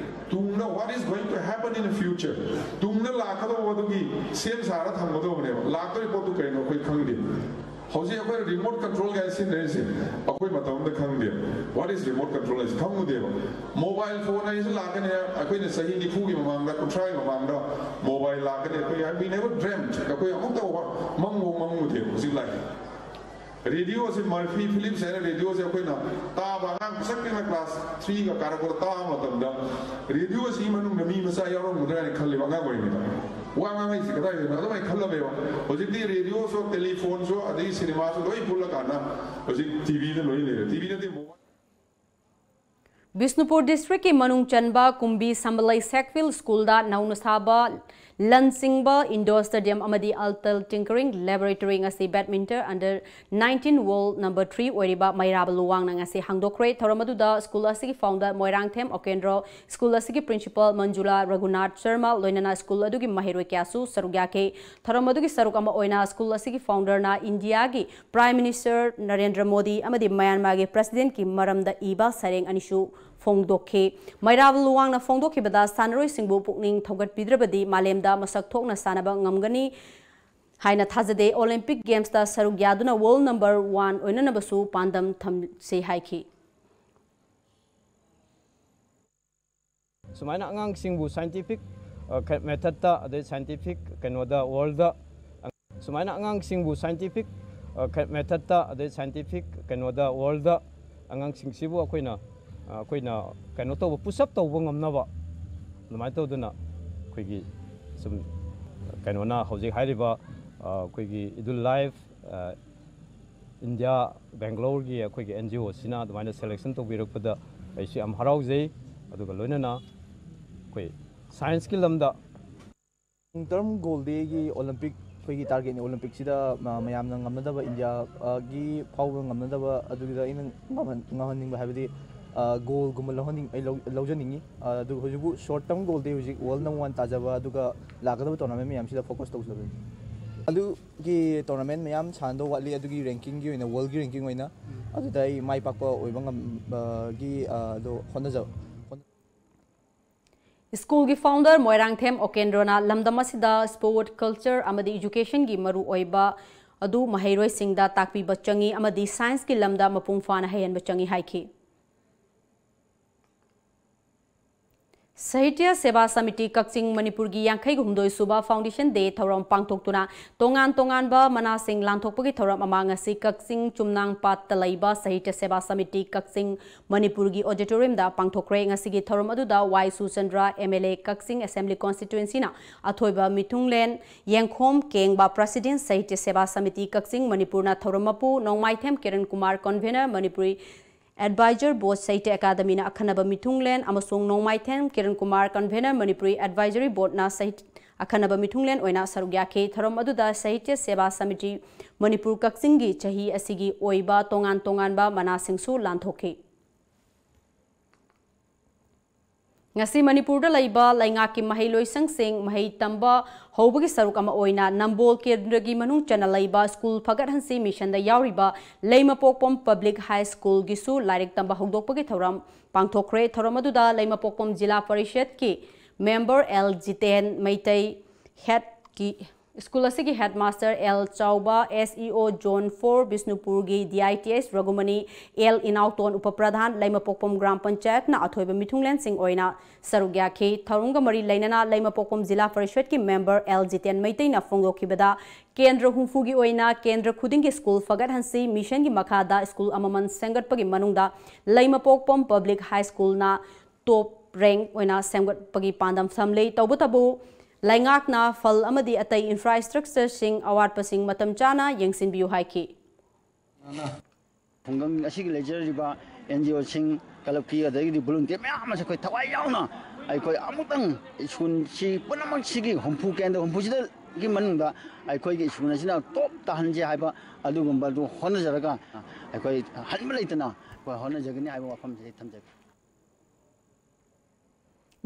ꯇꯨꯡꯗ what is going to happen in the future, ꯇꯨꯡꯗ ꯂꯥꯛꯀꯗꯧꯕ ꯑꯗꯨꯒꯤ ꯁꯦꯝ ꯁꯥꯔ ꯊꯝꯒꯗꯧꯕꯅꯦꯕ꯫ ꯂꯥꯛꯇꯣꯏ ꯄꯣꯠꯇꯨ ꯀꯩꯅꯣ ꯑꯩꯈꯣꯏ ꯈꯪꯗꯦ꯫ ꯍꯧꯖꯤꯛ ꯑꯩꯈꯣꯏ ꯔꯤꯃꯣꯠ ꯀꯟꯇ꯭ꯔꯣꯜ ꯀꯥꯏꯅ ꯁꯤꯖꯤꯟꯅꯔꯤꯁꯦ ꯑꯩꯈꯣꯏ ꯃꯇꯝ ꯑꯃꯗ ꯈꯪꯗꯦ꯫ What is remote control ꯍꯥꯏꯁꯦ ꯈꯪꯉꯨꯗꯦꯕ꯫ ꯃꯣꯕꯥꯏꯜ ꯐꯣꯟ ꯍꯥꯏꯁꯦ ꯂꯥꯛꯀꯅꯤ, ꯑꯩꯈꯣꯏꯅ ꯆꯍꯤ ꯅꯤꯐꯨꯒꯤ ꯃꯃꯥꯡꯗ, ꯀꯨꯟꯊ꯭ꯔꯥꯒꯤ ꯃꯃꯥꯡꯗ ꯃꯣꯕꯥꯏꯜ ꯂꯥꯛꯀꯅꯤ, ꯑꯩꯈꯣꯏ we never dreamt, ꯑꯩꯈꯣꯏ ꯑꯃꯨꯛꯇ ꯃꯪꯕꯨ ꯃꯪꯉꯨꯗꯦꯕ꯫ ꯍꯧꯖꯤꯛ ꯂꯥꯛꯑꯦ꯫ ꯔꯦꯗꯤꯑꯣꯁꯦ, ꯃꯔꯐꯤ ꯐꯤꯂꯤꯞꯁ ꯍꯥꯏꯅ ꯔꯦꯗꯤꯑꯣꯁꯦ ꯑꯩꯈꯣꯏꯅ ꯇꯥꯕ, ꯑꯉꯥꯡ ꯄꯤꯁꯛ ꯄꯤꯛꯅ ꯀ꯭ꯂꯥꯁ ꯊ꯭ꯔꯤꯒ ꯀꯥꯔꯛꯄꯗ ꯇꯥꯕ ꯃꯇꯝꯗ ꯔꯦꯗꯤꯑꯣꯁꯤꯒꯤ ꯃꯅꯨꯡꯗ ꯃꯤ ꯃꯆꯥ ꯌꯥꯎꯔꯝꯒꯗ꯭ꯔꯥ ꯍꯥꯏꯅ ꯈꯜꯂꯦꯕ ꯑꯉꯥꯡ ꯑꯣꯏꯔꯤꯉꯩꯗ꯫ ꯋꯥ ꯉꯥꯡꯉꯛꯏꯁꯦ ꯀꯗꯥꯏꯗꯅꯣ ꯑꯗꯨꯃꯥꯏꯅ ꯈꯜꯂꯝꯃꯦꯕ꯫ ꯍꯧꯖꯤꯛꯇꯤ ꯔꯦꯗꯤꯑꯣꯁꯨ, ꯇꯦꯂꯤꯐꯣꯟꯁꯨ, ꯑꯗꯒꯤ ꯁꯤꯅꯦꯃꯥꯁꯨ ꯂꯣꯏ ꯄꯨꯜꯂꯀꯥꯟꯗ ꯍꯧꯖꯤꯛ ꯇꯤꯚꯤꯗ ꯂꯣꯏ ꯂꯩꯔꯦ꯫ ꯇꯤꯚꯤ ꯅꯠꯇꯦ, ꯃꯣꯕꯥꯏꯜ꯫ ꯕꯤꯁꯅꯨꯄꯨꯔ ꯗꯤꯁꯇ꯭ꯔꯤꯛꯀꯤ ꯃꯅꯨꯡ ꯆꯟꯕ ꯀꯨꯝꯕꯤ ꯁꯝꯕꯂꯩ ꯁꯦꯛꯐꯤꯜ ꯁ꯭ꯀꯨꯜꯗ ꯅꯧꯅ ꯁꯥꯕ ꯂꯟꯆꯤꯡꯕ ꯏꯟꯗꯣꯔ ꯁ꯭ꯇꯦꯗꯤꯌꯝ ꯑꯃꯗꯤ ꯑꯜꯇꯜ ꯇꯤꯡꯀꯔꯤꯡ ꯂꯦꯕꯣꯔꯦꯇꯣꯔꯤ ꯉꯁꯤ badminton under nineteen world number three ꯑꯣꯏꯔꯤꯕ ꯃꯩꯔꯥꯕ ꯂꯨꯋꯥꯡꯅ ꯉꯁꯤ ꯍꯥꯡꯗꯣꯛꯈ꯭ꯔꯦ꯫ ꯊꯧꯔꯝ ꯑꯗꯨꯗ ꯁ꯭ꯀꯨꯜ ꯑꯁꯤꯒꯤ ꯐꯥꯎꯟꯗꯔ ꯃꯣꯏꯔꯥꯡꯊꯦꯝ ꯑꯣꯀꯦꯟꯗ꯭ꯔꯣ, ꯁ꯭ꯀꯨꯜ ꯑꯁꯤꯒꯤ ꯄ꯭ꯔꯤꯟꯁꯤꯄꯥꯜ ꯃꯟꯖꯨꯂꯥ ꯔꯘꯨꯅꯥꯊ ꯁꯔꯃ, ꯂꯣꯏꯅꯅ ꯁ꯭ꯀꯨꯜ ꯑꯗꯨꯒꯤ ꯃꯍꯩꯔꯣꯏ ꯀꯌꯥꯁꯨ ꯁꯔꯨꯛ ꯌꯥꯈꯤ꯫ ꯊꯧꯔꯝ ꯑꯗꯨꯒꯤ ꯁꯔꯨꯛ ꯑꯃ ꯑꯣꯏꯅ ꯁ꯭ꯀꯨꯜ ꯑꯁꯤꯒꯤ ꯐꯥꯎꯟꯗꯔꯅ ꯏꯟꯗꯤꯌꯥꯒꯤ ꯄ꯭ꯔꯥꯏꯝ ꯃꯤꯅꯤꯁꯇꯔ ꯅꯔꯦꯟꯗ꯭ꯔ ꯃꯣꯗꯤ ꯑꯃꯗꯤ ꯃ꯭ꯌꯥꯟꯃꯥꯔꯒꯤ ꯄ꯭ꯔꯦꯁꯤꯗꯦꯟꯠꯀꯤ ꯃꯔꯝꯗ ꯏꯕ ꯁꯩꯔꯦꯡ ꯑꯅꯤꯁꯨ ꯐꯣꯡꯗꯣꯛꯈꯤ꯫ ꯃꯩꯔꯥꯕ ꯂꯨꯋꯥꯡꯅ ꯐꯣꯡꯗꯣꯛꯈꯤꯕꯗ, ꯁꯥꯟꯅꯔꯣꯏꯁꯤꯡꯕꯨ ꯄꯨꯛꯅꯤꯡ ꯊꯧꯒꯠꯄꯤꯗ꯭ꯔꯕꯗꯤ ꯃꯥꯂꯦꯝꯗ ꯃꯁꯛ ꯊꯣꯛꯅ ꯁꯥꯟꯅꯕ ꯉꯝꯒꯅꯤ ꯍꯥꯏꯅ ꯊꯥꯖꯗꯦ꯫ ꯑꯣꯂꯤꯝꯄꯤꯛ ꯒꯦꯝꯁꯇ ꯁꯔꯨꯛ ꯌꯥꯗꯨꯅ ꯋꯥꯔꯜꯗ ꯅꯝꯕꯔ ꯋꯥꯟ ꯑꯣꯏꯅꯅꯕꯁꯨ ꯄꯥꯟꯗꯝ ꯊꯝꯁꯤ ꯍꯥꯏꯈꯤ꯫ ꯁꯨꯃꯥꯏꯅ ꯑꯉꯥꯡꯁꯤꯡꯕꯨ ꯁꯥꯏꯟꯇꯤꯐꯤꯛ ꯃꯦꯊꯠꯇ, ꯑꯗꯩ ꯁꯥꯏꯟꯇꯤꯐꯤꯛ ꯀꯩꯅꯣꯗ, ꯋꯥꯔꯜꯗ, ꯁꯨꯃꯥꯏꯅ ꯑꯉꯥꯡꯁꯤꯡꯕꯨ ꯁꯥꯏꯟꯇꯤꯐꯤꯛ ꯃꯦꯊꯠꯇ, ꯑꯗꯩ ꯁꯥꯏꯟꯇꯤꯐꯤꯛ ꯀꯩꯅꯣꯗ, ꯋꯥꯔꯜꯗ ꯑꯉꯥꯡꯁꯤꯡꯁꯤꯕꯨ ꯑꯩꯈꯣꯏꯅ ꯑꯩꯈꯣꯏꯅ ꯀꯩꯅꯣ ꯇꯧꯕ, ꯄꯨꯁ ꯑꯞ ꯇꯧꯕ ꯉꯝꯅꯕ ꯑꯗꯨꯃꯥꯏꯅ ꯇꯧꯗꯅ ꯑꯩꯈꯣꯏꯒꯤ ꯁꯨꯝ ꯀꯩꯅꯣꯅ ꯍꯧꯖꯤꯛ ꯍꯥꯏꯔꯤꯕ ꯑꯩꯈꯣꯏꯒꯤ ꯏꯗꯨꯜ ꯂꯥꯏꯐ ꯏꯟꯗꯤꯌꯥ ꯕꯦꯡꯒ꯭ꯂꯣꯔꯒꯤ ꯑꯩꯈꯣꯏꯒꯤ ꯑꯦꯟ ꯖꯤ ꯑꯣꯁꯤꯅ ꯑꯗꯨꯃꯥꯏꯅ ꯁꯦꯂꯦꯛꯁꯟ ꯇꯧꯕꯤꯔꯛꯄꯗ ꯑꯩꯁꯨ ꯌꯥꯝ ꯍꯔꯥꯎꯖꯩ꯫ ꯑꯗꯨꯒ ꯂꯣꯏꯅꯅ ꯑꯩꯈꯣꯏ ꯁꯥꯏꯟꯁꯀꯤ ꯂꯝꯗ ꯂꯣꯡ ꯇꯔꯝ ꯒꯣꯜꯗꯤ ꯑꯩꯒꯤ ꯑꯣꯂꯤꯝꯄꯤꯛ, ꯑꯩꯈꯣꯏꯒꯤ ꯇꯥꯔꯒꯦꯠꯅꯤ꯫ ꯑꯣꯂꯤꯝꯄꯤꯛꯁꯤꯗ ꯃꯌꯥꯝꯅ ꯉꯝꯅꯗꯕ, ꯏꯟꯗꯤꯌꯥꯒꯤ ꯐꯥꯎꯕ ꯉꯝꯅꯗꯕ, ꯑꯗꯨꯒꯤꯗ ꯑꯩꯅ ꯉꯝꯍꯟꯅꯤꯡꯕ ꯍꯥꯏꯕꯗꯤ ꯒꯣꯜꯒꯨꯝꯕ ꯂꯧꯍꯟꯅꯤꯡ ꯑꯩ ꯂꯧꯖꯅꯤꯡꯉꯤ꯫ ꯑꯗꯨꯒ ꯍꯧꯖꯤꯛꯄꯨ ꯁꯣꯔꯠ ꯇꯔꯝ ꯒꯣꯜꯗꯤ ꯍꯧꯖꯤꯛ ꯋꯥꯔꯜ ꯅꯝꯕꯔ ꯋꯥꯟ ꯇꯥꯖꯕ, ꯑꯗꯨꯒ ꯂꯥꯛꯀꯗꯕ ꯇꯣꯔꯅꯥꯃꯦꯟ ꯃꯌꯥꯝꯁꯤꯗ ꯐꯣꯀꯁ ꯇꯧꯖꯕꯅꯤ꯫ ꯑꯗꯨꯒꯤ ꯇꯣꯔꯅꯥꯃꯦꯟ ꯃꯌꯥꯝ ꯁꯥꯟꯅꯗꯧ ꯋꯥꯠꯂꯤ, ꯑꯗꯨꯒꯤ ꯔꯦꯡꯀꯤꯡꯒꯤ ꯑꯣꯏꯅ, ꯋꯥꯔꯜꯒꯤ ꯔꯦꯡꯀꯤꯡ ꯑꯣꯏꯅ ꯑꯗꯨꯗ ꯑꯩ ꯃꯥꯏ ꯄꯥꯛꯄ ꯑꯣꯏꯕ ꯉꯝꯕꯒꯤ ꯑꯗꯣ ꯍꯣꯠꯅꯖꯕ꯫ ꯁ꯭ꯀꯨꯜꯒꯤ ꯐꯥꯎꯟꯗꯔ ꯃꯣꯏꯔꯥꯡꯊꯦꯝ ꯑꯣꯀꯦꯟꯗ꯭ꯔꯣꯅ ꯂꯝꯗꯝ ꯑꯁꯤꯗ ꯁ꯭ꯄꯣꯔꯠ, ꯀꯜꯆꯔ ꯑꯃꯗꯤ ꯏꯖꯨꯀꯦꯁꯟꯒꯤ ꯃꯔꯨꯑꯣꯏꯕ ꯑꯗꯨ ꯃꯍꯩꯔꯣꯏꯁꯤꯡꯗ ꯇꯥꯛꯄꯤꯕ ꯆꯪꯏ ꯑꯃꯗꯤ ꯁꯥꯏꯟꯁꯀꯤ ꯂꯝꯗ ꯃꯄꯨꯡ ꯐꯥꯅ ꯍꯩꯍꯟꯕ ꯆꯪꯏ ꯍꯥꯏꯈꯤ꯫ ꯁꯥꯍꯤꯇ꯭ꯌ ꯁꯦꯕꯥ ꯁꯃꯤꯇꯤ ꯀꯛꯆꯤꯡ ꯃꯅꯤꯄꯨꯔꯒꯤ ꯌꯥꯡꯈꯩꯒ ꯍꯨꯝꯗꯣꯏ ꯁꯨꯕ ꯐꯥꯎꯟꯗꯦꯁꯟ ꯗꯦ ꯊꯧꯔꯝ ꯄꯥꯡꯊꯣꯛꯇꯨꯅ ꯇꯣꯉꯥꯟ ꯇꯣꯉꯥꯟꯕ ꯃꯅꯥꯁꯤꯡ ꯂꯥꯟꯊꯣꯛꯄꯒꯤ ꯊꯧꯔꯝ ꯑꯃ ꯉꯁꯤ ꯀꯛꯆꯤꯡ ꯆꯨꯝꯅꯥꯡ ꯄꯥꯠꯇ ꯂꯩꯕ ꯁꯥꯍꯤꯇ꯭ꯌ ꯁꯦꯕꯥ ꯁꯃꯤꯇꯤ ꯀꯛꯆꯤꯡ ꯃꯅꯤꯄꯨꯔꯒꯤ ꯑꯣꯗꯤꯇꯣꯔꯤꯌꯝꯗ ꯄꯥꯡꯊꯣꯛꯈ꯭ꯔꯦ꯫ ꯉꯁꯤꯒꯤ ꯊꯧꯔꯝ ꯑꯗꯨꯗ Y Suchandra, M L A, Kakching assembly ꯀꯣꯟꯁꯇꯤꯇ꯭ꯋꯦꯟꯁꯤꯅ ꯑꯊꯣꯏꯕ ꯃꯤꯊꯨꯡꯂꯦꯟ, ꯌꯦꯡꯈꯣꯝ ꯀꯦꯡꯕ, ꯄ꯭ꯔꯁꯤꯗꯦꯟ, ꯁꯥꯍꯤꯇ꯭ꯌ ꯁꯦꯕꯥ ꯁꯃꯤꯇꯤ ꯀꯛꯆꯤꯡ ꯃꯅꯤꯄꯨꯔꯅ ꯊꯧꯔꯝ ꯃꯄꯨ, ꯅꯣꯡꯃꯥꯏꯊꯦꯝ ꯀꯤꯔꯟ ꯀꯨꯃꯥꯔ, ꯀꯟꯚꯦꯅꯔ, ꯃꯅꯤꯄꯨꯔꯤ ꯑꯦꯗꯚꯥꯏꯖꯔ ꯕꯣꯔꯗ, ꯁꯥꯍꯤꯇ꯭ꯌ ꯑꯦꯀꯥꯗꯃꯤꯅ ꯑꯈꯟꯅꯕ ꯃꯤꯊꯨꯡꯂꯦꯟ ꯑꯃꯁꯨꯡ ꯅꯣꯡꯃꯥꯏꯊꯦꯝ ꯀꯤꯔꯟ ꯀꯨꯃꯥꯔ, ꯀꯟꯚꯦꯅꯔ, ꯃꯅꯤꯄꯨꯔꯤ ꯑꯦꯗꯚꯥꯏꯖꯔꯤ ꯕꯣꯔꯗꯅ ꯁꯥꯍꯤꯇ꯭ꯌ ꯑꯈꯟꯅꯕ ꯃꯤꯊꯨꯡꯂꯦꯟ ꯑꯣꯏꯅ ꯁꯔꯨꯛ ꯌꯥꯈꯤ꯫ ꯊꯧꯔꯝ ꯑꯗꯨꯗ ꯁꯥꯍꯤꯇ꯭ꯌ ꯁꯦꯕꯥ ꯁꯃꯤꯇꯤ ꯃꯅꯤꯄꯨꯔ ꯀꯛꯆꯤꯡꯒꯤ ꯆꯍꯤ ꯑꯁꯤꯒꯤ ꯑꯣꯏꯕ ꯇꯣꯉꯥꯟ ꯇꯣꯉꯥꯟꯕ ꯃꯅꯥꯁꯤꯡꯁꯨ ꯂꯥꯟꯊꯣꯛꯈꯤ꯫ ꯉꯁꯤ ꯃꯅꯤꯄꯨꯔꯗ ꯂꯩꯕ ꯂꯩꯉꯥꯛꯀꯤ ꯃꯍꯩꯂꯣꯏꯁꯪꯁꯤꯡ ꯃꯍꯩ ꯇꯝꯕ ꯍꯧꯕꯒꯤ ꯁꯔꯨꯛ ꯑꯃ ꯑꯣꯏꯅ ꯅꯝꯕꯣꯜ ꯀꯦꯟꯗ꯭ꯔꯒꯤ ꯃꯅꯨꯡ ꯆꯟꯅ ꯂꯩꯕ ꯁ꯭ꯀꯨꯜ ꯐꯒꯠꯍꯟꯁꯤ ꯃꯤꯁꯟꯗ ꯌꯥꯎꯔꯤꯕ ꯂꯩꯃꯄꯣꯛꯄꯝ ꯄꯕ꯭ꯂꯤꯛ ꯍꯥꯏ ꯁ꯭ꯀꯨꯜꯒꯤꯁꯨ ꯂꯥꯏꯔꯤꯛ ꯇꯝꯕ ꯍꯧꯗꯣꯛꯄꯒꯤ ꯊꯧꯔꯝ ꯄꯥꯡꯊꯣꯛꯈ꯭ꯔꯦ꯫ ꯊꯧꯔꯝ ꯑꯗꯨꯗ ꯂꯩꯃꯄꯣꯛꯄꯝ ꯖꯤꯂꯥ ꯄꯔꯤꯁꯠꯀꯤ ꯃꯦꯝꯕꯔ ꯑꯦꯜ ꯖꯤꯇꯦꯟ ꯃꯩꯇꯩ, ꯍꯦꯗꯀꯤ ꯁ꯭ꯀꯨꯜ ꯑꯁꯤꯒꯤ headmaster L Chaoba, S E O zone four ꯕꯤꯁꯅꯨꯄꯨꯔꯒꯤ D I T H Raghumani, L Inaoton ꯎꯄꯄ꯭ꯔꯙꯥꯟ, ꯂꯩꯃꯄꯣꯛꯄꯝ ꯒ꯭ꯔꯥꯝ ꯄꯟꯆꯥꯌꯠꯅ ꯑꯊꯣꯏꯕ ꯃꯤꯊꯨꯡꯂꯦꯟꯁꯤꯡ ꯑꯣꯏꯅ ꯁꯔꯨꯛ ꯌꯥꯈꯤ꯫ ꯊꯧꯔꯝꯒ ꯃꯔꯤ ꯂꯩꯅꯅ ꯂꯩꯃꯄꯣꯛꯄꯝ ꯖꯤꯂꯥ ꯄꯔꯤꯁꯗꯀꯤ ꯃꯦꯝꯕꯔ ꯑꯦꯜ ꯖꯤꯇꯦꯟ ꯃꯩꯇꯩꯅ ꯐꯣꯡꯗꯣꯛꯈꯤꯕꯗ, ꯀꯦꯟꯗ꯭ꯔ ꯍꯨꯝꯐꯨꯒꯤ ꯑꯣꯏꯅ ꯀꯦꯟꯗ꯭ꯔ ꯈꯨꯗꯤꯡꯒꯤ ꯁ꯭ꯀꯨꯜ ꯐꯒꯠꯍꯟꯁꯤ ꯃꯤꯁꯟꯒꯤ ꯃꯈꯥꯗ ꯁ꯭ꯀꯨꯜ ꯑꯃꯃꯝ ꯁꯦꯝꯒꯠꯄꯒꯤ ꯃꯅꯨꯡꯗ ꯂꯩꯃꯄꯣꯛꯄꯝ ꯄꯕ꯭ꯂꯤꯛ ꯍꯥꯏ ꯁ꯭ꯀꯨꯜꯅ ꯇꯣꯞ ꯔꯦꯡꯛ ꯑꯣꯏꯅ ꯁꯦꯝꯒꯠꯄꯒꯤ ꯄꯥꯟꯗꯝ ꯊꯝꯂꯤ꯫ ꯇꯧꯕꯇꯕꯨ, ꯂꯩꯉꯥꯛꯅ ꯐꯜ ꯑꯃꯗꯤ ꯑꯇꯩ ꯏꯟꯐ꯭ꯔꯥꯁ꯭ꯇ꯭ꯔꯛꯆꯔꯁꯤꯡ ꯑꯋꯥꯠꯄꯁꯤꯡ ꯃꯇꯝ ꯆꯥꯅ ꯌꯦꯡꯁꯤꯟꯕꯤꯌꯨ ꯍꯥꯏꯈꯤ꯫ ꯈꯨꯡꯒꯪ ꯑꯁꯤꯒꯤ ꯂꯩꯖꯔꯤꯕ ꯑꯦꯟ ꯖꯤ ꯑꯣꯁꯤꯡ, ꯀ꯭ꯂꯕꯀꯤ, ꯑꯗꯒꯤꯗꯤ ꯚꯣꯂꯨꯟꯇꯤꯌꯔ ꯃꯌꯥꯝ ꯑꯃꯁꯨ ꯑꯩꯈꯣꯏ ꯊꯋꯥꯏ ꯌꯥꯎꯅ ꯑꯩꯈꯣꯏ ꯑꯃꯨꯛꯇꯪ ꯁ꯭ꯀꯨꯜꯁꯤ ꯄꯨꯝꯅꯃꯛꯁꯤꯒꯤ ꯍꯨꯝꯐꯨ, ꯀꯦꯟꯗ꯭ꯔ ꯍꯨꯝꯐꯨꯁꯤꯗꯒꯤ ꯃꯅꯨꯡꯗ ꯑꯩꯈꯣꯏꯒꯤ ꯁ꯭ꯀꯨꯜ ꯑꯁꯤꯅ ꯇꯣꯞ ꯇꯥꯍꯟꯁꯦ ꯍꯥꯏꯕ ꯑꯗꯨꯒꯨꯝꯕꯗꯨ ꯍꯣꯠꯅꯖꯔꯒ ꯑꯩꯈꯣꯏ ꯍꯟꯕ ꯂꯩꯇꯅ ꯑꯩꯈꯣꯏ ꯍꯣꯠꯅꯖꯒꯅꯤ ꯍꯥꯏꯕ ꯋꯥꯐꯝꯁꯤ ꯑꯩ ꯊꯝꯖꯒꯦ꯫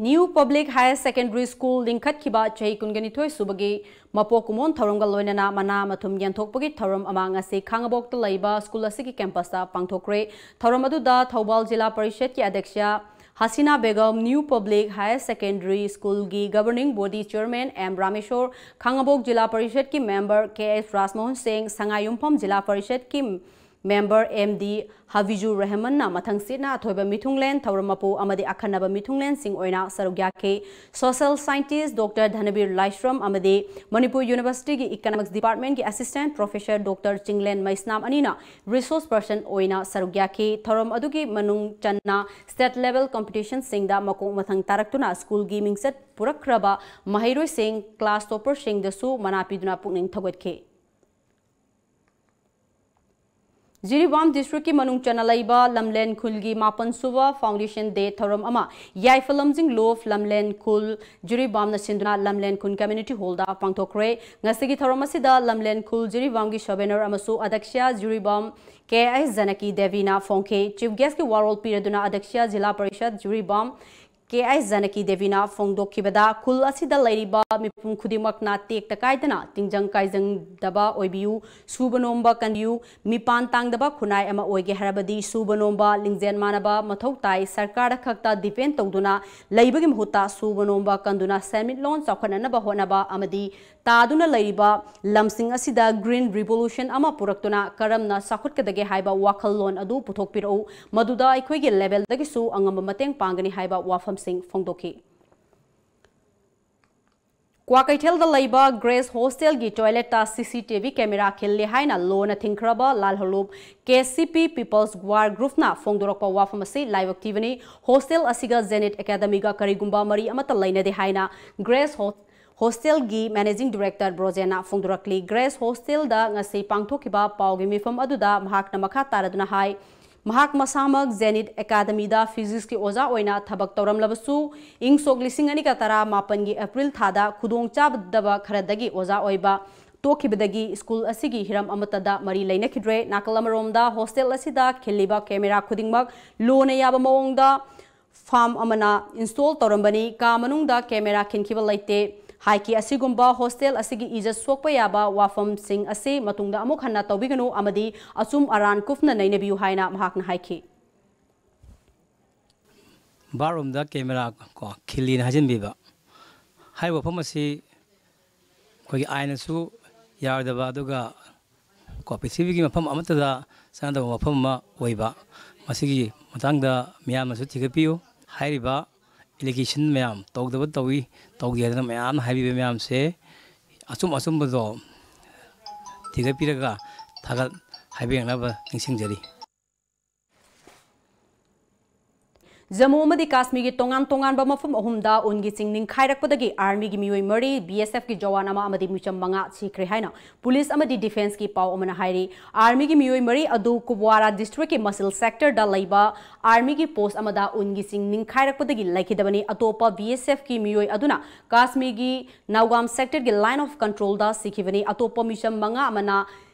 New public higher secondary school ꯂꯤꯡꯈꯠꯈꯤꯕ ꯆꯍꯤ ꯀꯨꯟꯒ ꯅꯤꯊꯣꯏ ꯁꯨꯕꯒꯤ ꯃꯄꯣꯛ ꯀꯨꯝꯑꯣꯟ ꯊꯧꯔꯝꯒ ꯂꯣꯏꯅꯅ ꯃꯅꯥ ꯃꯊꯨꯝ ꯌꯦꯟꯊꯣꯛꯄꯒꯤ ꯊꯧꯔꯝ ꯑꯃ ꯉꯁꯤ ꯈꯥꯉꯕꯣꯛꯇ ꯂꯩꯕ ꯁ꯭ꯀꯨꯜ ꯑꯁꯤꯒꯤ ꯀꯦꯝꯄꯁꯇ ꯄꯥꯡꯊꯣꯛꯈ꯭ꯔꯦ꯫ ꯊꯧꯔꯝ ꯑꯗꯨꯗ ꯊꯧꯕꯥꯜ ꯖꯤꯂꯥ ꯄꯔꯤꯁꯗꯀꯤ ꯑꯗ꯭ꯌꯛꯁ Hasina Begum, new public higher secondary ꯁ꯭ꯀꯨꯜꯒꯤ governing body chairman M Rameshor, Khangabok zila ꯄꯔꯤꯁꯗꯀꯤ member K S Rajmohan Singh, Sangaiyumpham ꯖꯤꯂꯥ ꯄꯔꯤꯁꯗꯀꯤ ꯃꯦꯝꯕꯔ ꯑꯦꯝ ꯗꯤ ꯍꯕꯤꯖꯨꯔ ꯔꯦꯍꯃꯟꯅ ꯃꯊꯪꯁꯤꯠꯅ ꯑꯊꯣꯏꯕ ꯃꯤꯊꯨꯡꯂꯦꯟ, ꯊꯧꯔꯝ ꯃꯄꯨ ꯑꯃꯗꯤ ꯑꯈꯟꯅꯕ ꯃꯤꯊꯨꯡꯂꯦꯟꯁꯤꯡ ꯑꯣꯏꯅ ꯁꯔꯨꯛ ꯌꯥꯈꯤ꯫ Social scientist doctor Dhanabir Laishram ꯑꯃꯗꯤ ꯃꯅꯤꯄꯨꯔ ꯌꯨꯅꯤꯚꯔꯁꯤꯇꯤꯒꯤ ꯏꯀꯅꯣꯃꯤꯛꯁ ꯗꯤꯄꯥꯔꯠꯃꯦꯟꯠꯀꯤ assistant professor doctor Chinglen Meisnam ꯑꯅꯤꯅ ꯔꯤꯁꯣꯔꯁ ꯄꯔꯁꯟ ꯑꯣꯏꯅ ꯁꯔꯨꯛ ꯌꯥꯈꯤ꯫ ꯊꯧꯔꯝ ꯑꯗꯨꯒꯤ ꯃꯅꯨꯡ ꯆꯟꯅ ꯁ꯭ꯇꯦꯠ ꯂꯦꯚꯦꯜ ꯀꯝꯄꯤꯇꯤꯁꯟꯁꯤꯡꯗ ꯃꯀꯣꯛ ꯃꯊꯪ ꯇꯥꯔꯛꯇꯨꯅ ꯁ꯭ꯀꯨꯜꯒꯤ ꯃꯤꯡꯆꯠ ꯄꯨꯔꯛꯈ꯭ꯔꯕ ꯃꯍꯩꯔꯣꯏꯁꯤꯡ, ꯀ꯭ꯂꯥꯁ ꯇꯣꯞꯄꯔꯁꯤꯡꯗꯁꯨ ꯃꯅꯥ ꯄꯤꯗꯨꯅ ꯄꯨꯛꯅꯤꯡ ꯊꯧꯒꯠꯈꯤ꯫ ꯖꯤꯔꯤꯕꯥꯝ ꯗꯤꯁꯇ꯭ꯔꯤꯛꯀꯤ ꯃꯅꯨꯡ ꯆꯟꯅ ꯂꯩꯕ ꯂꯝꯂꯦꯟ ꯈꯨꯜꯒꯤ ꯃꯥꯄꯟ ꯁꯨꯕ ꯐꯥꯎꯟꯗꯦꯁꯟ ꯗꯦ ꯊꯧꯔꯝ ꯑꯃ ꯌꯥꯏꯐ ꯂꯝꯖꯤꯡ ꯂꯣꯐ ꯂꯝꯂꯦꯟ ꯈꯨꯜ ꯖꯤꯔꯤꯕꯥꯝꯅ ꯁꯤꯟꯗꯨꯅ ꯂꯝꯂꯦꯟ ꯈꯨꯜ ꯀꯝꯃ꯭ꯌꯨꯅꯤꯇꯤ ꯍꯣꯜꯗ ꯄꯥꯡꯊꯣꯛꯈ꯭ꯔꯦ꯫ ꯉꯁꯤꯒꯤ ꯊꯧꯔꯝ ꯑꯁꯤꯗ ꯂꯝꯂꯦꯟ ꯈꯨꯜ ꯖꯤꯔꯤꯕꯥꯝꯒꯤ ꯁꯣꯚꯦꯅꯔ ꯑꯃꯁꯨ ꯑꯗ꯭ꯌꯛꯁ ꯖꯤꯔꯤꯕꯥꯝ ꯀꯦ ꯑꯩꯆ ꯖꯥꯅꯀꯤ ꯗꯦꯕꯤꯅ ꯐꯣꯡꯈꯤ꯫ ꯆꯤꯐ ꯒꯦꯁꯀꯤ ꯋꯥꯔꯣꯜ ꯄꯤꯔꯗꯨꯅ ꯑꯗ꯭ꯌꯛꯁ ꯖꯤꯂꯥ ꯄꯔꯤꯁꯗ ꯖꯤꯔꯤꯕꯥꯝ ꯀꯦ ꯑꯥꯏ ꯖꯥꯅꯀꯤ ꯗꯦꯕꯤꯅ ꯐꯣꯡꯗꯣꯛꯈꯤꯕꯗ, ꯈꯨꯜ ꯑꯁꯤꯗ ꯂꯩꯔꯤꯕ ꯃꯤꯄꯨꯝ ꯈꯨꯗꯤꯡꯃꯛꯅ ꯇꯦꯛꯇ ꯀꯥꯏꯗꯅ ꯇꯤꯡꯖꯪ ꯀꯥꯏꯖꯪꯗꯕ ꯑꯣꯏꯕꯤꯌꯨ, ꯁꯨꯕ ꯅꯣꯝꯕ ꯀꯟꯕꯤꯌꯨ, ꯃꯤꯄꯥꯟ ꯇꯥꯡꯗꯕ ꯈꯨꯟꯅꯥꯏ ꯑꯃ ꯑꯣꯏꯒꯦ ꯍꯥꯏꯔꯕꯗꯤ ꯁꯨꯕ ꯅꯣꯝꯕ ꯂꯤꯡꯖꯦꯜ ꯃꯥꯟꯅꯕ ꯃꯊꯧ ꯇꯥꯏ꯫ ꯁꯔꯀꯥꯔꯗ ꯈꯛꯇ depend ꯇꯧꯗꯨꯅ ꯂꯩꯕꯒꯤ ꯃꯍꯨꯠꯇ ꯁꯨꯕ ꯅꯣꯝꯕ ꯀꯟꯗꯨꯅ ꯁꯦꯟꯃꯤꯠꯂꯣꯟ ꯆꯥꯎꯈꯠꯅꯅꯕ ꯍꯣꯠꯅꯕ ꯑꯃꯗꯤ ꯇꯥꯗꯨꯅ ꯂꯩꯔꯤꯕ ꯂꯝꯁꯤꯡ ꯑꯁꯤꯗ green revolution ꯑꯃ ꯄꯨꯔꯛꯇꯨꯅ ꯀꯔꯝꯅ ꯆꯥꯎꯈꯠꯀꯗꯒꯦ ꯍꯥꯏꯕ ꯋꯥꯈꯜꯂꯣꯟ ꯑꯗꯨ ꯄꯨꯊꯣꯛꯄꯤꯔꯛꯎ, ꯃꯗꯨꯗ ꯑꯩꯈꯣꯏꯒꯤ levelꯗꯒꯤꯁꯨ ꯑꯉꯝꯕ ꯃꯇꯦꯡ ꯄꯥꯡꯒꯅꯤ ꯍꯥꯏꯕ ꯋꯥꯐꯝꯁꯤꯡ ꯐꯣꯡꯗꯣꯛꯈꯤ꯫ ꯀ꯭ꯋꯥꯀꯩꯊꯦꯜꯗ ꯂꯩꯕ Grace Hostelꯒꯤ toiletꯇ C C T V camera ꯈꯤꯜꯂꯦ ꯍꯥꯏꯅ ꯂꯣꯅ ꯊꯤꯡꯈ꯭ꯔꯕ ꯂꯥꯜꯍꯧꯂꯨꯞ K C P People's War Groupꯅ ꯐꯣꯡꯗꯣꯔꯛꯄ ꯋꯥꯐꯝ ꯑꯁꯤ ꯂꯥꯏꯕꯛ ꯊꯤꯕꯅꯤ꯫ Hostel ꯑꯁꯤꯒ Zenith Academyꯒ ꯀꯔꯤꯒꯨꯝꯕ ꯃꯔꯤ ꯑꯃꯠꯇ ꯂꯩꯅꯗꯦ ꯍꯥꯏꯅ Grace Ho-, Hostelꯒꯤ Managing Director ꯕ꯭ꯔꯣꯖꯦꯟꯅ ꯐꯣꯡꯗꯣꯔꯛꯂꯤ꯫ Grace Hostelꯗ ꯉꯁꯤ ꯄꯥꯡꯊꯣꯛꯈꯤꯕ ꯄꯥꯎꯒꯤ ꯃꯤꯐꯝ ꯑꯗꯨꯗ ꯃꯍꯥꯛꯅ ꯃꯈꯥ ꯇꯥꯔꯗꯨꯅ ꯍꯥꯏ, ꯃꯍꯥꯛ ꯃꯁꯥꯃꯛ Zenith Academyꯗ physicsꯀꯤ ꯑꯣꯖꯥ ꯑꯣꯏꯅ ꯊꯕꯛ ꯇꯧꯔꯝꯂꯕꯁꯨ, ꯏꯪ ꯁꯣꯛ ꯂꯤꯁꯤꯡ ꯑꯅꯤꯒ ꯇꯔꯥꯃꯥꯄꯟꯒꯤ April ꯊꯥꯗ ꯈꯨꯗꯣꯡꯆꯥꯗꯕ ꯈꯔꯗꯒꯤ ꯑꯣꯖꯥ ꯑꯣꯏꯕ ꯇꯣꯛꯈꯤꯕꯗꯒꯤ ꯁ꯭ꯀꯨꯜ ꯑꯁꯤꯒꯤ ꯍꯤꯔꯝ ꯑꯃꯠꯇꯗ ꯃꯔꯤ ꯂꯩꯅꯈꯤꯗ꯭ꯔꯦ꯫ ꯅꯥꯀꯜ ꯑꯃꯔꯣꯝꯗ, hostel ꯑꯁꯤꯗ ꯈꯤꯜꯂꯤꯕ camera ꯈꯨꯗꯤꯡꯃꯛ ꯂꯣꯅ ꯌꯥꯕ ꯃꯑꯣꯡꯗ firm ꯑꯃꯅ install ꯇꯧꯔꯝꯕꯅꯤ꯫ ꯀꯥ ꯃꯅꯨꯡꯗ camera ꯈꯤꯟꯈꯤꯕ ꯂꯩꯇꯦ ꯍꯥꯏꯈꯤ꯫ ꯑꯁꯤꯒꯨꯝꯕ hostel ꯑꯁꯤꯒꯤ ꯏꯖꯠ ꯁꯣꯛꯄ ꯌꯥꯕ ꯋꯥꯐꯝꯁꯤꯡ ꯑꯁꯤ ꯃꯇꯨꯡꯗ ꯑꯃꯨꯛ ꯍꯟꯅ ꯇꯧꯕꯤꯒꯅꯨ ꯑꯃꯗꯤ ꯑꯆꯨꯝ ꯑꯔꯥꯟ ꯀꯨꯞꯅ ꯅꯩꯅꯕꯤꯌꯨ ꯍꯥꯏꯅ ꯃꯍꯥꯛꯅ ꯍꯥꯏꯈꯤ꯫ Bathroomꯗ camera ꯀꯣ ꯈꯤꯜꯂꯤꯅ ꯍꯥꯏꯖꯤꯟꯕꯤꯕ ꯍꯥꯏꯔꯤꯕ ꯋꯥꯐꯝ ꯑꯁꯤ ꯑꯩꯈꯣꯏꯒꯤ ꯑꯥꯏꯟꯅꯁꯨ ꯌꯥꯔꯣꯏꯗꯕ, ꯑꯗꯨꯒ ꯀꯣ ꯄ꯭ꯔꯤꯊꯤꯕꯤꯒꯤ ꯃꯐꯝ ꯑꯃꯠꯇꯗ ꯆꯠꯅꯗꯕ ꯋꯥꯐꯝ ꯑꯃ ꯑꯣꯏꯕ, ꯃꯁꯤꯒꯤ ꯃꯇꯥꯡꯗ ꯃꯤꯌꯥꯝꯅꯁꯨ ꯊꯤꯒꯠꯄꯤꯌꯨ꯫ ꯍꯥꯏꯔꯤꯕ allegation ꯃꯌꯥꯝ, ꯇꯧꯗꯕ ꯇꯧꯏ, ꯇꯧꯗꯦ ꯍꯥꯏꯗꯅ ꯃꯌꯥꯝꯅ ꯍꯥꯏꯕꯤꯕ ꯃꯌꯥꯝꯁꯦ ꯑꯆꯨꯝ ꯑꯆꯨꯝꯕꯗꯣ ꯊꯤꯒꯠꯄꯤꯔꯒ ꯊꯥꯒꯠ ꯍꯥꯏꯕꯤꯔꯛꯅꯕ ꯅꯤꯡꯁꯤꯡꯖꯔꯤ꯫ ꯖꯝꯃꯨ ꯑꯃꯗꯤ ꯀꯥꯁꯃꯤꯔꯒꯤ ꯇꯣꯉꯥꯟ ꯇꯣꯉꯥꯟꯕ ꯃꯐꯝ ꯑꯍꯨꯝꯗ ꯎꯟꯒꯤ ꯆꯤꯡ ꯅꯤꯡꯈꯥꯏꯔꯛꯄꯗꯒꯤ armyꯒꯤ ꯃꯤꯑꯣꯏ ꯃꯔꯤ, B S Fꯀꯤ ꯖꯋꯥꯟ ꯑꯃ ꯑꯃꯗꯤ ꯃꯤꯆꯝ ꯃꯉꯥ ꯁꯤꯈ꯭ꯔꯦ ꯍꯥꯏꯅ police ꯑꯃꯗꯤ defenceꯀꯤ ꯄꯥꯎ ꯑꯃꯅ ꯍꯥꯏꯔꯤ꯫ Armyꯒꯤ ꯃꯤꯑꯣꯏ ꯃꯔꯤ ꯑꯗꯨ ꯀꯨꯞꯋꯥꯔꯥ districtꯀꯤ ꯃꯁꯤꯜ sectorꯗ ꯂꯩꯕ armyꯒꯤ post ꯑꯃꯗ ꯎꯟꯒꯤ ꯆꯤꯡ ꯅꯤꯡꯈꯥꯏꯔꯛꯄꯗꯒꯤ ꯂꯩꯈꯤꯗꯕꯅꯤ꯫ ꯑꯇꯣꯞꯄ B S Fꯀꯤ ꯃꯤꯑꯣꯏ ꯑꯗꯨꯅ ꯀꯥꯁꯃꯤꯔꯒꯤ ꯅꯥꯎꯒꯥꯝ sectorꯒꯤ line of controlꯗ ꯁꯤꯈꯤꯕꯅꯤ꯫ ꯑꯇꯣꯞꯄ ꯃꯤꯆꯝ ꯃꯉꯥ ꯑꯃꯅ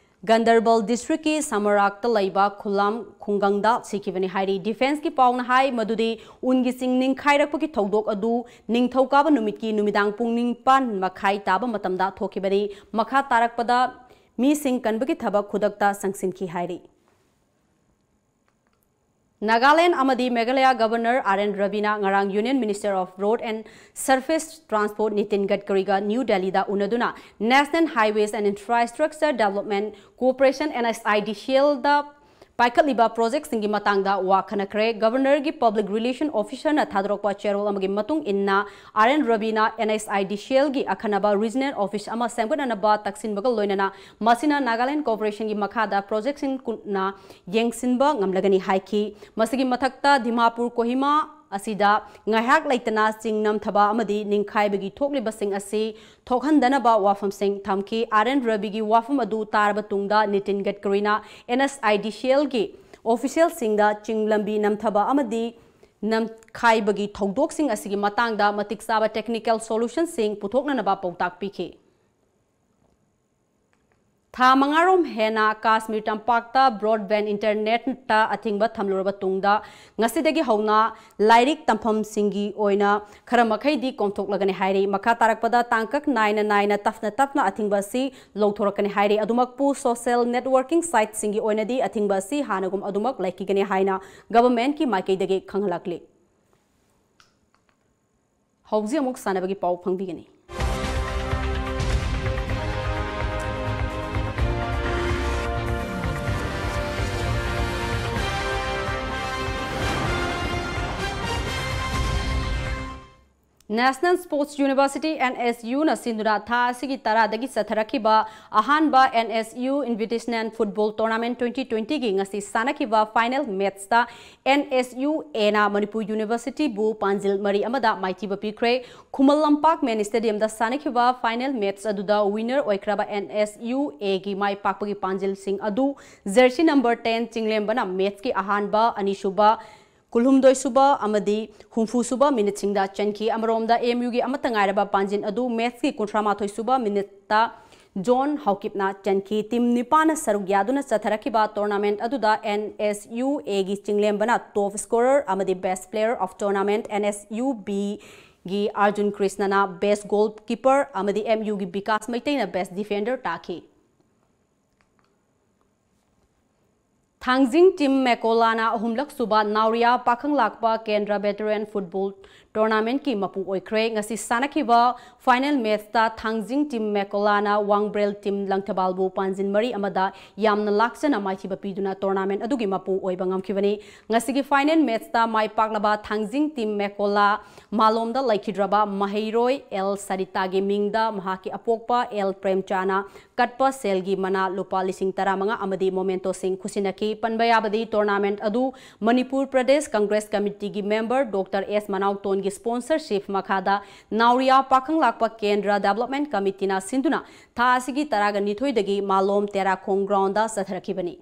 ꯒꯟꯗꯔꯕꯜ ꯗꯤꯁꯇ꯭ꯔꯤꯛꯀꯤ ꯁꯃꯔꯥꯛꯇ ꯂꯩꯕ ꯈꯨꯂꯥꯝ ꯈꯨꯡꯒꯪꯗ ꯁꯤꯈꯤꯕꯅꯤ ꯍꯥꯏꯔꯤ꯫ ꯗꯤꯐꯦꯟꯁꯀꯤ ꯄꯥꯎꯅ ꯍꯥꯏ ꯃꯗꯨꯗꯤ ꯎꯟꯒꯤ ꯆꯤꯡ ꯅꯤꯡꯈꯥꯏꯔꯛꯄꯒꯤ ꯊꯧꯗꯣꯛ ꯑꯗꯨ ꯅꯤꯡꯊꯧꯀꯥꯕ ꯅꯨꯃꯤꯠꯀꯤ ꯅꯨꯃꯤꯗꯥꯡ ꯄꯨꯡ ꯅꯤꯄꯥꯟ ꯃꯈꯥꯏ ꯇꯥꯕ ꯃꯇꯝꯗ ꯊꯣꯛꯈꯤꯕꯅꯤ꯫ ꯃꯈꯥ ꯇꯥꯔꯛꯄꯗ ꯃꯤꯁꯤꯡ ꯀꯟꯕꯒꯤ ꯊꯕꯛ ꯈꯨꯗꯛꯇ ꯆꯪꯁꯤꯟꯈꯤ ꯍꯥꯏꯔꯤ꯫ ꯅꯥꯒꯥꯂꯦꯟ ꯑꯃꯗꯤ ꯃꯦꯘꯥꯂꯌꯥ ꯒꯕꯔꯅꯔ ꯑꯥꯔ ꯑꯦꯟ ꯔꯕꯤꯅ ꯉꯔꯥꯡ Union Minister of Road and Surface Transport Nitin ꯒꯗꯀꯔꯤꯒ ꯅ꯭ꯌꯨ ꯗꯦꯜꯂꯤꯗ ꯎꯅꯗꯨꯅ National Highways and Infrastructure Development Corporation, NHIDCL ꯗ ꯄꯥꯏꯈꯠꯂꯤꯕ ꯄ꯭ꯔꯣꯖꯦꯛꯁꯤꯡꯒꯤ ꯃꯇꯥꯡꯗ ꯋꯥ ꯈꯟꯅꯈ꯭ꯔꯦ꯫ ꯒꯕꯔꯅꯔꯒꯤ ꯄꯕ꯭ꯂꯤꯛ ꯔꯤꯂꯦꯁꯟ ꯑꯣꯐꯤꯁꯔꯅ ꯊꯥꯗꯣꯔꯛꯄ ꯆꯦꯔꯣꯜ ꯑꯃꯒꯤ ꯃꯇꯨꯡ ꯏꯟꯅ, ꯑꯥꯔ ꯑꯦꯟ ꯔꯕꯤꯅ NHIDCL ꯒꯤ ꯑꯈꯟꯅꯕ ꯔꯤꯖꯅꯦꯜ ꯑꯣꯐꯤꯁ ꯑꯃ ꯁꯦꯝꯒꯠꯅꯅꯕ ꯇꯛꯁꯤꯟꯕꯒ ꯂꯣꯏꯅꯅ ꯃꯁꯤꯅ ꯅꯥꯒꯥꯂꯦꯟ ꯀꯣꯔꯄꯣꯔꯦꯁꯟꯒꯤ ꯃꯈꯥꯗ ꯄ꯭ꯔꯣꯖꯦꯛꯁꯤꯡ ꯀꯨꯞꯅ ꯌꯦꯡꯁꯤꯟꯕ ꯉꯝꯂꯒꯅꯤ ꯍꯥꯏꯈꯤ꯫ ꯃꯁꯤꯒꯤ ꯃꯊꯛꯇ ꯗꯤꯃꯥꯄꯨꯔ ꯀꯣꯍꯤꯃꯥ ꯑꯁꯤꯗ ꯉꯥꯏꯍꯥꯛ ꯂꯩꯇꯅ ꯆꯤꯡ ꯅꯝꯊꯕ ꯑꯃꯗꯤ ꯅꯤꯡꯈꯥꯏꯕꯒꯤ ꯊꯣꯛꯂꯤꯕꯁꯤꯡ ꯑꯁꯤ ꯊꯣꯛꯍꯟꯗꯅꯕ ꯋꯥꯐꯝꯁꯤꯡ ꯊꯝꯈꯤ꯫ ꯑꯥꯔ ꯑꯦꯟ ꯔꯕꯤꯒꯤ ꯋꯥꯐꯝ ꯑꯗꯨ ꯇꯥꯔꯕ ꯇꯨꯡꯗ ꯅꯤꯇꯤꯟ ꯒꯗꯀꯔꯤꯅ NHIDCL ꯒꯤ ꯑꯣꯐꯤꯁꯤꯌꯦꯜꯁꯤꯡꯗ ꯆꯤꯡ ꯂꯝꯕꯤ ꯅꯝꯊꯕ ꯑꯃꯗꯤ ꯅꯝꯈꯥꯏꯕꯒꯤ ꯊꯧꯗꯣꯛꯁꯤꯡ ꯑꯁꯤꯒꯤ ꯃꯇꯥꯡꯗ ꯃꯇꯤꯛ ꯆꯥꯕ technical solution ꯁꯤꯡ ꯄꯨꯊꯣꯛꯅꯅꯕ ꯄꯥꯎꯇꯥꯛ ꯄꯤꯈꯤ꯫ ꯊꯥ ꯃꯉꯥꯔꯣꯝ ꯍꯦꯟꯅ ꯀꯥꯁꯃꯤꯔ ꯇꯝꯄꯥꯛꯇ broadband internet ꯇ ꯑꯊꯤꯡꯕ ꯊꯝꯂꯨꯔꯕ ꯇꯨꯡꯗ, ꯉꯁꯤꯗꯒꯤ ꯍꯧꯅ ꯂꯥꯏꯔꯤꯛ ꯇꯝꯐꯝꯁꯤꯡꯒꯤ ꯑꯣꯏꯅ ꯈꯔ ꯃꯈꯩꯗꯤ ꯀꯣꯝꯊꯣꯛꯂꯒꯅꯤ ꯍꯥꯏꯔꯤ꯫ ꯃꯈꯥ ꯇꯥꯔꯛꯄꯗ ꯇꯥꯡꯀꯛ ꯅꯥꯏꯅ ꯅꯥꯏꯅ ꯇꯞꯅ ꯇꯞꯅ ꯑꯊꯤꯡꯕ ꯑꯁꯤ ꯂꯧꯊꯣꯔꯛꯀꯅꯤ ꯍꯥꯏꯔꯤ꯫ ꯑꯗꯨꯃꯛꯄꯨ social networking site ꯁꯤꯡꯒꯤ ꯑꯣꯏꯅꯗꯤ ꯑꯊꯤꯡꯕ ꯑꯁꯤ ꯍꯥꯟꯅꯒꯨꯝ ꯑꯗꯨꯃꯛ ꯂꯩꯈꯤꯒꯅꯤ ꯍꯥꯏꯅ government ꯀꯤ ꯃꯥꯏꯀꯩꯗꯒꯤ ꯈꯪꯍꯜꯂꯛꯂꯤ꯫ ꯍꯧꯖꯤꯛ ꯑꯃꯨꯛ ꯁꯥꯟꯅꯕꯒꯤ ꯄꯥꯎ ꯐꯪꯕꯤꯒꯅꯤ꯫ National Sports University, NSU ꯅ ꯁꯤꯟꯗꯨꯅ ꯊꯥ ꯑꯁꯤꯒꯤ ꯇꯔꯥꯗꯒꯤ ꯆꯠꯊꯔꯛꯈꯤꯕ ꯑꯍꯥꯟꯕ NSU Invitational Football Tournament twenty twenty ꯒꯤ ꯉꯁꯤ ꯁꯥꯟꯅꯈꯤꯕ final match ꯇ NSUA ꯅ ꯃꯅꯤꯄꯨꯔ University ꯕꯨ ꯄꯥꯟꯖꯤꯜ ꯃꯔꯤ ꯑꯃꯗ ꯃꯥꯏꯊꯤꯕ ꯄꯤꯈ꯭ꯔꯦ꯫ ꯈꯨꯃꯟ ꯂꯝꯄꯥꯛ Mini Stadium ꯗ ꯁꯥꯟꯅꯈꯤꯕ final match ꯑꯗꯨꯗ winner ꯑꯣꯏꯈ꯭ꯔꯕ NSUA ꯒꯤ ꯃꯥꯏ ꯄꯥꯛꯄꯒꯤ ꯄꯥꯟꯖꯤꯜꯁꯤꯡ ꯑꯗꯨ jersey number ten ꯆꯤꯡꯂꯦꯝꯕꯅ match ꯀꯤ ꯑꯍꯥꯟꯕ, ꯑꯅꯤꯁꯨꯕ, ꯀꯨꯟꯍꯨꯝꯗꯣꯏ ꯁꯨꯕ ꯑꯃꯗꯤ ꯍꯨꯝꯐꯨ ꯁꯨꯕ minute ꯁꯤꯡꯗ ꯆꯟꯈꯤ꯫ ꯑꯃꯔꯣꯝꯗ, M U ꯒꯤ ꯑꯃꯠꯇ ꯉꯥꯏꯔꯕ ꯄꯥꯟꯖꯤꯟ ꯑꯗꯨ match ꯀꯤ ꯀꯨꯟꯊ꯭ꯔꯥ ꯃꯥꯊꯣꯏ ꯁꯨꯕ minute ꯇ ꯖꯣꯟ ꯍꯥꯎꯀꯤꯞꯅ ꯆꯟꯈꯤ꯫ ꯇꯤꯝ ꯅꯤꯄꯥꯟꯅ ꯁꯔꯨꯛ ꯌꯥꯗꯨꯅ ꯆꯠꯊꯔꯛꯈꯤꯕ ꯇꯣꯔꯅꯥꯃꯦꯟꯠ ꯑꯗꯨꯗ N S U A ꯒꯤ ꯆꯤꯡꯂꯦꯝꯕꯅ top scorer ꯑꯃꯗꯤ best player of tournament, N S U B ꯒꯤ ꯑꯔꯖꯨꯟ ꯀ꯭ꯔꯤꯁꯅꯅ best goalkeeper ꯑꯃꯗꯤ M U ꯒꯤ ꯕꯤꯀꯥꯁ ꯃꯩꯇꯩꯅ best defender ꯇꯥꯈꯤ꯫ ꯊꯥꯡꯖꯤꯡ ꯇꯤꯝ ꯃꯦꯀꯣꯂꯥꯅ ꯑꯍꯨꯝꯂꯛ ꯁꯨꯕ ꯅꯥꯎꯔꯤꯌꯥ ꯄꯥꯈꯪꯂꯥꯛꯄ ꯀꯦꯟꯗ꯭ꯔ veteran football tournament ꯀꯤ ꯃꯄꯨ ꯑꯣꯏꯈ꯭ꯔꯦ꯫ ꯉꯁꯤ ꯁꯥꯟꯅꯈꯤꯕ final match ꯇ ꯊꯥꯡꯖꯤꯡ ꯇꯤꯝ ꯃꯦꯀꯣꯂꯥꯅ ꯋꯥꯡꯕ꯭ꯔꯦꯜ ꯇꯤꯝ ꯂꯪꯊꯕꯥꯜꯕꯨ ꯄꯥꯟꯖꯤꯟ ꯃꯔꯤ ꯑꯃꯗ ꯌꯥꯝꯅ ꯂꯥꯛꯆꯅ ꯃꯥꯏꯊꯤꯕ ꯄꯤꯗꯨꯅ tournament ꯑꯗꯨꯒꯤ ꯃꯄꯨ ꯑꯣꯏꯕ ꯉꯝꯈꯤꯕꯅꯤ꯫ ꯉꯁꯤꯒꯤ final match ꯇ ꯃꯥꯏ ꯄꯥꯛꯂꯕ ꯊꯥꯡꯖꯤꯡ ꯇꯤꯝ ꯃꯦꯀꯣꯂꯥ ꯃꯥꯂꯣꯝꯗ ꯂꯩꯈꯤꯗ꯭ꯔꯕ ꯃꯍꯩꯔꯣꯏ ꯑꯦꯜ ꯁꯔꯤꯇꯥꯒꯤ ꯃꯤꯡꯗ ꯃꯍꯥꯛꯀꯤ ꯑꯄꯣꯛꯄ ꯑꯦꯜ ꯄ꯭ꯔꯦꯝꯆꯥꯅ ꯀꯠꯄ ꯁꯦꯜꯒꯤ ꯃꯅꯥ ꯂꯨꯄꯥ ꯂꯤꯁꯤꯡ ꯇꯔꯥꯃꯉꯥ ꯑꯃꯗꯤ ꯃꯣꯃꯦꯟꯇꯣꯁꯤꯡ ꯈꯨꯠꯁꯤꯟꯅꯈꯤ꯫ ꯄꯟꯕ ꯌꯥꯕꯗꯤ, tournament ꯑꯗꯨ Manipur Pradesh Congress ꯀꯃꯤꯇꯤꯒꯤ member Doctor S ꯃꯅꯥꯎꯇꯣꯟꯒꯤ sponsorship ꯃꯈꯥꯗ ꯅꯥꯎꯔꯤꯌꯥ ꯄꯥꯈꯪꯂꯥꯛꯄ ꯀꯦꯟꯗ꯭ꯔ development committee ꯅ ꯁꯤꯟꯗꯨꯅ ꯊꯥ ꯑꯁꯤꯒꯤ ꯇꯔꯥꯒ ꯅꯤꯊꯣꯏꯗꯒꯤ ꯃꯥꯂꯣꯝ ꯇꯦꯔꯥꯈꯣꯡ ground ꯗ ꯆꯠꯊꯔꯛꯈꯤꯕꯅꯤ꯫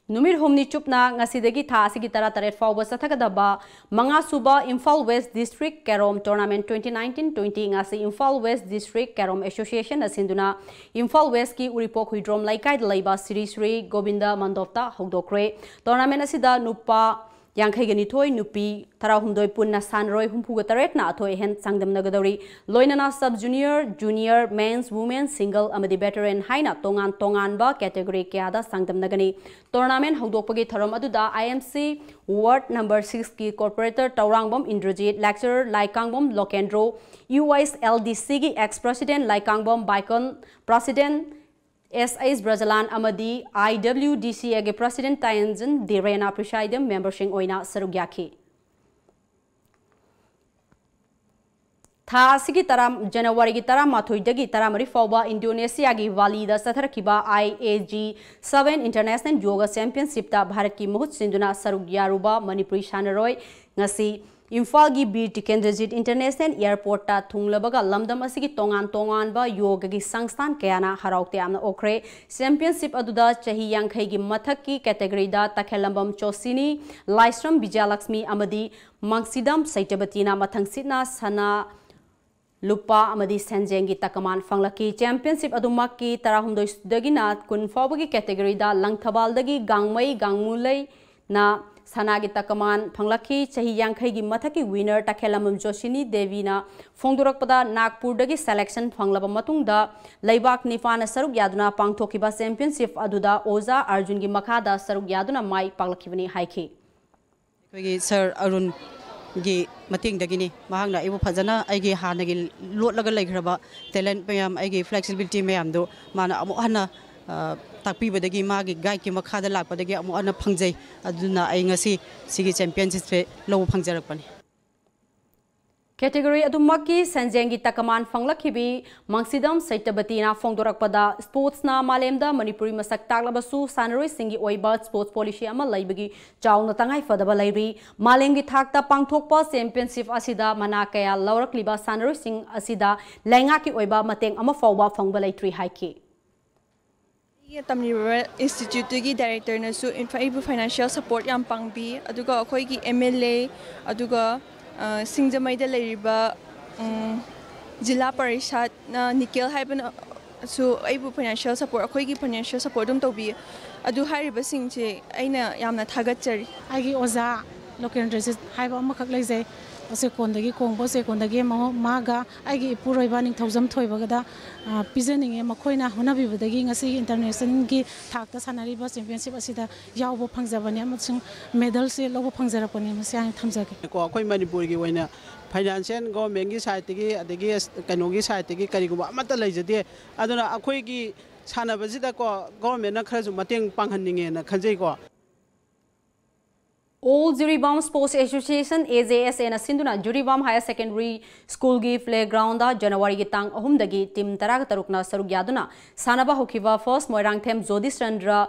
ꯅꯨꯃꯤꯠ ꯍꯨꯝꯅꯤ ꯆꯨꯞꯅ, ꯉꯁꯤꯗꯒꯤ ꯊꯥ ꯑꯁꯤꯒꯤ ꯇꯔꯥꯇꯔꯦꯠ ꯐꯥꯎꯕ ꯆꯠꯊꯒꯗꯕ ꯃꯉꯥꯁꯨꯕ Imphal West District Carrom Tournament twenty nineteen twenty ꯉꯁꯤ Imphal West District Carrom Association ꯅ ꯁꯤꯟꯗꯨꯅ Imphal West ꯀꯤ ꯎꯔꯤꯄꯣꯛ ꯍꯨꯏꯗ꯭ꯔꯣꯝ ꯂꯩꯀꯥꯏꯗ ꯂꯩꯕ ꯁ꯭ꯔꯤ ꯁ꯭ꯔꯤ ꯒꯣꯕꯤꯟꯗ ꯃꯟꯗꯣꯞꯇ ꯍꯧꯗꯣꯛꯈ꯭ꯔꯦ꯫ Tournament ꯑꯁꯤꯗ ꯅꯨꯄꯥ ꯌꯥꯡꯈꯩꯒ ꯅꯤꯊꯣꯏ, ꯅꯨꯄꯤ ꯇꯔꯥꯍꯨꯝꯗꯣꯏ, ꯄꯨꯟꯅ ꯁꯥꯟꯅꯔꯣꯏ ꯍꯨꯝꯐꯨꯒ ꯇꯔꯦꯠꯅ ꯑꯊꯣꯏ ꯑꯍꯦꯟ ꯆꯥꯡꯗꯝꯅꯒꯗꯧꯔꯤ꯫ ꯂꯣꯏꯅꯅ sub junior, junior, men's, women's, single ꯑꯃꯗꯤ veteran ꯍꯥꯏꯅ ꯇꯣꯉꯥꯟ ꯇꯣꯉꯥꯟꯕ category ꯀꯌꯥꯗ ꯆꯥꯡꯗꯝꯅꯒꯅꯤ꯫ Tournament ꯍꯧꯗꯣꯛꯄꯒꯤ ꯊꯧꯔꯝ ꯑꯗꯨꯗ I M C ward number six ꯀꯤ corporator ꯇꯧꯔꯥꯡꯕꯝ ꯏꯟꯗ꯭ꯔꯖꯤꯠ, lecturer ꯂꯥꯏꯀꯥꯡꯕꯝ ꯂꯣꯀꯦꯟꯗ꯭ꯔꯣ, U S L D C ꯒꯤ ex president ꯂꯥꯏꯀꯥꯡꯕꯝ ꯕꯥꯏꯀꯣꯟ, president S H ꯕ꯭ꯔꯖꯂꯥꯟ ꯑꯃꯗꯤ I W D C A ꯒꯤ president ꯇꯥꯌꯦꯟꯖꯟ ꯙꯤꯔꯦꯟꯅ presiding member ꯁꯤꯡ ꯑꯣꯏꯅ ꯁꯔꯨꯛ ꯌꯥꯈꯤ꯫ ꯊꯥ ꯑꯁꯤꯒꯤ ꯇꯔꯥ, ꯖꯅꯋꯥꯔꯤꯒꯤ ꯇꯔꯥꯃꯥꯊꯣꯏꯗꯒꯤ ꯇꯔꯥꯃꯔꯤ ꯐꯥꯎꯕ ꯏꯟꯗꯣꯅꯦꯁꯤꯌꯥꯒꯤ ꯕꯥꯂꯤꯗ ꯆꯠꯊꯔꯛꯈꯤꯕ I A G seven International Yoga Championship ꯇ ꯚꯥꯔꯠꯀꯤ ꯃꯍꯨꯠ ꯁꯤꯟꯗꯨꯅ ꯁꯔꯨꯛ ꯌꯥꯔꯨꯕ ꯃꯅꯤꯄꯨꯔꯤ ꯁꯥꯟꯅꯔꯣꯏ ꯉꯁꯤ ꯏꯝꯐꯥꯜꯒꯤ ꯕꯤꯔ ꯇꯤꯀꯦꯟꯗ꯭ꯔꯖꯤꯠ International Airport ꯇ ꯊꯨꯡꯂꯕꯒ ꯂꯝꯗꯝ ꯑꯁꯤꯒꯤ ꯇꯣꯉꯥꯟ ꯇꯣꯉꯥꯟꯕ ꯌꯣꯒꯒꯤ ꯁꯪꯁꯊꯥꯟ ꯀꯌꯥꯅ ꯍꯔꯥꯎ ꯇꯌꯥꯝꯅ ꯑꯣꯛꯈ꯭ꯔꯦ꯫ Championship ꯑꯗꯨꯗ ꯆꯍꯤ ꯌꯥꯡꯈꯩꯒꯤ ꯃꯊꯛꯀꯤ category ꯗ ꯇꯈꯦꯜꯂꯝꯕꯝ ꯆꯣꯁꯤꯅꯤ, ꯂꯥꯏꯁ꯭ꯔꯝ ꯕꯤꯖꯌꯂꯛꯁꯃꯤ ꯑꯃꯗꯤ ꯃꯥꯡꯁꯤꯗꯝ ꯁꯩꯇꯕꯇꯤꯅ ꯃꯊꯪꯁꯤꯠꯅ ꯁꯅꯥ, ꯂꯨꯄꯥ ꯑꯃꯗꯤ ꯁꯦꯟꯖꯦꯡꯒꯤ ꯇꯀꯃꯥꯟ ꯐꯪꯂꯛꯈꯤ꯫ ꯆꯦꯝꯄꯤꯌꯟꯁꯤꯞ ꯑꯗꯨꯃꯛꯀꯤ ꯇꯔꯥꯍꯨꯝꯗꯣꯏꯗꯒꯤꯅ ꯀꯨꯟ ꯐꯥꯎꯕꯒꯤ ꯀꯦꯇꯦꯒꯣꯔꯤꯗ ꯂꯪꯊꯕꯥꯜꯗꯒꯤ ꯒꯥꯡꯃꯩ ꯒꯥꯡꯃꯨꯂꯩꯅ ꯁꯅꯥꯒꯤ ꯇꯀꯃꯥꯟ ꯐꯪꯂꯛꯈꯤ꯫ ꯆꯍꯤ ꯌꯥꯡꯈꯩꯒꯤ ꯃꯊꯛꯀꯤ ꯋꯤꯅꯔ ꯇꯈꯦꯂꯝꯕꯝ ꯖꯣꯁꯤꯅꯤ ꯗꯦꯕꯤꯅ ꯐꯣꯡꯗꯣꯔꯛꯄꯗ, ꯅꯥꯒꯄꯨꯔꯗꯒꯤ ꯁꯦꯂꯦꯛꯁꯟ ꯐꯪꯂꯕ ꯃꯇꯨꯡꯗ ꯂꯩꯕꯥꯛ ꯅꯤꯄꯥꯟꯅ ꯁꯔꯨꯛ ꯌꯥꯗꯨꯅ ꯄꯥꯡꯊꯣꯛꯈꯤꯕ ꯆꯦꯝꯄꯤꯌꯟꯁꯤꯞ ꯑꯗꯨꯗ ꯑꯣꯖꯥ ꯑꯥꯔꯖꯨꯟꯒꯤ ꯃꯈꯥꯗ ꯁꯔꯨꯛ ꯌꯥꯗꯨꯅ ꯃꯥꯏ ꯄꯥꯛꯂꯛꯈꯤꯕꯅꯤ ꯍꯥꯏꯈꯤ꯫ ꯑꯩꯈꯣꯏꯒꯤ ꯁꯥꯔ ꯑꯔꯨꯟꯒꯤ ꯃꯇꯦꯡꯗꯒꯤꯅꯤ꯫ ꯃꯍꯥꯛꯅ ꯑꯩꯕꯨ ꯐꯖꯅ ꯑꯩꯒꯤ ꯍꯥꯟꯅꯒꯤ ꯂꯣꯠꯂꯒ ꯂꯩꯈ꯭ꯔꯕ ꯇꯦꯂꯦꯟꯠ ꯃꯌꯥꯝ, ꯑꯩꯒꯤ ꯐ꯭ꯂꯦꯛꯁꯤꯕꯤꯂꯤꯇꯤ ꯃꯌꯥꯝꯗꯨ ꯃꯥꯅ ꯑꯃꯨꯛ ꯍꯟꯅ, ꯑ, ꯇꯥꯛꯄꯤꯕꯗꯒꯤ, ꯃꯥꯒꯤ ꯒꯥꯏꯗꯀꯤ ꯃꯈꯥꯗ ꯂꯥꯛꯄꯗꯒꯤ ꯑꯃꯨꯛ ꯍꯟꯅ ꯐꯪꯖꯩ꯫ ꯑꯗꯨꯅ ꯑꯩ ꯉꯁꯤ ꯁꯤꯒꯤ ꯆꯦꯝꯄꯤꯌꯟꯁꯤꯞꯁꯦ ꯂꯧꯕ ꯐꯪꯖꯔꯛꯄꯅꯤ꯫ ꯀꯦꯇꯦꯒꯣꯔꯤ ꯑꯗꯨꯃꯛꯀꯤ ꯁꯦꯟꯖꯦꯡꯒꯤ ꯇꯀꯃꯥꯟ ꯐꯪꯂꯛꯈꯤꯕꯤ ꯃꯪꯁꯤꯗꯝ ꯁꯩꯇꯕꯇꯤꯅ ꯐꯣꯡꯗꯣꯔꯛꯄꯗ, ꯁ꯭ꯄꯣꯔꯠꯁꯅ ꯃꯥꯂꯦꯝꯗ ꯃꯅꯤꯄꯨꯔꯤ ꯃꯁꯛ ꯇꯥꯛꯂꯕꯁꯨ, ꯁꯥꯟꯅꯔꯣꯏꯁꯤꯡꯒꯤ ꯑꯣꯏꯕ ꯁ꯭ꯄꯣꯔꯠꯁ ꯄꯣꯂꯤꯁꯤ ꯑꯃ ꯂꯩꯕꯒꯤ ꯆꯥꯎꯅ ꯇꯉꯥꯏ ꯐꯗꯕ ꯂꯩꯔꯤ꯫ ꯃꯥꯂꯦꯝꯒꯤ ꯊꯥꯛꯇ ꯄꯥꯡꯊꯣꯛꯄ ꯆꯦꯝꯄꯤꯌꯟꯁꯤꯞ ꯑꯁꯤꯗ ꯃꯅꯥ ꯀꯌꯥ ꯂꯧꯔꯛꯂꯤꯕ ꯁꯥꯟꯅꯔꯣꯏꯁꯤꯡ ꯑꯁꯤꯗ ꯂꯩꯉꯥꯛꯀꯤ ꯑꯣꯏꯕ ꯃꯇꯦꯡ ꯑꯃ ꯐꯥꯎꯕ ꯐꯪꯕ ꯂꯩꯇ꯭ꯔꯤ ꯍꯥꯏꯈꯤ꯫ ꯑꯩꯒꯤ ꯇꯝꯂꯤꯕ ꯏꯟꯁꯇꯤꯇ꯭ꯌꯨꯠꯇꯨꯒꯤ ꯗꯥꯏꯔꯦꯛꯇꯔꯅꯁꯨ ꯏꯟꯐ-, ꯑꯩꯕꯨ ꯐꯥꯏꯅꯥꯟꯁꯤꯌꯦꯜ ꯁꯄꯣꯔꯠ ꯌꯥꯝ ꯄꯥꯡꯕꯤ, ꯑꯗꯨꯒ ꯑꯩꯈꯣꯏꯒꯤ ꯑꯦꯝ ꯑꯦꯜ ꯑꯦ, ꯑꯗꯨꯒ, ꯑ, ꯁꯤꯡꯖꯃꯩꯗ ꯂꯩꯔꯤꯕ, ꯎꯝ, ꯖꯤꯂꯥ ꯄꯔꯤꯁꯠꯅ ꯅꯤꯀꯦꯜ ꯍꯥꯏꯕꯅꯁꯨ ꯑꯩꯕꯨ ꯐꯥꯏꯅꯥꯟꯁꯤꯌꯦꯜ ꯁꯄꯣꯔꯠ, ꯑꯩꯈꯣꯏꯒꯤ ꯐꯥꯏꯅꯥꯟꯁꯤꯌꯦꯜ ꯁꯄꯣꯔꯠ ꯑꯗꯨꯝ ꯇꯧꯕꯤ꯫ ꯑꯗꯨ ꯍꯥꯏꯔꯤꯕꯁꯤꯡꯁꯦ ꯑꯩꯅ ꯌꯥꯝꯅ ꯊꯥꯒꯠꯆꯔꯤ꯫ ꯑꯩꯒꯤ ꯑꯣꯖꯥ ꯂꯣꯀꯦꯟꯗ꯭ꯔꯖꯤꯠ ꯍꯥꯏꯕ ꯑꯃꯈꯛ ꯂꯩꯖꯩ꯫ ꯎꯆꯦꯛꯀꯣꯟꯗꯒꯤ ꯀꯣꯡꯕ ꯎꯆꯦꯛꯀꯣꯟꯗꯒꯤ ꯃꯉꯣ-, ꯃꯥꯒ ꯑꯩꯒꯤ ꯏꯄꯨꯔꯣꯏꯕ ꯅꯤꯡꯊꯧꯖꯝ ꯊꯣꯏꯕꯒꯗ, ꯑ, ꯄꯤꯖꯅꯤꯡꯉꯦ꯫ ꯃꯈꯣꯏꯅ ꯍꯣꯠꯅꯕꯤꯕꯗꯒꯤ ꯉꯁꯤꯒꯤ ꯏꯟꯇꯔꯅꯦꯁꯅꯦꯜꯒꯤ ꯊꯥꯛꯇ ꯁꯥꯟꯅꯔꯤꯕ ꯆꯦꯝꯄꯤꯌꯟꯁꯤꯞ ꯑꯁꯤꯗ ꯌꯥꯎꯕ ꯐꯪꯖꯕꯅꯤ ꯑꯃꯁꯨꯡ ꯃꯦꯗꯜꯁꯦ ꯂꯧꯕ ꯐꯪꯖꯔꯛꯄꯅꯤ꯫ ꯃꯁꯤ ꯍꯥꯏꯅ ꯊꯝꯖꯒꯦ꯫ ꯀꯣ, ꯑꯩꯈꯣꯏ ꯃꯅꯤꯄꯨꯔꯒꯤ ꯑꯣꯏꯅ ꯐꯥꯏꯅꯥꯟꯁꯤꯌꯦꯜ ꯒꯣꯔꯃꯦꯟꯒꯤ ꯁꯥꯏꯠꯇꯒꯤ, ꯑꯗꯒꯤ ꯑꯁ-, ꯀꯩꯅꯣꯒꯤ ꯁꯥꯏꯠꯇꯒꯤ ꯀꯔꯤꯒꯨꯝꯕ ꯑꯃꯠꯇ ꯂꯩꯖꯗꯦ꯫ ꯑꯗꯨꯅ ꯑꯩꯈꯣꯏꯒꯤ ꯁꯥꯟꯅꯕꯁꯤꯗꯀꯣ, ꯒꯣꯔꯃꯦꯟꯅ ꯈꯔꯁꯨ ꯃꯇꯦꯡ ꯄꯥꯡꯍꯟꯅꯤꯡꯉꯦꯅ ꯈꯟꯖꯩꯀꯣ꯫ All Jiribam Sports Association, A J S A ꯅ ꯁꯤꯟꯗꯨꯅ ꯖꯤꯔꯤꯕꯥꯝ ꯍꯥꯌꯔ ꯁꯦꯀꯦꯟꯗꯔꯤ ꯁ꯭ꯀꯨꯜꯒꯤ ꯄ꯭ꯂꯦꯒ꯭ꯔꯥꯎꯟꯗ ꯖꯅꯋꯥꯔꯤꯒꯤ ꯇꯥꯡ ꯑꯍꯨꯝꯗꯒꯤ ꯇꯤꯝ ꯇꯔꯥꯒ ꯇꯔꯨꯛꯅ ꯁꯔꯨꯛ ꯌꯥꯗꯨꯅ ꯁꯥꯟꯅꯕ ꯍꯧꯈꯤꯕ first Moirangthem Jodish Chandra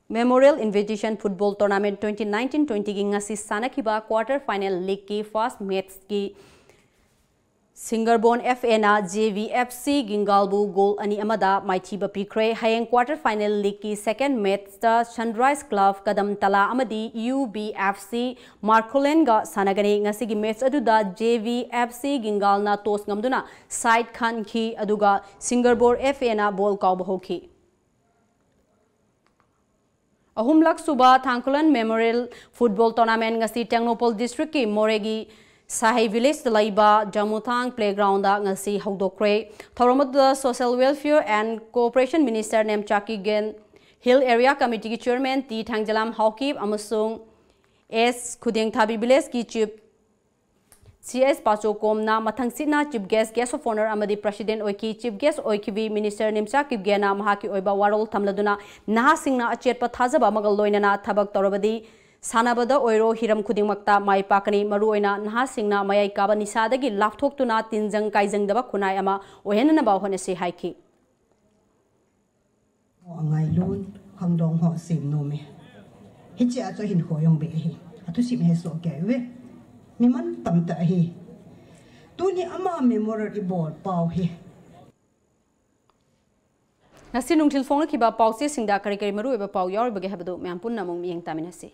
memorial invitation football tournament twenty nineteen ꯇ꯭ꯋꯦꯟꯇꯤꯒꯤ ꯉꯁꯤ ꯁꯥꯟꯅꯈꯤꯕ ꯀ꯭ꯋꯥꯔꯇꯔ ꯐꯥꯏꯅꯦꯜ ꯂꯤꯒꯀꯤ ꯐꯥꯔꯁ ꯃꯦꯆꯀꯤ ꯁꯤꯡꯒꯔꯕꯣꯟ F N J V F C ꯒꯤꯡꯒꯥꯜꯕꯨ ꯒꯣꯜ ꯑꯅꯤ ꯑꯃꯗ ꯃꯥꯏꯊꯤꯕ ꯄꯤꯈ꯭ꯔꯦ꯫ ꯍꯌꯦꯡ quarter final leagueꯀꯤ second matchꯇ Sunrise Club ꯀꯗꯝ ꯇꯂꯥ ꯑꯃꯗꯤ ꯌꯨ ꯕꯤ ꯑꯦꯐ ꯁꯤ ꯃꯥꯔꯈꯣꯂꯦꯟꯒ ꯁꯥꯟꯅꯒꯅꯤ꯫ ꯉꯁꯤꯒꯤ match ꯑꯗꯨꯗ ꯖꯦ ꯚꯤ ꯑꯦꯐ ꯁꯤ ꯒꯤꯡꯒꯥꯜꯅ toss ꯉꯝꯗꯨꯅ side ꯈꯟꯈꯤ, ꯑꯗꯨꯒ ꯁꯤꯡꯒꯔꯕꯣꯟ ꯑꯦꯐ ꯑꯦꯅ ball ꯀꯥꯎꯕ ꯍꯧꯈꯤ꯫ ꯑꯍꯨꯝꯂꯛ ꯁꯨꯕ ꯊꯥꯡꯈꯨꯂꯟ Memorial Football Tournament ꯉꯁꯤ ꯇꯦꯡꯅꯧꯄꯜ districtꯀꯤ ꯃꯣꯔꯦꯒꯤ ꯁꯥꯍꯩ villageꯇ ꯂꯩꯕ ꯖꯃꯨꯊꯥꯡ playgroundꯗ ꯉꯁꯤ ꯍꯧꯗꯣꯛꯈ꯭ꯔꯦ꯫ ꯊꯧꯔꯝ ꯑꯗꯨꯗ Social Welfare and Cooperation Minister Nemcha Kipgen, Hill Area Committeeꯒꯤ chairman ꯇꯤ ꯊꯥꯡꯖꯂꯥꯝ ꯍꯥꯎꯀꯤꯞ ꯑꯃꯁꯨꯡ S ꯈꯨꯗꯦꯡꯊꯥꯕꯤ villageꯀꯤ chief C S ꯄꯥꯆꯣꯀꯣꯝꯅ ꯃꯊꯪꯁꯤꯠꯅ chief guest, guest of honour ꯑꯃꯗꯤ president ꯑꯣꯏꯈꯤ꯫ Chief guest ꯑꯣꯏꯈꯤꯕꯤ minister ꯅꯦꯝꯆꯥ ꯀꯤꯞꯒꯦꯟꯅ ꯃꯍꯥꯛꯀꯤ ꯑꯣꯏꯕ ꯋꯥꯔꯣꯜ ꯊꯝꯂꯗꯨꯅ ꯅꯍꯥꯁꯤꯡꯅ ꯑꯆꯦꯠꯄ ꯊꯥꯖꯕ ꯑꯃꯒ ꯂꯣꯏꯅꯅ ꯊꯕꯛ ꯇꯧꯔꯕꯗꯤ ꯁꯥꯟꯅꯕꯗ ꯑꯣꯏꯔꯣ ꯍꯤꯔꯝ ꯈꯨꯗꯤꯡꯃꯛꯇ ꯃꯥꯏ ꯄꯥꯛꯀꯅꯤ꯫ ꯃꯔꯨꯑꯣꯏꯅ ꯅꯍꯥꯁꯤꯡꯅ ꯃꯌꯥꯏ ꯀꯥꯕ ꯅꯤꯁꯥꯗꯒꯤ ꯂꯥꯞꯊꯣꯛꯇꯨꯅ ꯇꯤꯟꯖꯪ ꯀꯥꯏꯖꯪꯗꯕ ꯈꯨꯟꯅꯥꯏ ꯑꯃ ꯑꯣꯏꯍꯟꯅꯅꯕ ꯍꯣꯠꯅꯁꯤ ꯍꯥꯏꯈꯤ꯫ Angai lun hangdong ho sim no me. Hichi a cho hin ho yong be hi. Atu sim he so ke we. Mi man tam ta hi. Tuni ama memorial i bol pau hi. ꯉꯁꯤ ꯅꯨꯡꯊꯤꯜ ꯐꯣꯡꯂꯛꯈꯤꯕ ꯄꯥꯎꯆꯦꯁꯤꯡꯗ ꯀꯔꯤ ꯀꯔꯤ ꯃꯔꯨꯑꯣꯏꯕ ꯄꯥꯎ ꯌꯥꯎꯔꯤꯕꯒꯦ ꯍꯥꯏꯕꯗꯨ ꯃꯌꯥꯝ ꯄꯨꯟꯅ ꯑꯃꯨꯛ ꯃꯤꯠꯌꯦꯡ ꯇꯥꯃꯤꯟꯅꯁꯤ꯫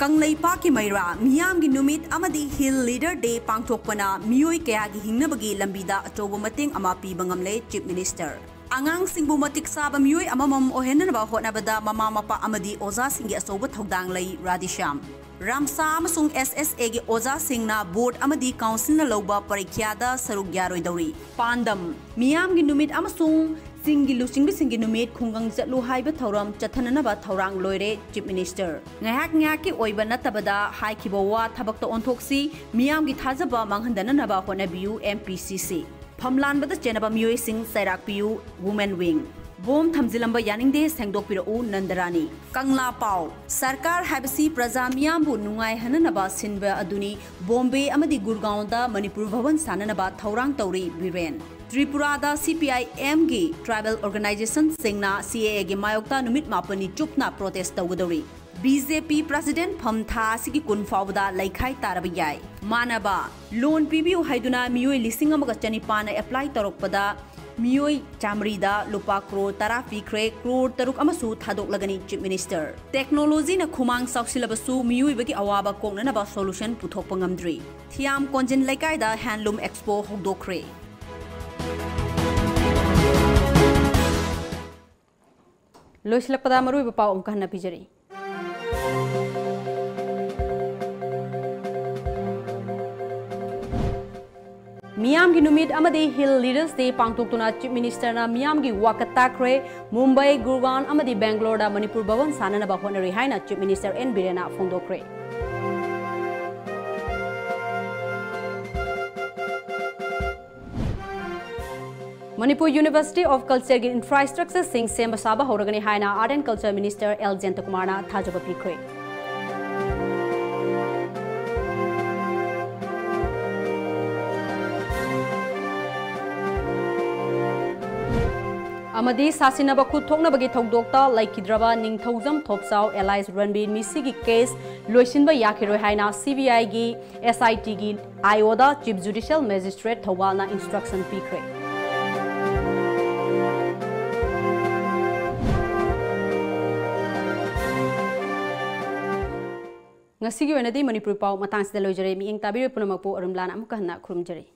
ꯀꯪꯂꯩꯄꯥꯛꯀꯤ ꯃꯩꯔꯥ, ꯃꯤꯌꯥꯝꯒꯤ ꯅꯨꯃꯤꯠ ꯑꯃꯗꯤ Hill Leader Day ꯄꯥꯡꯊꯣꯛꯄꯅ ꯃꯤꯑꯣꯏ ꯀꯌꯥꯒꯤ ꯍꯤꯡꯅꯕꯒꯤ ꯂꯝꯕꯤꯗ ꯑꯆꯧꯕ ꯃꯇꯦꯡ ꯑꯃ ꯄꯤꯕ ꯉꯝꯂꯦ, Chief Minister꯫ ꯑꯉꯥꯡꯁꯤꯡꯕꯨ ꯃꯇꯤꯛ ꯆꯥꯕ ꯃꯤꯑꯣꯏ ꯑꯃꯃꯝ ꯑꯣꯏꯍꯟꯅꯕ ꯍꯣꯠꯅꯕꯗ ꯃꯃꯥ ꯃꯄꯥ ꯑꯃꯗꯤ ꯑꯣꯖꯥꯁꯤꯡꯒꯤ ꯑꯆꯧꯕ ꯊꯧꯗꯥꯡ ꯂꯩ, ꯔꯥꯙꯦꯁ꯭ꯌꯥꯝ꯫ ꯔꯥꯝꯁꯥ ꯑꯃꯁꯨꯡ ꯑꯦꯁ ꯑꯦꯁ ꯑꯦꯒꯤ ꯑꯣꯖꯥꯁꯤꯡꯅ board ꯑꯃꯗꯤ councilꯅ ꯂꯧꯕ ꯄꯔꯤꯈ꯭ꯌꯥꯗ ꯁꯔꯨꯛ ꯌꯥꯔꯣꯏꯗꯧꯔꯤ꯫ ꯄꯥꯟꯗꯝ, ꯃꯤꯌꯥꯝꯒꯤ ꯅꯨꯃꯤꯠ ꯑꯃꯁꯨꯡ ꯆꯤꯡꯒꯤ ꯂꯨꯆꯤꯡꯕꯁꯤꯡꯒꯤ ꯅꯨꯃꯤꯠ ꯈꯨꯡꯒꯪ ꯆꯠꯂꯨ ꯍꯥꯏꯕ ꯊꯧꯔꯝ ꯆꯠꯊꯅꯅꯕ ꯊꯧꯔꯥꯡ ꯂꯣꯏꯔꯦ, Chief Minister꯫ ꯉꯥꯏꯍꯥꯛ ꯉꯥꯏꯍꯥꯛꯀꯤ ꯑꯣꯏꯕ ꯅꯠꯇꯕꯗ ꯍꯥꯏꯈꯤꯕ ꯋꯥ ꯊꯕꯛꯇ ꯑꯣꯟꯊꯣꯛꯁꯤ, ꯃꯤꯌꯥꯝꯒꯤ ꯊꯥꯖꯕ ꯃꯥꯡꯍꯟꯗꯅꯅꯕ ꯍꯣꯠꯅꯕꯤꯌꯨ, ꯑꯦꯝ ꯄꯤ ꯁꯤ ꯁꯤ꯫ ꯐꯝꯂꯥꯟꯕꯗ ꯆꯦꯟꯅꯕ ꯃꯤꯑꯣꯏꯁꯤꯡ ꯆꯩꯔꯥꯛ ꯄꯤꯌꯨ, Women Wing꯫ ꯕꯣꯝ ꯊꯝꯖꯤꯜꯂꯝꯕ ꯌꯥꯅꯤꯡꯗꯦ, ꯁꯦꯡꯗꯣꯛꯄꯤꯔꯛꯎ, ꯅꯟꯗꯔꯥꯅꯤ꯫ ꯀꯪꯂꯥ ꯄꯥꯎ, ꯁꯔꯀꯥꯔ ꯍꯥꯏꯕꯁꯤ ꯄ꯭ꯔꯖꯥ ꯃꯤꯌꯥꯝꯕꯨ ꯅꯨꯡꯉꯥꯏꯍꯟꯅꯅꯕ ꯁꯤꯟꯕ ꯑꯗꯨꯅꯤ, ꯕꯣꯝꯕꯦ ꯑꯃꯗꯤ ꯒꯨꯔꯒꯥꯎꯟꯗ ꯃꯅꯤꯄꯨꯔ ꯚꯕꯟ ꯁꯥꯅꯅꯕ ꯊꯧꯔꯥꯡ ꯇꯧꯔꯤ, ꯕꯤꯔꯦꯟ꯫ ꯇ꯭ꯔꯤꯄꯨꯔꯥꯗ ꯁꯤ ꯄꯤ ꯑꯥꯏ ꯑꯦꯝꯒꯤ tribal organizationꯁꯤꯡꯅ ꯁꯤ ꯑꯦ ꯑꯦꯒꯤ ꯃꯥꯌꯣꯛꯇ ꯅꯨꯃꯤꯠ ꯃꯥꯄꯟꯅꯤ ꯆꯨꯞꯅ protest ꯇꯧꯒꯗꯧꯔꯤ꯫ ꯕꯤ ꯖꯦ ꯄꯤ ꯄ꯭ꯔꯁꯤꯗꯦꯟꯠ ꯐꯝ ꯊꯥ ꯑꯁꯤꯒꯤ ꯀꯨꯟ ꯐꯥꯎꯕꯗ ꯂꯩꯈꯥꯏ ꯇꯥꯔꯕ ꯌꯥꯏ꯫ ꯃꯥꯟꯅꯕ ꯂꯣꯟ ꯄꯤꯕꯤꯌꯨ ꯍꯥꯏꯗꯨꯅ ꯃꯤꯑꯣꯏ ꯂꯤꯁꯤꯡ ꯑꯃꯒ ꯆꯅꯤꯄꯥꯟꯅ ꯑꯦꯄ꯭ꯂꯥꯏ ꯇꯧꯔꯛꯄꯗ ꯃꯤꯑꯣꯏ ꯆꯥꯃꯔꯤꯗ ꯂꯨꯄꯥ ꯀ꯭ꯔꯣꯔ ꯇꯔꯥ ꯄꯤꯈ꯭ꯔꯦ, ꯀ꯭ꯔꯣꯔ ꯇꯔꯨꯛ ꯑꯃꯁꯨ ꯊꯥꯗꯣꯛꯂꯒꯅꯤ ꯆꯤꯐ ꯃꯤꯅꯤꯁꯇꯔ꯫ ꯇꯦꯛꯅꯣꯂꯣꯖꯤꯅ ꯈꯨꯃꯥꯡ ꯆꯥꯎꯁꯤꯜꯂꯕꯁꯨ ꯃꯤꯑꯣꯏꯕꯒꯤ ꯑꯋꯥꯕ ꯀꯣꯛꯅꯅꯕ ꯁꯣꯂꯨꯁꯟ ꯄꯨꯊꯣꯛꯄ ꯉꯝꯗ꯭ꯔꯤ꯫ ꯊꯤꯌꯥꯝ ꯀꯣꯟꯖꯤꯟ ꯂꯩꯀꯥꯏꯗ ꯍꯦꯟꯂꯨꯝ ꯑꯦꯛꯁꯄꯣ ꯍꯧꯗꯣꯛꯈ꯭ꯔꯦ꯫ ꯂꯣꯏꯁꯤꯜꯂꯛꯄꯗ ꯃꯔꯨꯑꯣꯏꯕ ꯄꯥꯎ ꯑꯃꯨꯛꯀ ꯍꯟꯅ ꯄꯤꯖꯔꯤ꯫ ꯃꯤꯌꯥꯝꯒꯤ ꯅꯨꯃꯤꯠ ꯑꯃꯗꯤ ꯍꯤꯜ ꯂꯤꯗꯔꯁ ꯗꯦ ꯄꯥꯡꯊꯣꯛꯇꯨꯅ ꯆꯤꯐ ꯃꯤꯅꯤꯁꯇꯔꯅ ꯃꯤꯌꯥꯝꯒꯤ ꯋꯥꯀꯠ ꯇꯥꯈ꯭ꯔꯦ꯫ ꯃꯨꯝꯕꯥꯏ, ꯒꯨꯔꯒꯥꯎꯟ ꯑꯃꯗꯤ ꯕꯦꯡꯒꯂꯣꯔꯗ ꯃꯅꯤꯄꯨꯔ ꯚꯕꯟ ꯁꯥꯅꯅꯕ ꯍꯣꯠꯅꯔꯤ ꯍꯥꯏꯅ ꯆꯤꯐ ꯃꯤꯅꯤꯁꯇꯔ ꯑꯦꯟ ꯕꯤꯔꯦꯟꯅ ꯐꯣꯡꯗꯣꯛꯈ꯭ꯔꯦ꯫ ꯃꯅꯤꯄꯨꯔ ꯌꯨꯅꯤꯚꯔꯁꯤꯇꯤ ꯑꯣꯐ ꯀꯜꯆꯔꯒꯤ ꯏꯟꯐ꯭ꯔꯥꯁ꯭ꯇ꯭ꯔꯛꯆꯔꯁꯤꯡ ꯁꯦꯝꯕ ꯁꯥꯕ ꯍꯧꯔꯒꯅꯤ ꯍꯥꯏꯅ art and culture minister L ꯖꯌꯟꯇꯀꯨꯃꯥꯔꯅ ꯊꯥꯖꯕ ꯄꯤꯈ꯭ꯔꯦ꯫ ꯑꯃꯗꯤ ꯁꯥꯁꯤꯟꯅꯕ ꯈꯨꯠ ꯊꯣꯛꯅꯕꯒꯤ ꯊꯧꯗꯣꯛꯇ ꯂꯩꯈꯤꯗ꯭ꯔꯕ ꯅꯤꯡꯊꯧꯖꯝ ꯊꯣꯞꯆꯥꯎ ꯑꯦꯂꯥꯏꯁ ꯔꯟꯕꯤꯔ ꯃꯤꯁꯤꯒꯤ ꯀꯦꯁ ꯂꯣꯏꯁꯤꯟꯕ ꯌꯥꯈꯤꯔꯣꯏ ꯍꯥꯏꯅ ꯁꯤ ꯕꯤ ꯑꯥꯏꯒꯤ ꯑꯦꯁ ꯑꯥꯏ ꯇꯤꯒꯤ ꯑꯥꯏ ꯑꯣꯗ ꯆꯤꯐ ꯖꯨꯗꯤꯁꯤꯌꯦꯜ ꯃꯦꯖꯤꯁꯇ꯭ꯔꯦꯠ ꯊꯧꯕꯥꯜꯅ ꯏꯟꯁꯇ꯭ꯔꯛꯁꯟ ꯄꯤꯈ꯭ꯔꯦ꯫ ꯉꯁꯤꯒꯤ ꯑꯣꯏꯅꯗꯤ ꯃꯅꯤꯄꯨꯔꯤ ꯄꯥꯎ ꯃꯇꯥꯡꯁꯤꯗ ꯂꯣꯏꯖꯔꯦ꯫ ꯃꯤꯠꯌꯦꯡ ꯇꯥꯕꯤꯔꯤꯕ ꯄꯨꯝꯅꯃꯛꯄꯨ ꯑꯔꯨꯝꯂꯥꯅ ꯑꯃꯨꯛꯀ ꯍꯟꯅ ꯈꯨꯔꯨꯝꯖꯔꯤ꯫